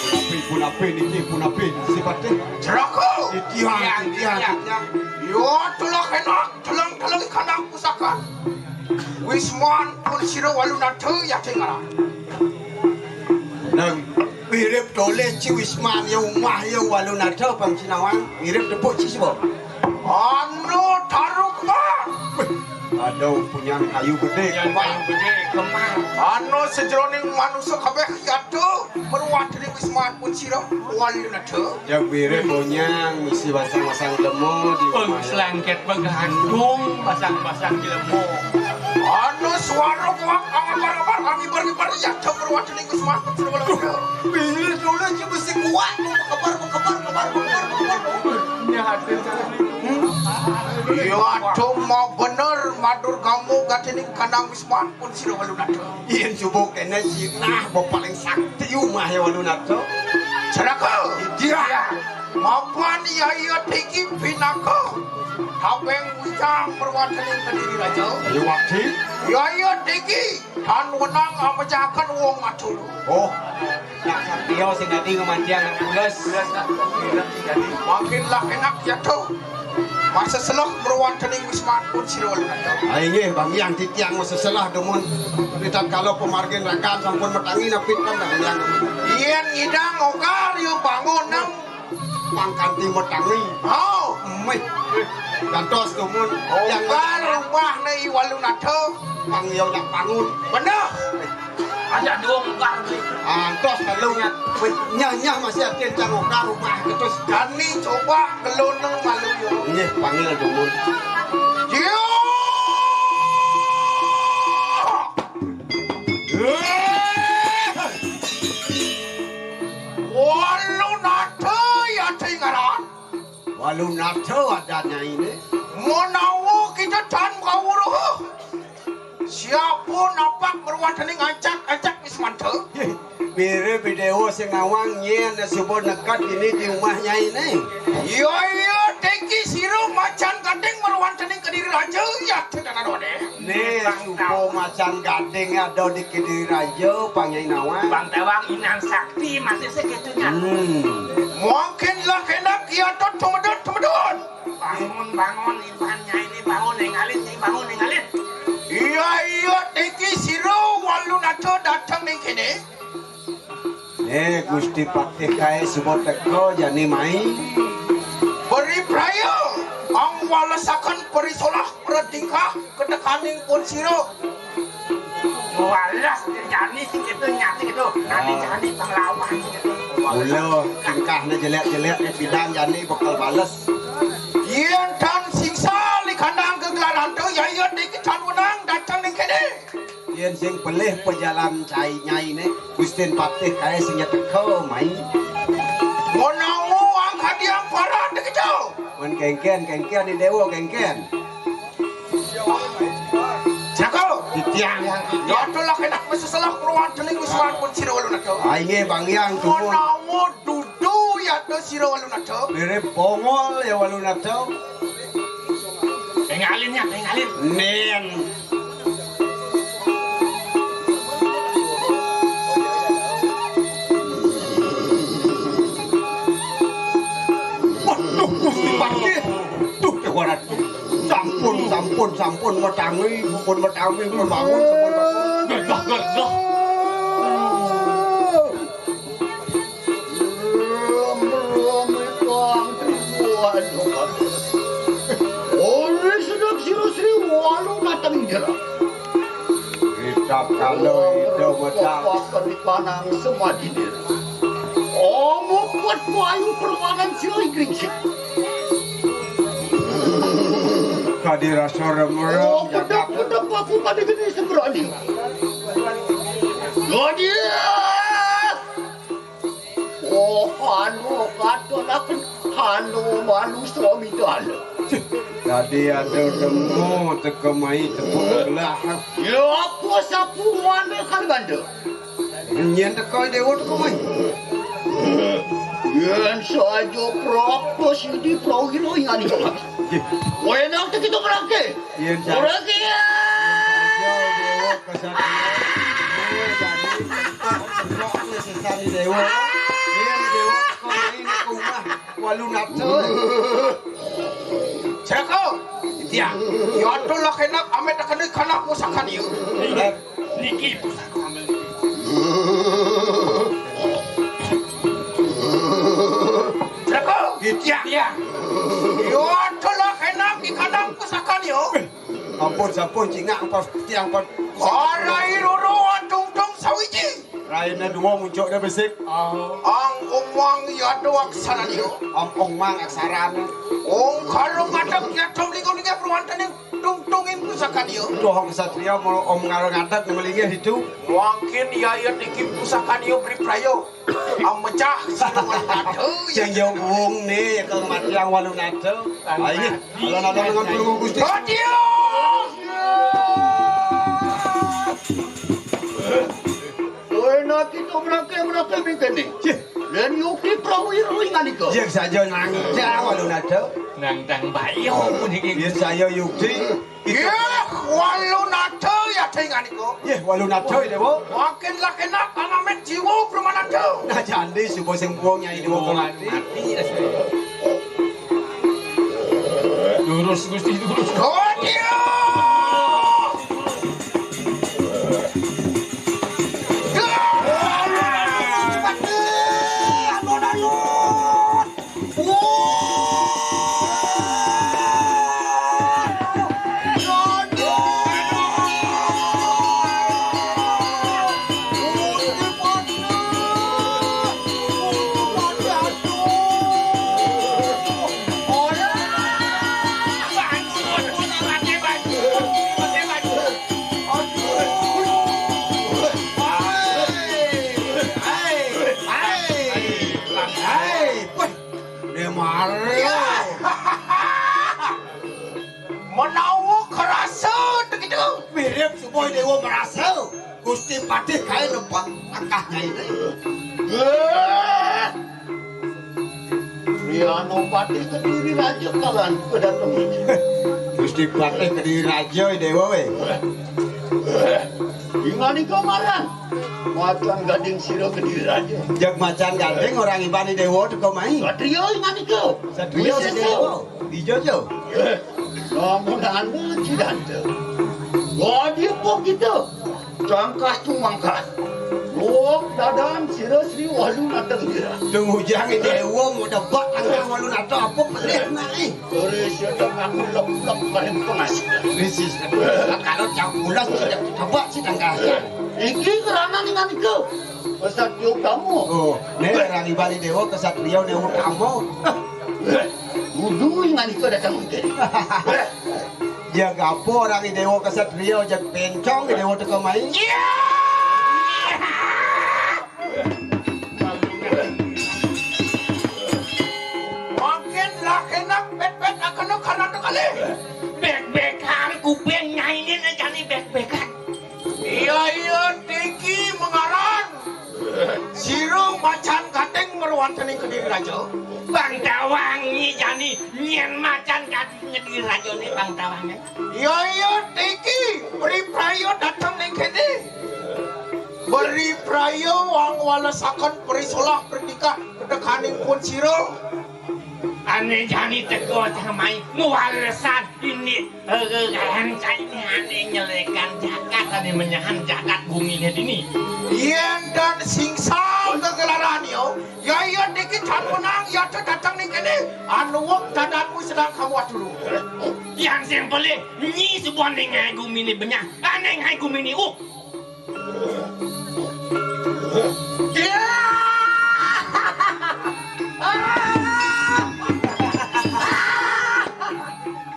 Punapi, punapi niki, punapi sipaté. Celaka. Titiang, titiang, titiang, titiang. Yo, tulah enak, teleng-teleng kandang pusaka. Wisman Pun Sira Walunata ya tinggalan. Nang mirip toleh ci Wisman ya umah ya Walunata pang cinawang. Mirip tepuk ci suba. Anu taruh kembar. Aduh, punyan kayu gedé, punyan kembar. Kayu gedé, kembar. Anu sajeroning manusa kabéh yata maruan tening Wisman Pun Sira Walunata. Ya, wiré bonyang misi wasang-wasang lemo di. Pun selangkét begantung, basang-basang di lemo. Anu suara kuat, abar-abar, angibar-ngibar, yata maruan tening Wisman Pun Sira Walunata. Bilih dulu aja mesti kuat, kebar, kebar, kebar, kebar, kebar, kebar. Ini hati. Yata mabener matur kamu gatining kandang Wisman Pun Sira Walunata. Yén suba kéné sinah ba paling sakti umah ya Walunata. Celaka. Iya. Mapan ya iya tiki pinaka. Tapeng wijang perwataning Kediri Raja. Ayo wakti. Ya iya tiki. Tan wenang amejahaken wong matur. Oh. Nah, saktia sing dadi ngamantiang pules. Makin lah enak jatuh. Masa selah berwantening Wisman Pun Sira Walunata. Ah, inggih, Bang Hyang titiang masa selah dumun. Ritatkala pamargin rakan sampun matangi napi kan Bang Hyang. Yén ngidang ogar ya bangun nang pangkanti matangi. Oh, mih. Gantos dumun. Ogar rumahné I Walunata. Pang ya nak bangun. Bener. Ada dua muka ni. Antos lalu nyah-nyah masih ada cang oka rumah ketus. Kami coba keloneng malu yo. Nggih, panggil dumun. Yo. Walunata ya tinggalan. Walunata adat nyainé. Menawa kita tan kawruh. Siapa napak berwataning ancak-ancak Wismanta? Mirip Déwa sing ngawang nyén suba neked dini di umah nyainé. Iya, iya, tiki sira macan gandeng berwataning Kediri Raja, ya tenan wadé. Né suba macan gandeng ada di Kediri Raja, pang nyai nawang. Bang Tawang Inang Sakti masih segitu nya. Hmm. Mungkin lah kenak ya tumedun-tumedun. Bangun, bangun, Iban nyai ini bangun, ningalin, nyai bangun, ningalin. Iya, iya, niki sira Walunata dateng ning kene. Eh, Gusti Patih kae suba teka jani mai. Beri praya, ang walesaken perisolah, pretingkah, ketekaning pun sira. Balas jani sing gitu, nyati gitu. Jani, jani panglawan sing gitu. Mula tingkahne jelek-jelek, eh, pidan jani bakal bales. Yen tan singsa likandang gegelaran tu, ya iya diki tan wenang dateng ning kene. Yen sing pelih pejalan cai nyaine, Gustin Patih kae sing nyeteka mai. Menawa angkadiang parah dikejo. Men kengken, kengken ni dewa kengken. Jago. Titiang. Ya itulah enak mesti salah keruan teling wiswan pun sira ulun aku. Ah, inggih, Bang Yang, tumun. Menawa dudu Aduh, sira Walunata. Mirip Bongol ya Walunata. Tingalin ya, tingalin. Nen. Waduh, Gusti Patih. Duh, Déwa Ratu. Sampun, sampun, sampun, wetangi, pun wetangi, pun bangun, pun bangun. Gergah, gergah. Ora sedek sira Sri Walu Nateng Jera. Kita kalau itu wedak. Pakan di panang semadinir. Omuk kuat payu permanan sira ing gringsik. Kadi rasa remrem. Oh, pedap-pedap aku pada geni seberani. Gadiah! Oh, anu, katonaken anu manusa midala. Dadi ada temu teka mai tepuk gelah. Ya, apa sapuane kang ganda? Nyén teka Déwa teka mai. Yén saja prapta sidi prawira ingan iki. Kowe nang teki to merangke. Yén sa-, ora ki. Yén Déwa kesatria. Déwa jadi. Kok sesani Déwa. Yén Déwa kok ini ke rumah. Walu nata. Jaka. Iya. Ya tulah enak amit akan kana pusaka dia. Niki pusaka ambil. Jaka. Iya. Iya. Ya tulah enak di kandang pusaka dia. Ampun, sampun, cingak, pas tiang, pas. Arai roro atungtung sawiji. Raina dua muncuk dia besik. Ang umang yado aksara dia. Ampung mang aksarana. Ong karo ngadeg yado lingo linge perwantaning tungtungin pusaka dia. Dohong kesatria mau om ngaro ngadeg ngelinge itu. Mungkin ya ya niki pusaka dia beri prayo. Amecah siluman nada. Yang jauh wong nih, kalau mati yang walu nada. Ayo, kalau nada dengan peluru Gusti. Adios! Kowe nak itu merake-merake mingkene. Cih. Dan yukti perahu iru ingan iko. Yang saja nang jauh walu nada. Nang tang bayo niki. Yang saya yukti. Yéh, walu nada ya dingane kok. Yéh, walu nada ya, Déwa. Makin lah kena pamamit jiwa Brahmananda. Nah, jandi suba sing puwung Nyai Déwa mati. Mati ya. Lurus Gusti, lurus. Oh, dia. Menawa kerasa begitu. Mirip supaya Déwa merasa. Gusti Patih kae nempak langkah Nyai. Riano Patih Kediri Raja kalan kedateng. Gusti Patih Kediri Raja, Déwa we. Inganika marang. Macan gading sira Kediri Raja. Jak macan gading orang ibani Déwa teka mai. Satria inganika. Satria Déwa. Ijo, Jo. Namun anu Cidanta. Gadi apa kita? Cangkah tumangkah. Wong dadan sira Sri Walu Nateng Jera. Tunggu jangan Déwa mau debak tangkah walu nata apa pelih naik. Terus ya dengan lep-lep paling pengasih. Risis. Kalau cang pulas tidak tebak si tangkah. Iki kerana ningan iku. Pesat yo kamu. Oh, nek orang ibali Déwa kesatria nek utama. Kudu ingan iku datang mungkin. Jaga apa orang Déwa kesatria, jak pencong Déwa teka mai. Iya. Makin lah enak bet-bet akan karena kali. Bek-bekan kuping nyainin aja nih bek-bekan. Iya, iya, tinggi mengaran. Sira macan kating merwan Cening Kediri Raja. Bang Tawang nyi jani nyén macan kadi Kediri Raja né Bang Tawang. Iya, iya, niki, beri prayo dateng ning kene. Beri prayo wang walesaken beri solah beri tingkah kedekaning pun sira. Ané jani teka cah mai ngwalesan ini, eh, eh, ané nyelekan jagat, ané menyahan jagat guminé dini. Yén dan singsal kegelaran yo, ya, iya, niki tan menang, ya, dateng ning kene, anu wong dadanmu sedang kamu aturu. Yang sing pelih, nyi sebuah ning ngai guminé benyah, ané ngai guminé uh.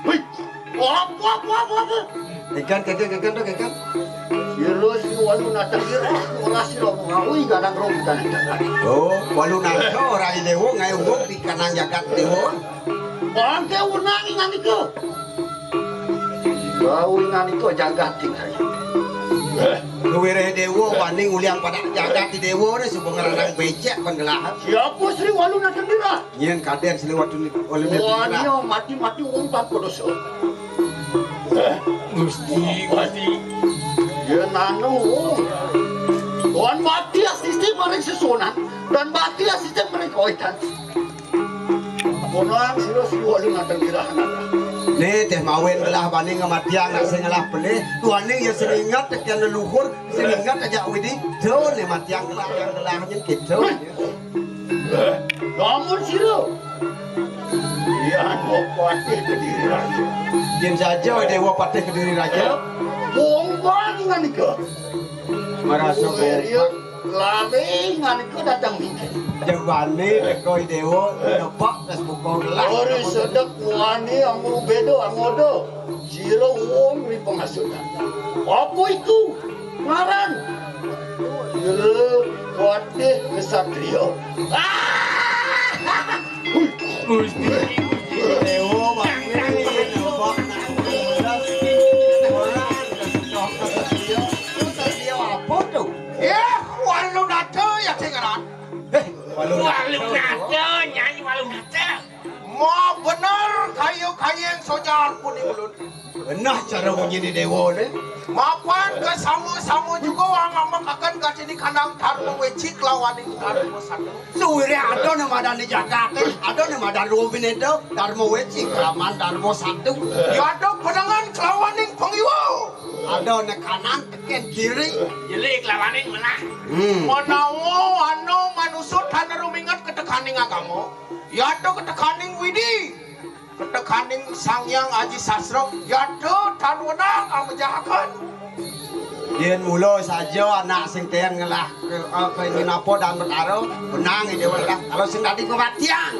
Wih, apa, apa, apa, apa? Ikan, ikan, ikan, ikan, ikan. Sira si walu natang sira, ora sira ngawi gadang rom ikan. Oh, walu natang ora dewa ngai wong di kanang jagat dewa. Bangke unang ingan ika. Bau ingan ika jagat tinggal. Luwireh dewa bani nguliang pada jagat di dewa ne suba ngeranang becek penggelahan. Siapa Sri Walu Natandira? Nyén kadén seliwat tuni oleh. Wah, dia mati-mati wong tanpa dosa. Gusti, Gusti. Ya nanu. Tuhan mati asiste maring sesunan dan mati asiste maring kawitan. Ponang sira siwa ling ateng girahan. Né téh mawen gelah bani ngamatiang nak sing ngelah pelih. Tuaning ya sing inget tekén leluhur, sing inget aja widi. Tuh né matiang gelah yang gelah nyén gitu. Lamun sira. Yan mau patih Kediri Raja. Yen saja dewa patih Kediri Raja. Wong bani nganika. Marasa Weria lali nganika datang mingkir. Jebane teko dewa nebak tas buka gelas. Ori sedek wani amru bedo angodo. Sira wong ri pengasutan. Apa iku? Ngaran. Jero Wadih Kesatria. Gusti, Gusti Dewa, Gusti Dewa. Apa tuh? Eh, Walu Nata ya sing ngaran. Eh, Walu Nata. Walu Nata, Nyai Walu Nata. Mau bener kayu kayeng sojar puni ulun. Benah cara munyi di dewa ne. Mapan ke sama-sama juga wang amakaken katini kandang Dharma Weci kelawaning Dharma Satu. Suwire ada ne madan di jagat, ada ne madan rumpin itu Dharma Weci kelawan Dharma Satu. Ya ada penangan kelawaning pengiwa. Ada ne kanan teken kiri. Jeli kelawaning menah. Hmm. Menawa ana manusa tan ruminget ketekaning agama, ya ada ketekaning widi. Ketekaning Sang Hyang Aji Sastra, yada tan wenang amejahaken. Yen mula saja anak sing ten ngelah ke, eh, ke ing napa dan betara, wenang ide wenang. Kalau sing dadi kematian.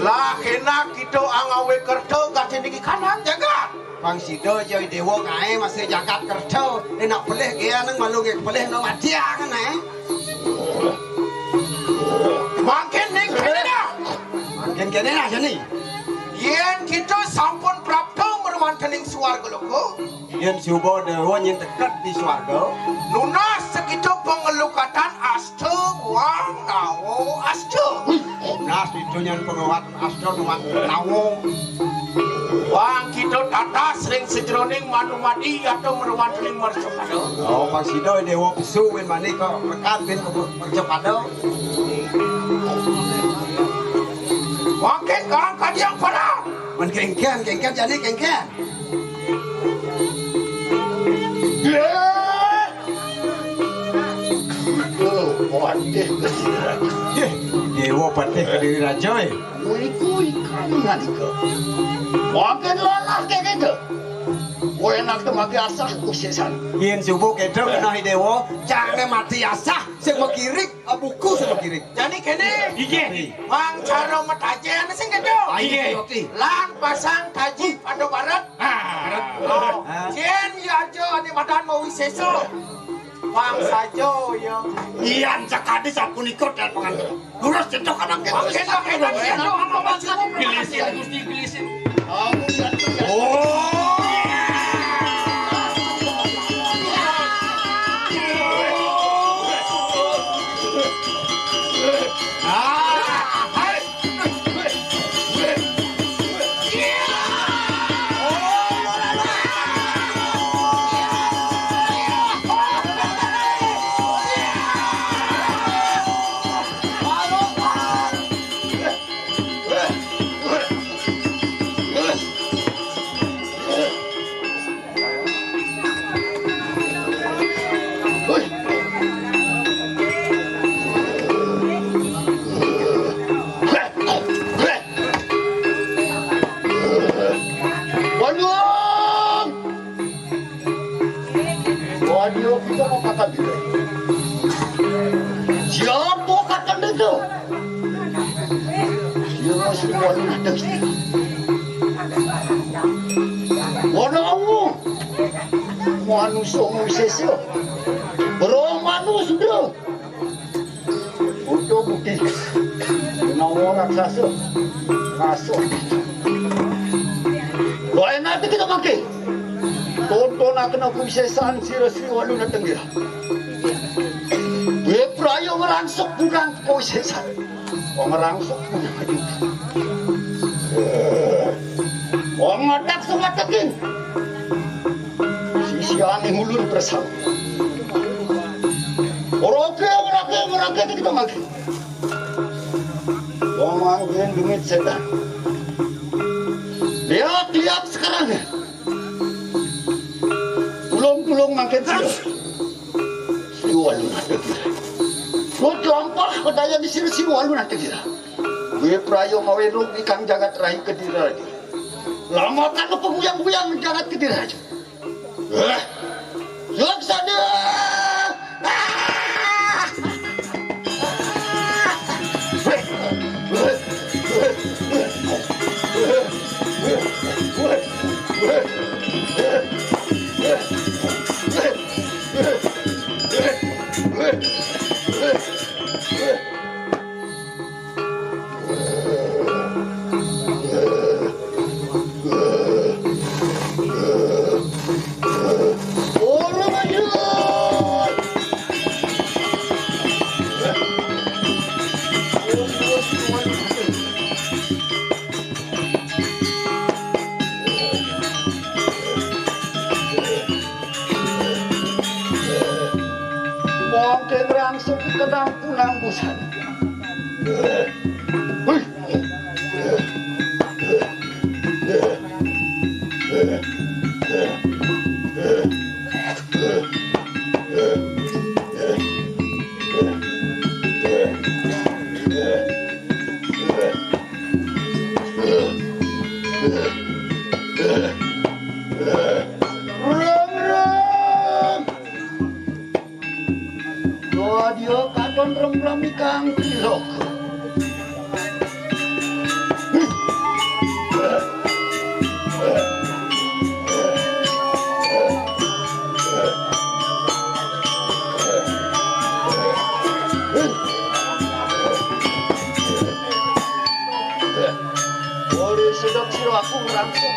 Lah kena kita angawe kerta gati niki kanan jagat. Pang sida jai dewa kae masih jagat kerta. Enak pelih ge nang malu ge pelih no matian eh. Mangkin ning kene dah. Mangkin kene dah jani. Yen kita sampun prapta merwantening swarga loka. Yen suba dewa nyen teket di swarga. Nunas sekita pengelukatan asta wang nawa asta. Nunas itu nyen penguat asta nuan nawa. Wang kita tatas ring sejeroning manumadi atau merwantening mercapada. Oh, pasida dewa pesu ben mani kok rekat ben mercapada. Mangkin kang kadiang pada. Men kengken, kengken jani kengken. Oh, patih Kediri Raja. Yeh, dewa patih Kediri Raja eh. Kuwi kuwi kami ngalika. Mangkin lalah kene to. Kowe enak temake asah kusisan. Yen subuh kedo kena dewa, jangan mati asah sing makirik. Abuku sama kiri. Jani kene. Inggih. Wang cara metaje ane sing kedo. Ah, iya, iya. Lan pasang taji pada barat. Ah. Oh. Ah. Jen ya aja ane madan mau wiseso. Wang saja ya. Iyan sakadi sapunika tel pengantar. Lurus cedok anak itu. Oke, oke, oke. Gilisin, Gusti, gilisin. Oh. Dia kita mau kata dia. Siapa kata dia tu? Dia masih wanita. Wanamu. Manusia Moses ya. Roh manusia. Untuk bukti. Menawa raksasa. Masuk. Bae nanti kita makai. Tonton akan aku sesan sira Sri Walu Natenggira. Gue prayo ngerangsuk punang kau sesan. Kau ngerangsuk punang aja. Kau ngotak sungat tekin. Sisiane ulun bersama. Ora oke, ora oke, ora oke, kita mati. Wong mangkin dungit setan. Lihat, lihat sekarang. Tulung-tulung mangkin sira. Siwalu nate kira. Lo gampah kedaya di sira Siwalu nate kira. Gue prayo mawe rung ikang jagat rai kedira lagi. Lamakan lo peguyang-guyang jagat kedira aja. Eh, Laksana! Ah! Wong keng rangsuk kenang punang busan. Hui. Rem, rem. Doa dia katon remrem ikang tilok. Ora sedek sira aku ngrangkul.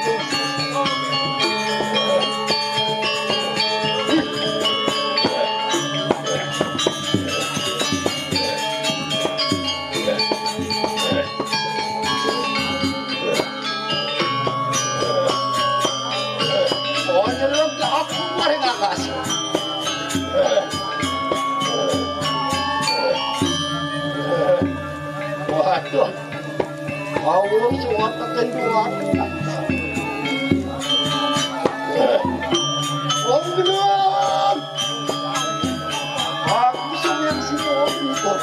Oh, nyelem ke aku maring akas. Waduh. Kawula suwat tekan kuwat. Wong gelem. Aku sing yang sing wong ikut.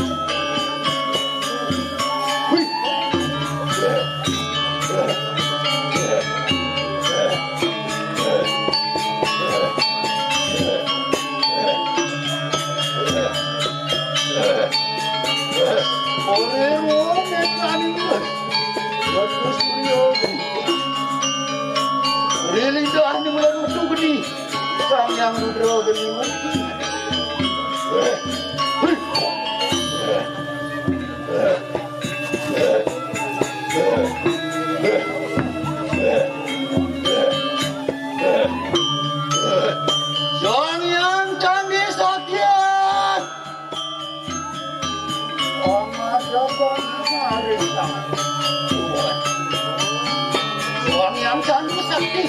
Wih. Ore wong nekani. Waduh, Surya. Rilindahne wulan metu geni. Sang Hyang Rudra geni mungkin. Sang Hyang Candi Satya. Pangadep maring tangan. Wong yang candu sakti.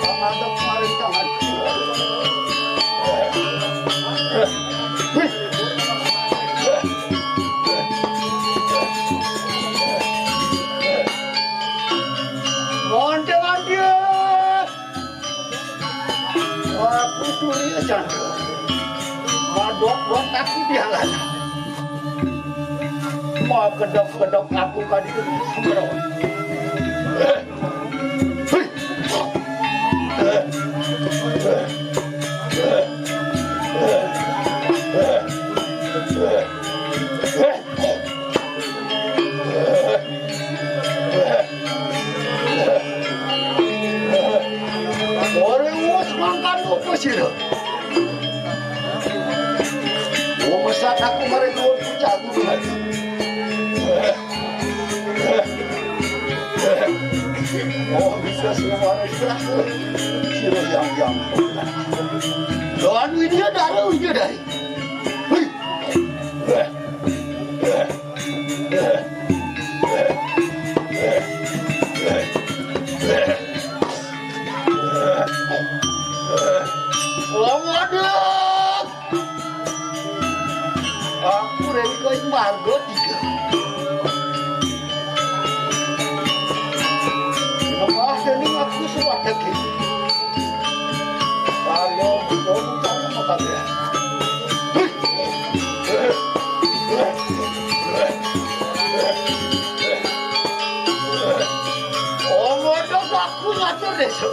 Pangadep maring tangan. Monte-monte. Aku tuli aja. Madok buat aku di halaman. Mau kedok-kedok aku kadi sembro. Mangkan apa sira? Wong mesat aku mari nuwun pucak kudu lagi. Oh, bisa semua ikhlas. Sira yang yang. Lawan Widya Dara Widya Dari. Hui. Waduh. Aku rengkoi margo tiga. Lemah dening aku suwateke. Kalau belum kamu makan ya. Oh, ngono aku ngatur desa.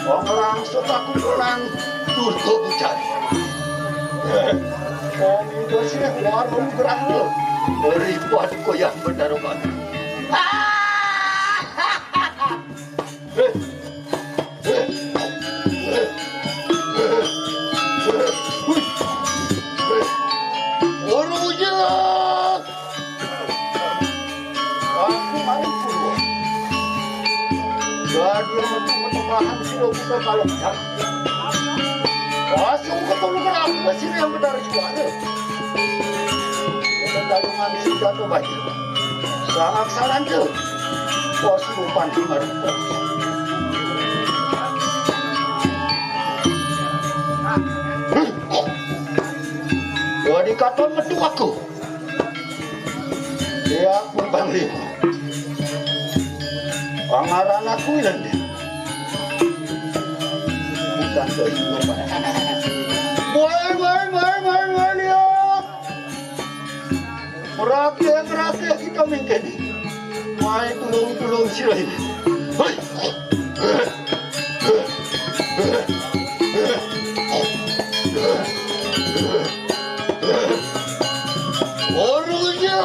Wong langsung aku nang Durga Pujan. Wong itu sih warung gerah lo. Ribet kok yang benar banget. Orang ujian. Aku maring Purwa. Dadi metu metu mahan sira buka kalengkar. Pasung ketemu kerabu sira yang benar suara. Kedaluman sing jatuh banjir. Sangat saran tuh. Pos lupan di maring pos. Dadi katon metu aku. Ya, aku panglima. Pangaran aku Ilendil. Bukan Doyulo, Pak. Woi, woi, woi, woi, woi, lihat. Merake, merake kita mengkene. Mai tulung-tulung sira ini. Hoi. Orunya.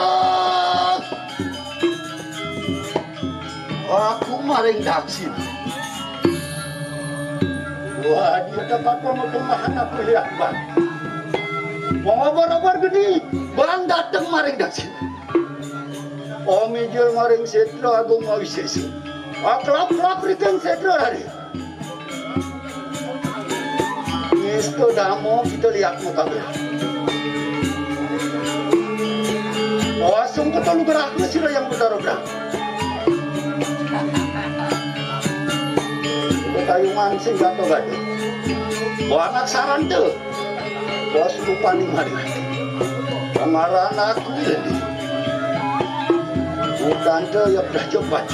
Aku maring Daksina. Wah, dia tempat pemukiman aku lihat, Bang. Mau obar-obar gede, Bang dateng maring Daksina. Om ijil maring Setra Agung Mawisesa. Aklap-klap riking Setra hari. Isto damo kita lihat muka gue. Langsung ketemu gerak sira yang putar-putar. Kayungan sing gato-gato. Wah, anak saran tuh. Bos rupane mari. Pengarahan aku ini. Bukan ke ya pernah cepat.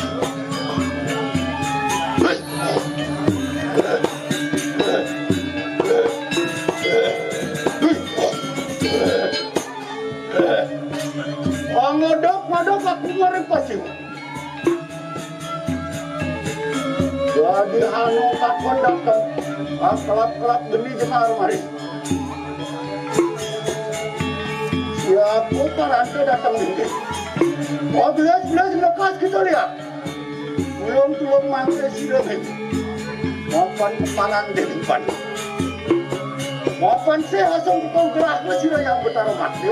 Ngodok-ngodok aku mari pasti. Jadi anu takon dateng. Ah, kelap-kelap geni jemar mari. Siapa parante dateng dingin. Oh, belas-belas lekas kita lihat. Tulung-tulung mangke sira nggih. Mapan kepalan depan. Mapan sih asal kau gerak sira yang betara mati.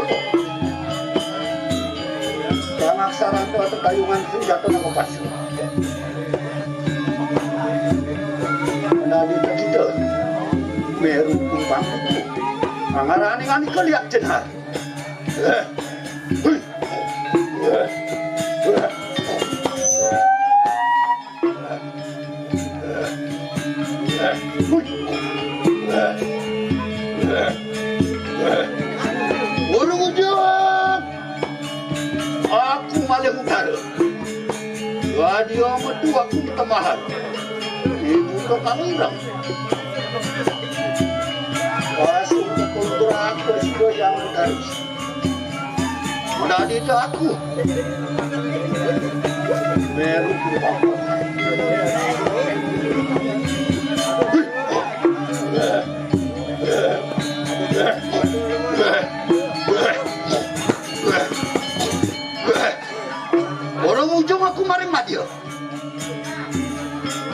Yang aksara kau terkayungan senjata nama pas. Menadi kita meru kumpang. Angarane ngani keliak jenar. Urung ujung. Aku malih utara. Wadia metu aku temahan. Ibu ke Kangirang. Pasung kundra aku sudah yang terus. Udah di aku. Meru. Orang ujung aku maring madya.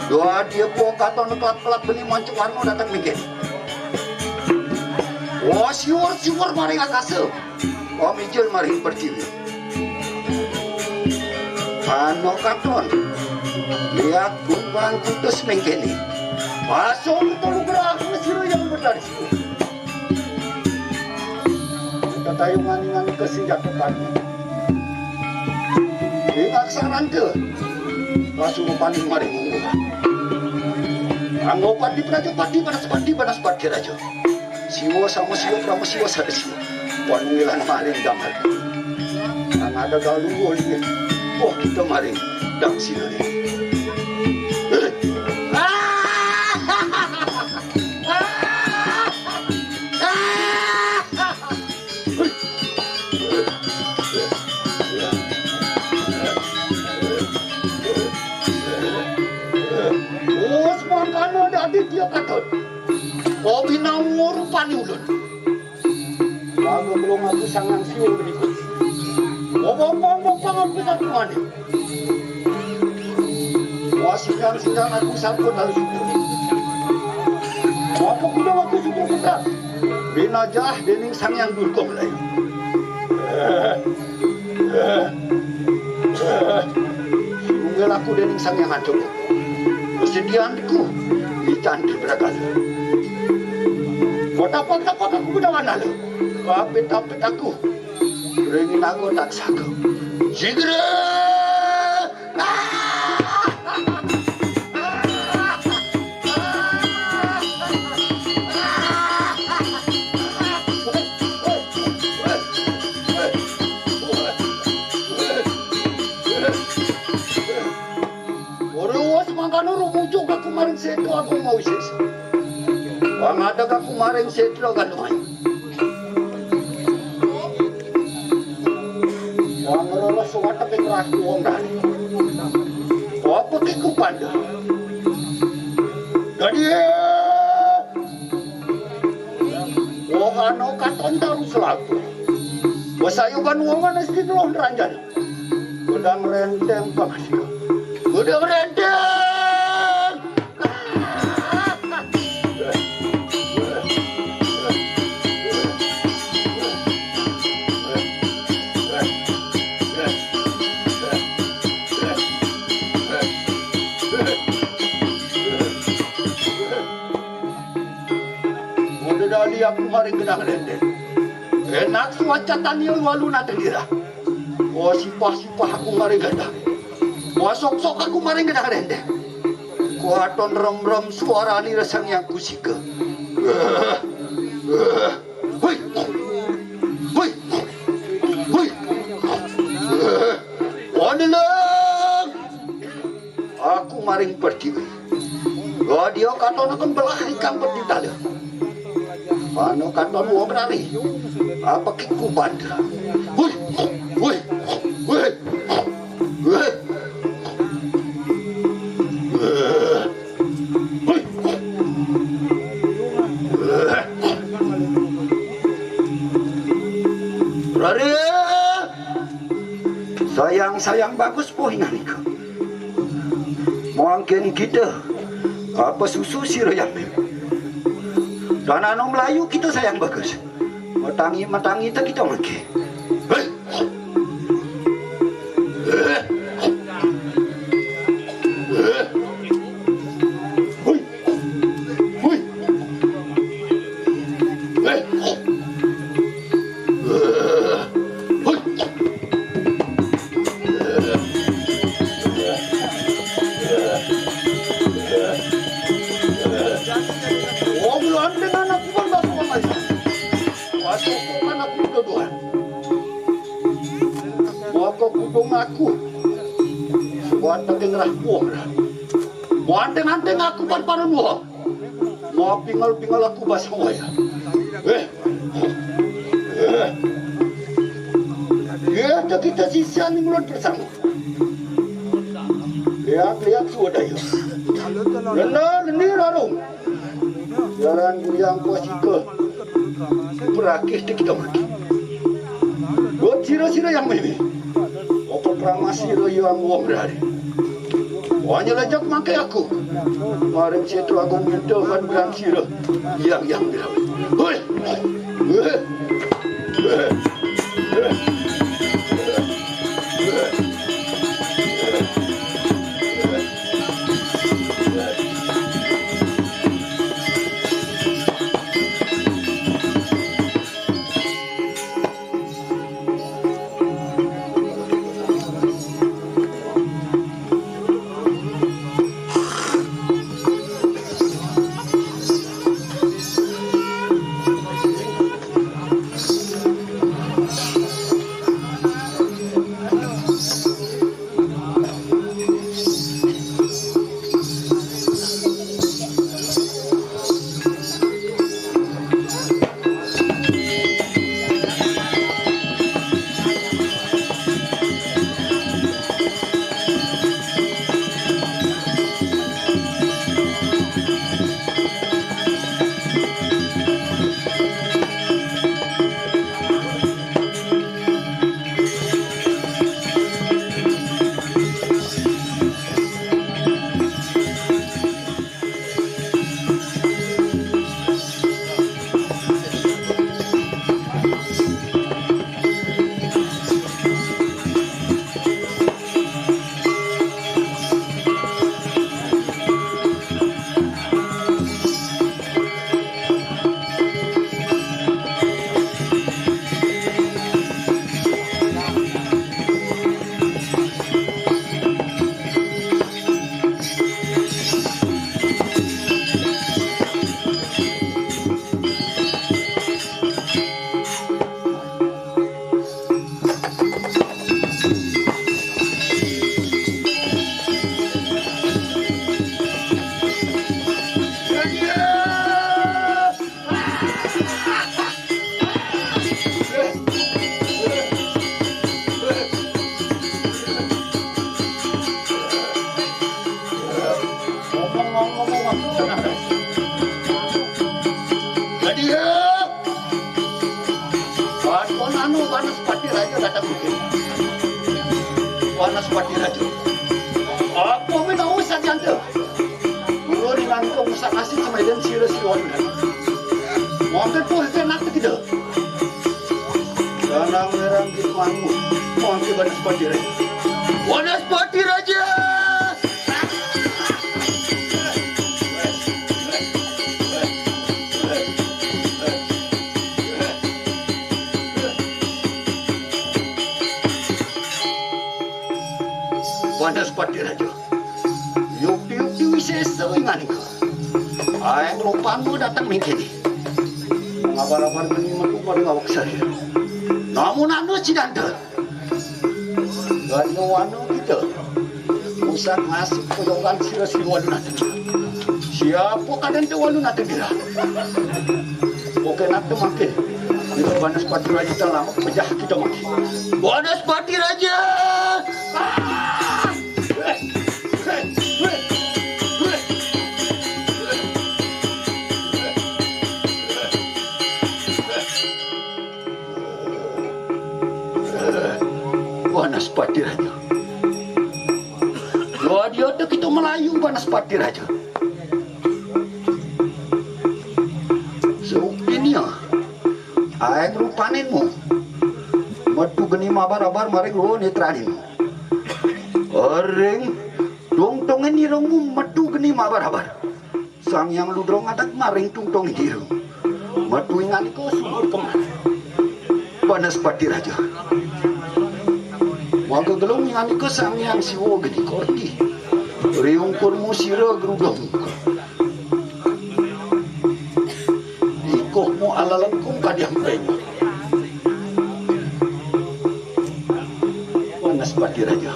Dua dia po katon kelap-kelap beli mancuk warna datang mikir. Wah, siwur-siwur maring akasa. Wah, mijil maring pertiwi. Ano katon. Lihat kumpang putus mengkene. Pasong tolu gerak sira yang berlari. Tatayungan dengan kesenjataan. Ing aksaranta, pasurupaning maring ungguh. Anggopati Prajapati Banaspati Banaspati Raja. Siwa sama siwa Brahma siwa sada siwa. Panuilan maring damar. Nang ada galuh olih. Wah, kita maring dang sila ni. Ah! Wes mangkana dadi dia katut. Kopi nang ngurupani ulun. Lagu belum aku sangang siung berikut. Ngomong-ngomong pangan kita kemana? Wasikan sikan aku sampun harus itu. Apa kuda aku sudah pekat? Binajah dening Sang Yang Durga Melaya. Unggal aku dening Sang Yang Ancung. Kesedihanku dicantik beragala. Kota-kota aku bedawan lalu. Kapit-kapit aku. Ringin aku tak saku. Sigra! Ora wis mangkana rumujuk aku maring setra aku mau isis. Wang ada aku maring setra kan wae. Wong ngrereh suwateke ngrah wong rani. Apa ki kupandha? Dadi, eh, wong ana katon taru selaku. Wesayuban wong ana sing telon ranjana. Godang renteng pangasika. Godang renteng! Udah dali aku maring gedang renteng. Enak suaca tani walu nate lira. Oh, sipah-sipah aku maring gedang. Oh, sok-sok aku maring gedang renteng. Kuaton rem-rem suarane reseng yang kusika. Hui. Hui. Hui. Ondeleng. Aku maring pertiwi. Lah dia katonaken belah ikang pertitala. Mano katon wong rari. Apa ki kubandha. Hui. Hui. Hui. Hui. Rare, sayang-sayang bagus pohingan iku. Mangkin kita apa susu sira yang mim. Dan anu Melayu kita sayang bagus. Matangi-matangi tak kita mangke. Hei. Hui. Hui. Hui. Wong lanting anak kuban bakal maju. Waduh, kok anak muda doang. Maka kudu ngaku. Kuat lagi ngerah kuat. Muanteng-anteng aku pan panon wong. Mau pingal-pingal aku basang waya. Eh. Eh. Ya, ada kita sisian ning ulun bersama. Lihat-lihat sudah ya. Lena, leni rarung. Jalan guyang kuasika. Berakih di kita mati. Buat sira-sira yang mene. Apa krama sira yang wong rari. Wanya lejak mangke aku. Maring Setu Agung Ginto kan berang sira. Yang, yang, yang. Hoi. Ngomong-ngomong, jadi ya, Wan anu Wanaspati Raja datang mungkin. Wanaspati Raja. Apa menau saja anda? Ulun nangkung sak nasi semeden sira siwon. Mungkin pun saya nak kita. Danang ngerang di manggu. Mungkin Wanaspati Raja. Wanaspati Raja. Wanaspati Raja. Yukti-yukti wisesa inganika. Aeng rupanmu dateng mingkini. Ngabar-abar geni metu pada ngawak saya. Namun anu cidanta. Gani wanu kita. Usah ngasih pedogan sira sira walu naten. Siapa kadang tu walu naten kira. Oke, nak tu makin. Kita Wanaspati Raja telah pejah kita makin. Wanaspati Raja. Ah! Wanaspati Raja. Dua dia tu kita Melayu Wanaspati Raja. Seukin ya. Aeng rupaninmu. Metu geni mabar-abar maring luhur netraninmu. Ring tungtungin irungmu metu geni mabar-abar. Sang Hyang Ludra ngadak maring tungtungin irung. Metu inganika subur kemah. Wanaspati Raja. Mangga gelung inganika Sang Hyang Siwa geni korti. Riungkurmu sira grudung. Ikuhmu alalengkung kadiampeng. Wanaspati Raja.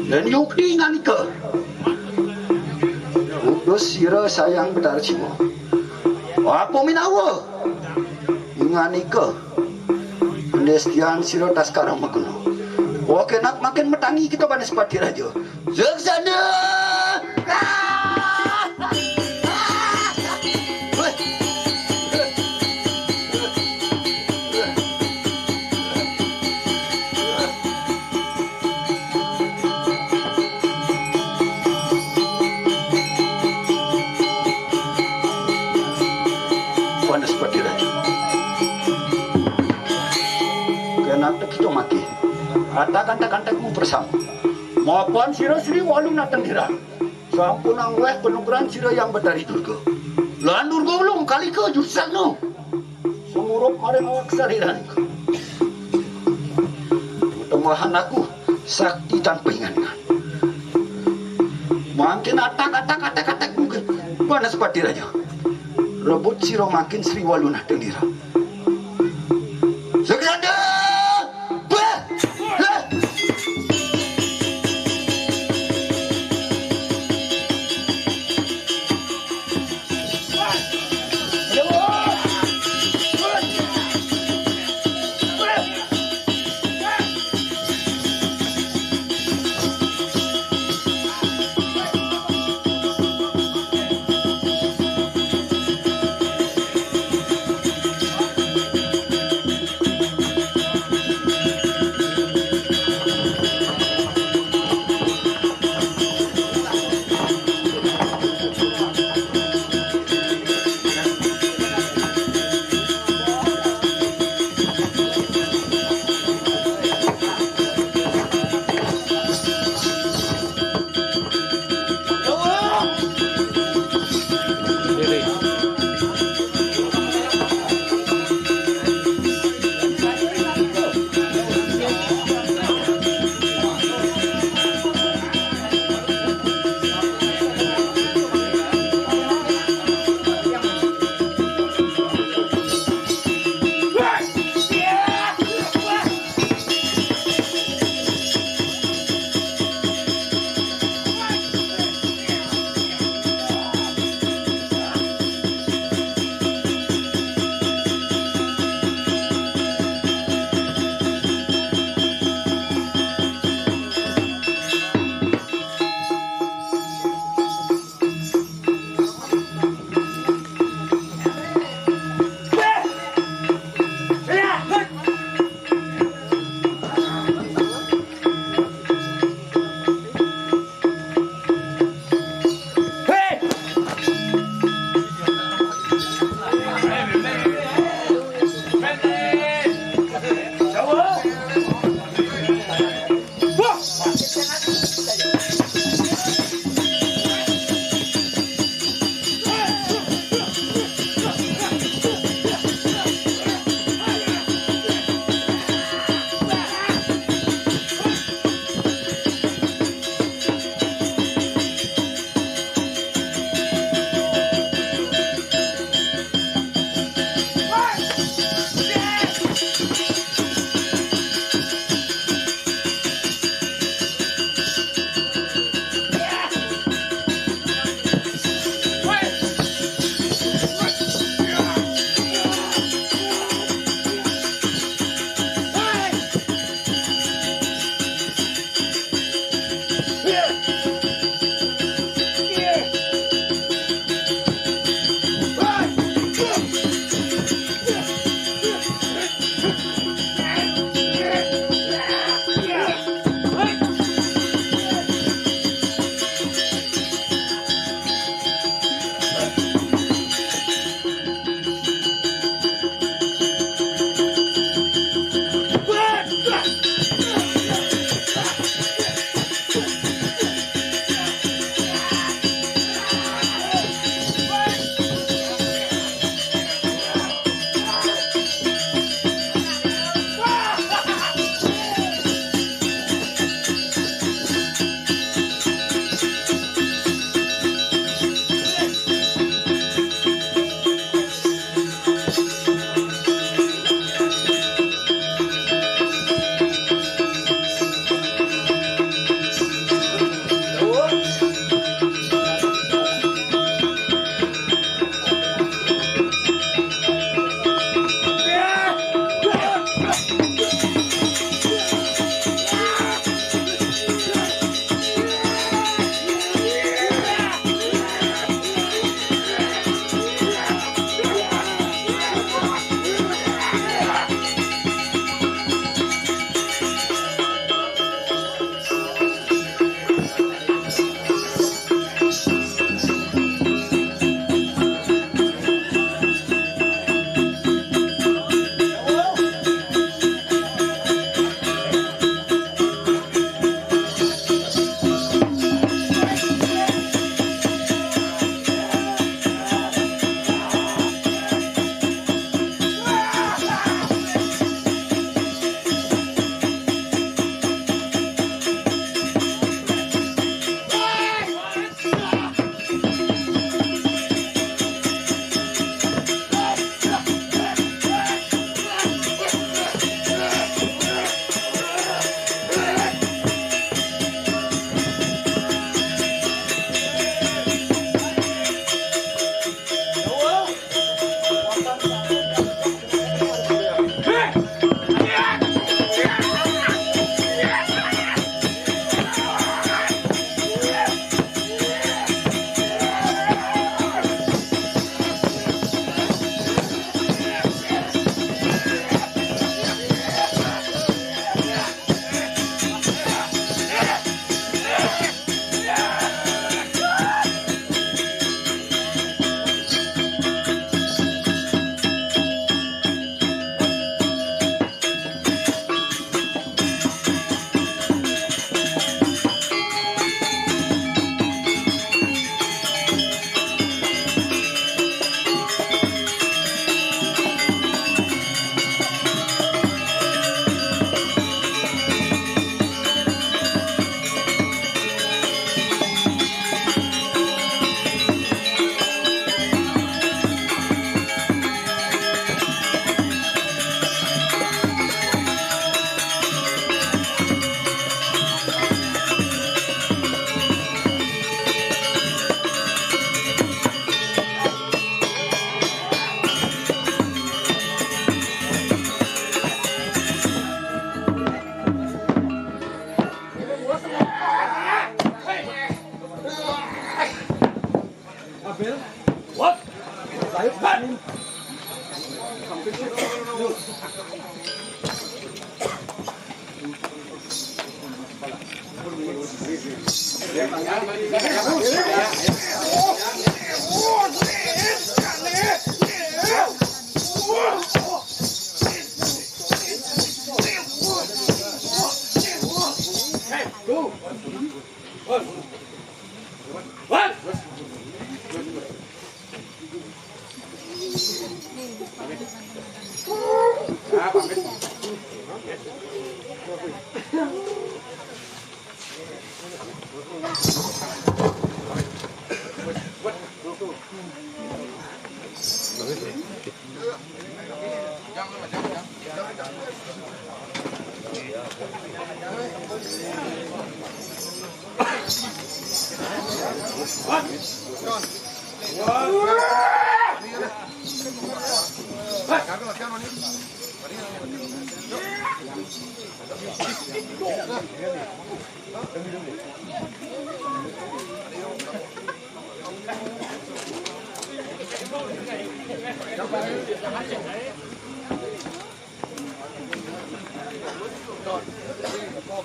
Dan yukti nganika. Utus sira sayang Betara Siwa. Apa minawa? Nganika. Pendestian sira taskara maguna. Oke, nak makin metangi kita Wanaspati Raja. Seksana! Atak-atak-atak mu bersama. Mapan sira Sri Walu Natendira. Sampun angweh panugrahan sira Yang Betari Durga. Lan Durga ulung kalika jursagna. Sumurup maring awak sariranika. Temahan aku sakti tanpa ingan-ingan. Mangkin atak-atak-atak-atak mungkin Banaspati Raja. Rebut sira mangkin Sri Walu Natendira. Segranda! Bah! Bah!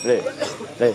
Lê, lê.